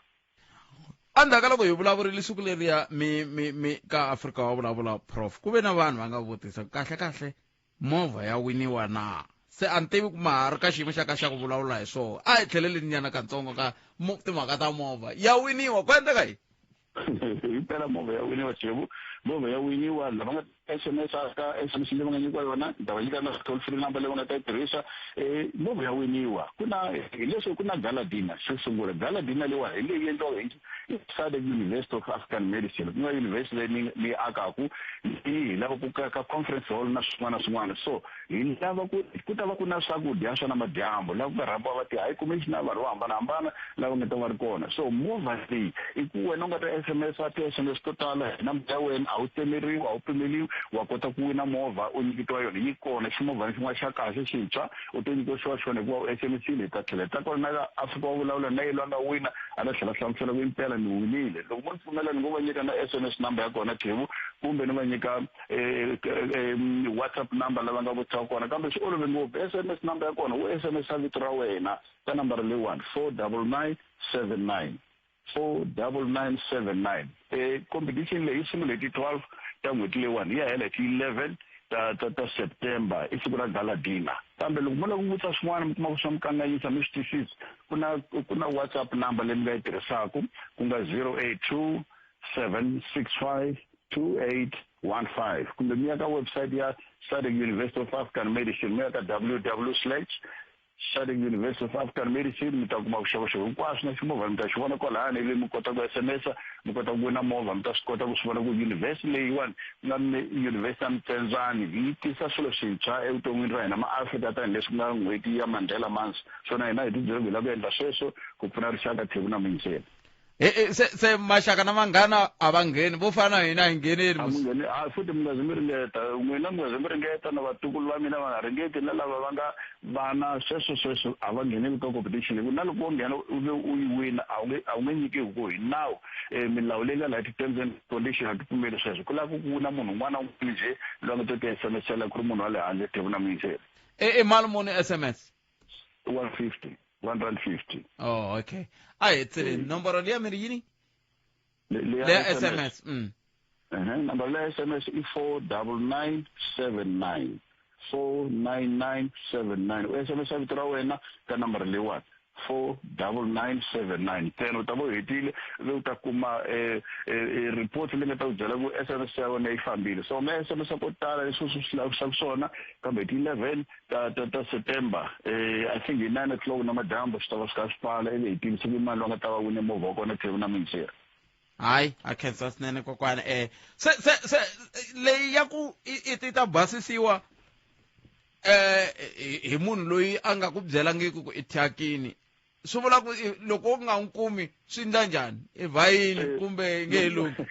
Endzhaku ka loko hi vulavurile siku leriya mi ka Afrika wa vulavula prof, ku ve na vanhu va nga vutisa kahle kahle movha ya winiwa na? Se a ni tivi ku ma ha ri ka xiyimo xa ka xa ku vulavula hi swona, a hi tlheleleni nyana katsongo ka timhaka ta movha ya winiwa, ku endleka yini? Himpela movha ya winiwa Thewu, movha ya winiwa lava nga SMS ka SMS leyi va nga nyikiwa yona ni ta va nyika na toll free number leyi va nga ta yi tirhisa movha ya winiwa ku na hi leswi ku na gala dinner xo sungula gala dinner leyiwani hi leyi endliwaka hi SADC University of African Medicine ku nga university leyi ni ni yi akaku leyi hi lava ku ka ka conference hall na swin'wana na swin'wana so hi lava ku ku ta va ku na swakudya swa namadyambu laha ku nga rhambiwa va ti-high commissioner vanhu vo hambanahambana lava nga ta va ri kona so movha leyi i ku wena u nga ta SMS ti-S_M_S to tala hi number ya wena a wu tsemeriwi a wu pimeliwi wa kota ku wina movha u nyiketiwa yona yi kona ximovhana xin'wana xa kahle xintshwa u to nyikiwa xona xona hikuva u SMS-ile hi ta tlhela hi ta kona na ka a fika wa vulavula na yena loyi a nga wina a ta tlhela a hlamusela ku impela ni winile loko mo ni pfumela ni ngo va nyika na S_M_S number ya kona Khevu kumbe ni va nyika WhatsApp number lava nga vutisaka kona kambe swi olove ngopfu S_M_S number ya kona u S_M_S vito ra wena ka nambara leyiwani 49979 49979 competition leyi yi sungule hi ti 12 ta n'hweti leyiwani yi ya hela hi ti 11 ta ta ta September i siku ra gala dinner kambe loko mo lava ku vutisa swin'wana mi kuma ku swa mi kanganyisa mi swi twisisi ku na ku na WhatsApp number leyi mi nga yi tirhisaka ku nga 082 765 2815 kumbe mi ya ka website ya SADC University of African Medicine mi ya ka www slash SADC University of African Medicine mi ta kuma vuxokoxoko hinkwaswo na ximovha mi ta xi vona kwalahani ivi mi kota ku SMS-a mi kota ku wina movha mi ta swi kota ku swi vona ku university leyiwani ku nga University ya Mtsendzani yi tisa swilo swintshwa evuton'wini ra hina maAfrika tanihileswi ku nga n'hweti ya Mandela Month so na hina hi tibyele ku hi lava ku endla sweswo ku pfuna rixaka Theku na Muyingiseri. Se se maxaka na vanghana a va ngheni vo fana na hina hi ngheneli A mi ngheni a futhi mi nga zi mi ringeta n'wina mi nga zi mi ringeta na vatukulu va mina va nga ringeti na lava va nga vana sweswo sweswo a va ngheneli ka competition hi ku na loko wo nghena u ve u yi wina a wu nge a wu nge nyikiwi ku hi nawu milawu leyi nga laha ti-terms and condition a ti pfumeli sweswo ku lava ku wina munhu un'wana na un'wana njhe loyi a nga to ti SMS-ela ku ri munhu wa le handle Theku na Muyingiseri. I mali muni SMS? 150 150. Oh, okay. A hi tseleni nomboro liya mi ri yini? Leya SMS. Nomboro leya SMS i 49979. 49979. U SMS vito ra wena ka nomboro leyiwani. 49979 ntsena u ta va u hetile ivi u ta kuma report leyi nga ta ku byela ku SMS ya wena yi fambile so ma SMS ko tala leswi u swi lavisaka swona kambe hi ti 11 ta ta ta September I think hi 9 o'clock namadyambu swi ta va swi kha swi pfala ivi hi tivisa ku i mani loyi a nga ta va wine movha wa kona tlhelo na muyingiseri. Hayi a khensa swinene kokwana se se se leyi ya ku i ti ta basisiwa hi munhu loyi a nga ku byelangiki ku i thyakini swi vula ku loko u nga n'wi kumi swi endla njhani i vhayini kumbe nge he lunghi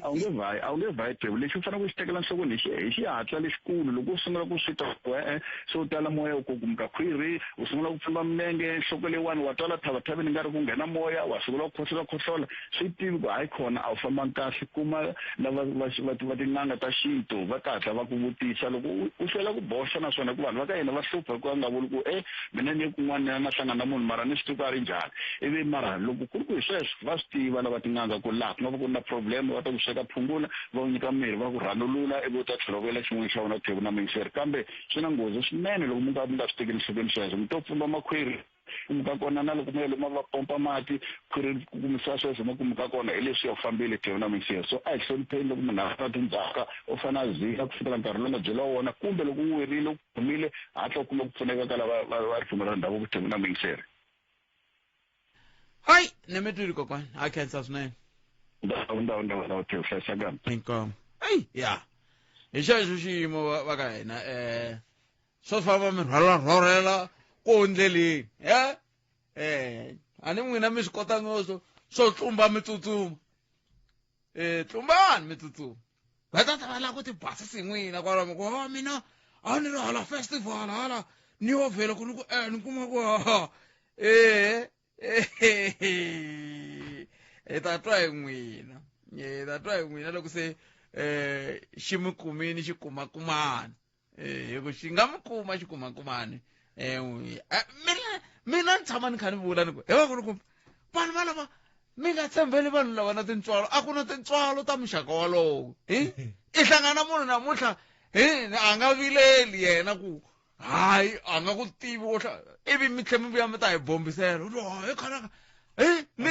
a wu nge vhayi a wu nge vhayi Thebu lexi u faneleke u xi tekela enhlokweni hi hi xihatla lexikulu loko u sungula ku swi twa ku e-e se u tala moya u kukumuka khwiri u sungula ku pfimba milenge nhloko leyiwani wa twala thavathaveni nga ri ku nghena moya wa sungula ku khohlola khohlola swi tivi ku hayi khona a wu fambanga kahle kuma lava va va va tin'anga ta xintu va ta hatla va ku vutisa loko u u hlwela ku boxa naswona hikuva vanhu va ka hina va hlupha hikuva nga vuli ku e mina ni ye kun'wana ni ya na hlangana na munhu mara ni swi tivi ku a ri njhani ivi mara loko ku ri ku hi sweswo va swi tiva lava tin'anga ku laha ku nga va ku ri na problem va ta ku sweka phungula va ku nyika mirhi va ku rhanulula ivi u ta tlhela u vuyela xin'wana xa wena Theku na Muyingiseri kambe swi na nghozi swinene loko mi nga mi nga swi tekeli enhlokweni sweswo mi to pfumba makhwiri kumuka kona na loko mi ya lomu va pompa mati khwiri ri kukumisa sweswo ma kumuka kona hi leswiya u fambile Theku na Muyingiseri so a hi hlonipheni loko munhu a ri tindzhaka u fanele a zila ku fikela nkarhi lowu nga byeriwa wona kumbe loko u werile u khomile hatla u kuma ku pfuneka ka lava va va ripfumelo ra ndhavuko Theku na Muyingiseri. Hayi ni mi twile kokwani a khensa swinene. Ndhawu ndhawu ndhawu ndhawu Theku hlayisekani. Inkomu. Eyi ya hi xexo xiyimo va va ka hina swo famba mi rhwala rhwarhela ko ndleleni e a ni n'wina mi swi kota ngopfu swo tlumba mi tsutsuma tlumbani mi tsutsuma va ta ta va lava ku ti basisa hi n'wina kwalomu ku o mina a ni ri hala festival hala ni yo vhela ku ni ku ni kuma ku hi ta twa hi n'wina hi ta twa hi n'wina loko se xi mi kumini xi kumakumani hi ku xi nga mi kuma xi kumakumani mina mina ni tshama ni kha ni vula ni ku he vakulukumba vanhu va lava mi nga tshembeli vanhu lava na tintswalo a ku na tintswalo ta muxaka walowo hi i hlangana munhu namuntlha hi a nga vileli yena ku hayi a nga ku tivi wo ivi mi tlhe mi vuya mi ta hi bombisela u he khalaka hi mi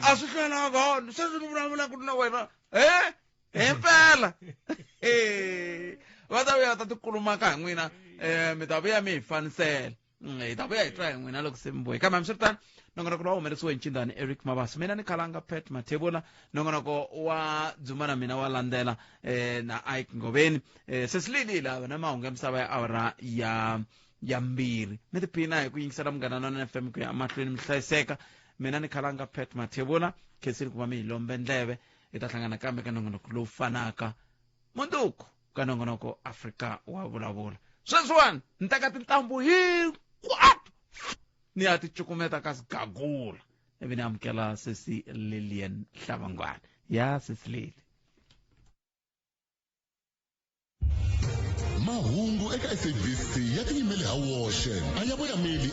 a swi hlwelanga sweswi ni vulavulaka na wena he himpela. Va ta vuya va ta tikulumaka hi n'wina, mi ta vuya mi hi fanisela. Hi ta vuya hi twa hi n'wina loko se mi vuye. Kambe hambiswiritano, nongonoko lowu humelerisiwe hi ncindani Eric Mabaso, mina ni Khalanga Pat Mathebula. Nongonoko wa Dzuma na mina wa landzela na Ike Ngoveni. Sesilili lava na mahungu ya misava ya awara ya 2. Mi tiphina hi ku yingisela Munghana Lonene FM ku ya emahlweni mi hlayiseka. Mina ni Khalanga Pat Mathebula, khensile ku va mi hi lombe ndleve. Hi ta hlangana kambe ka nongonoko lowu fanaka mundzuku ka nongonoko Afrika wa Vulavula. Sweswiwani ni teka tintambu hinkwato ni ya ti cukumeta ka sigagula, ivi ni amukela sesi Lilian Hlavangwana. Ya sesi Lili. Mahungu eka SABC ya tiyimele ha woxe, a ya voyameli.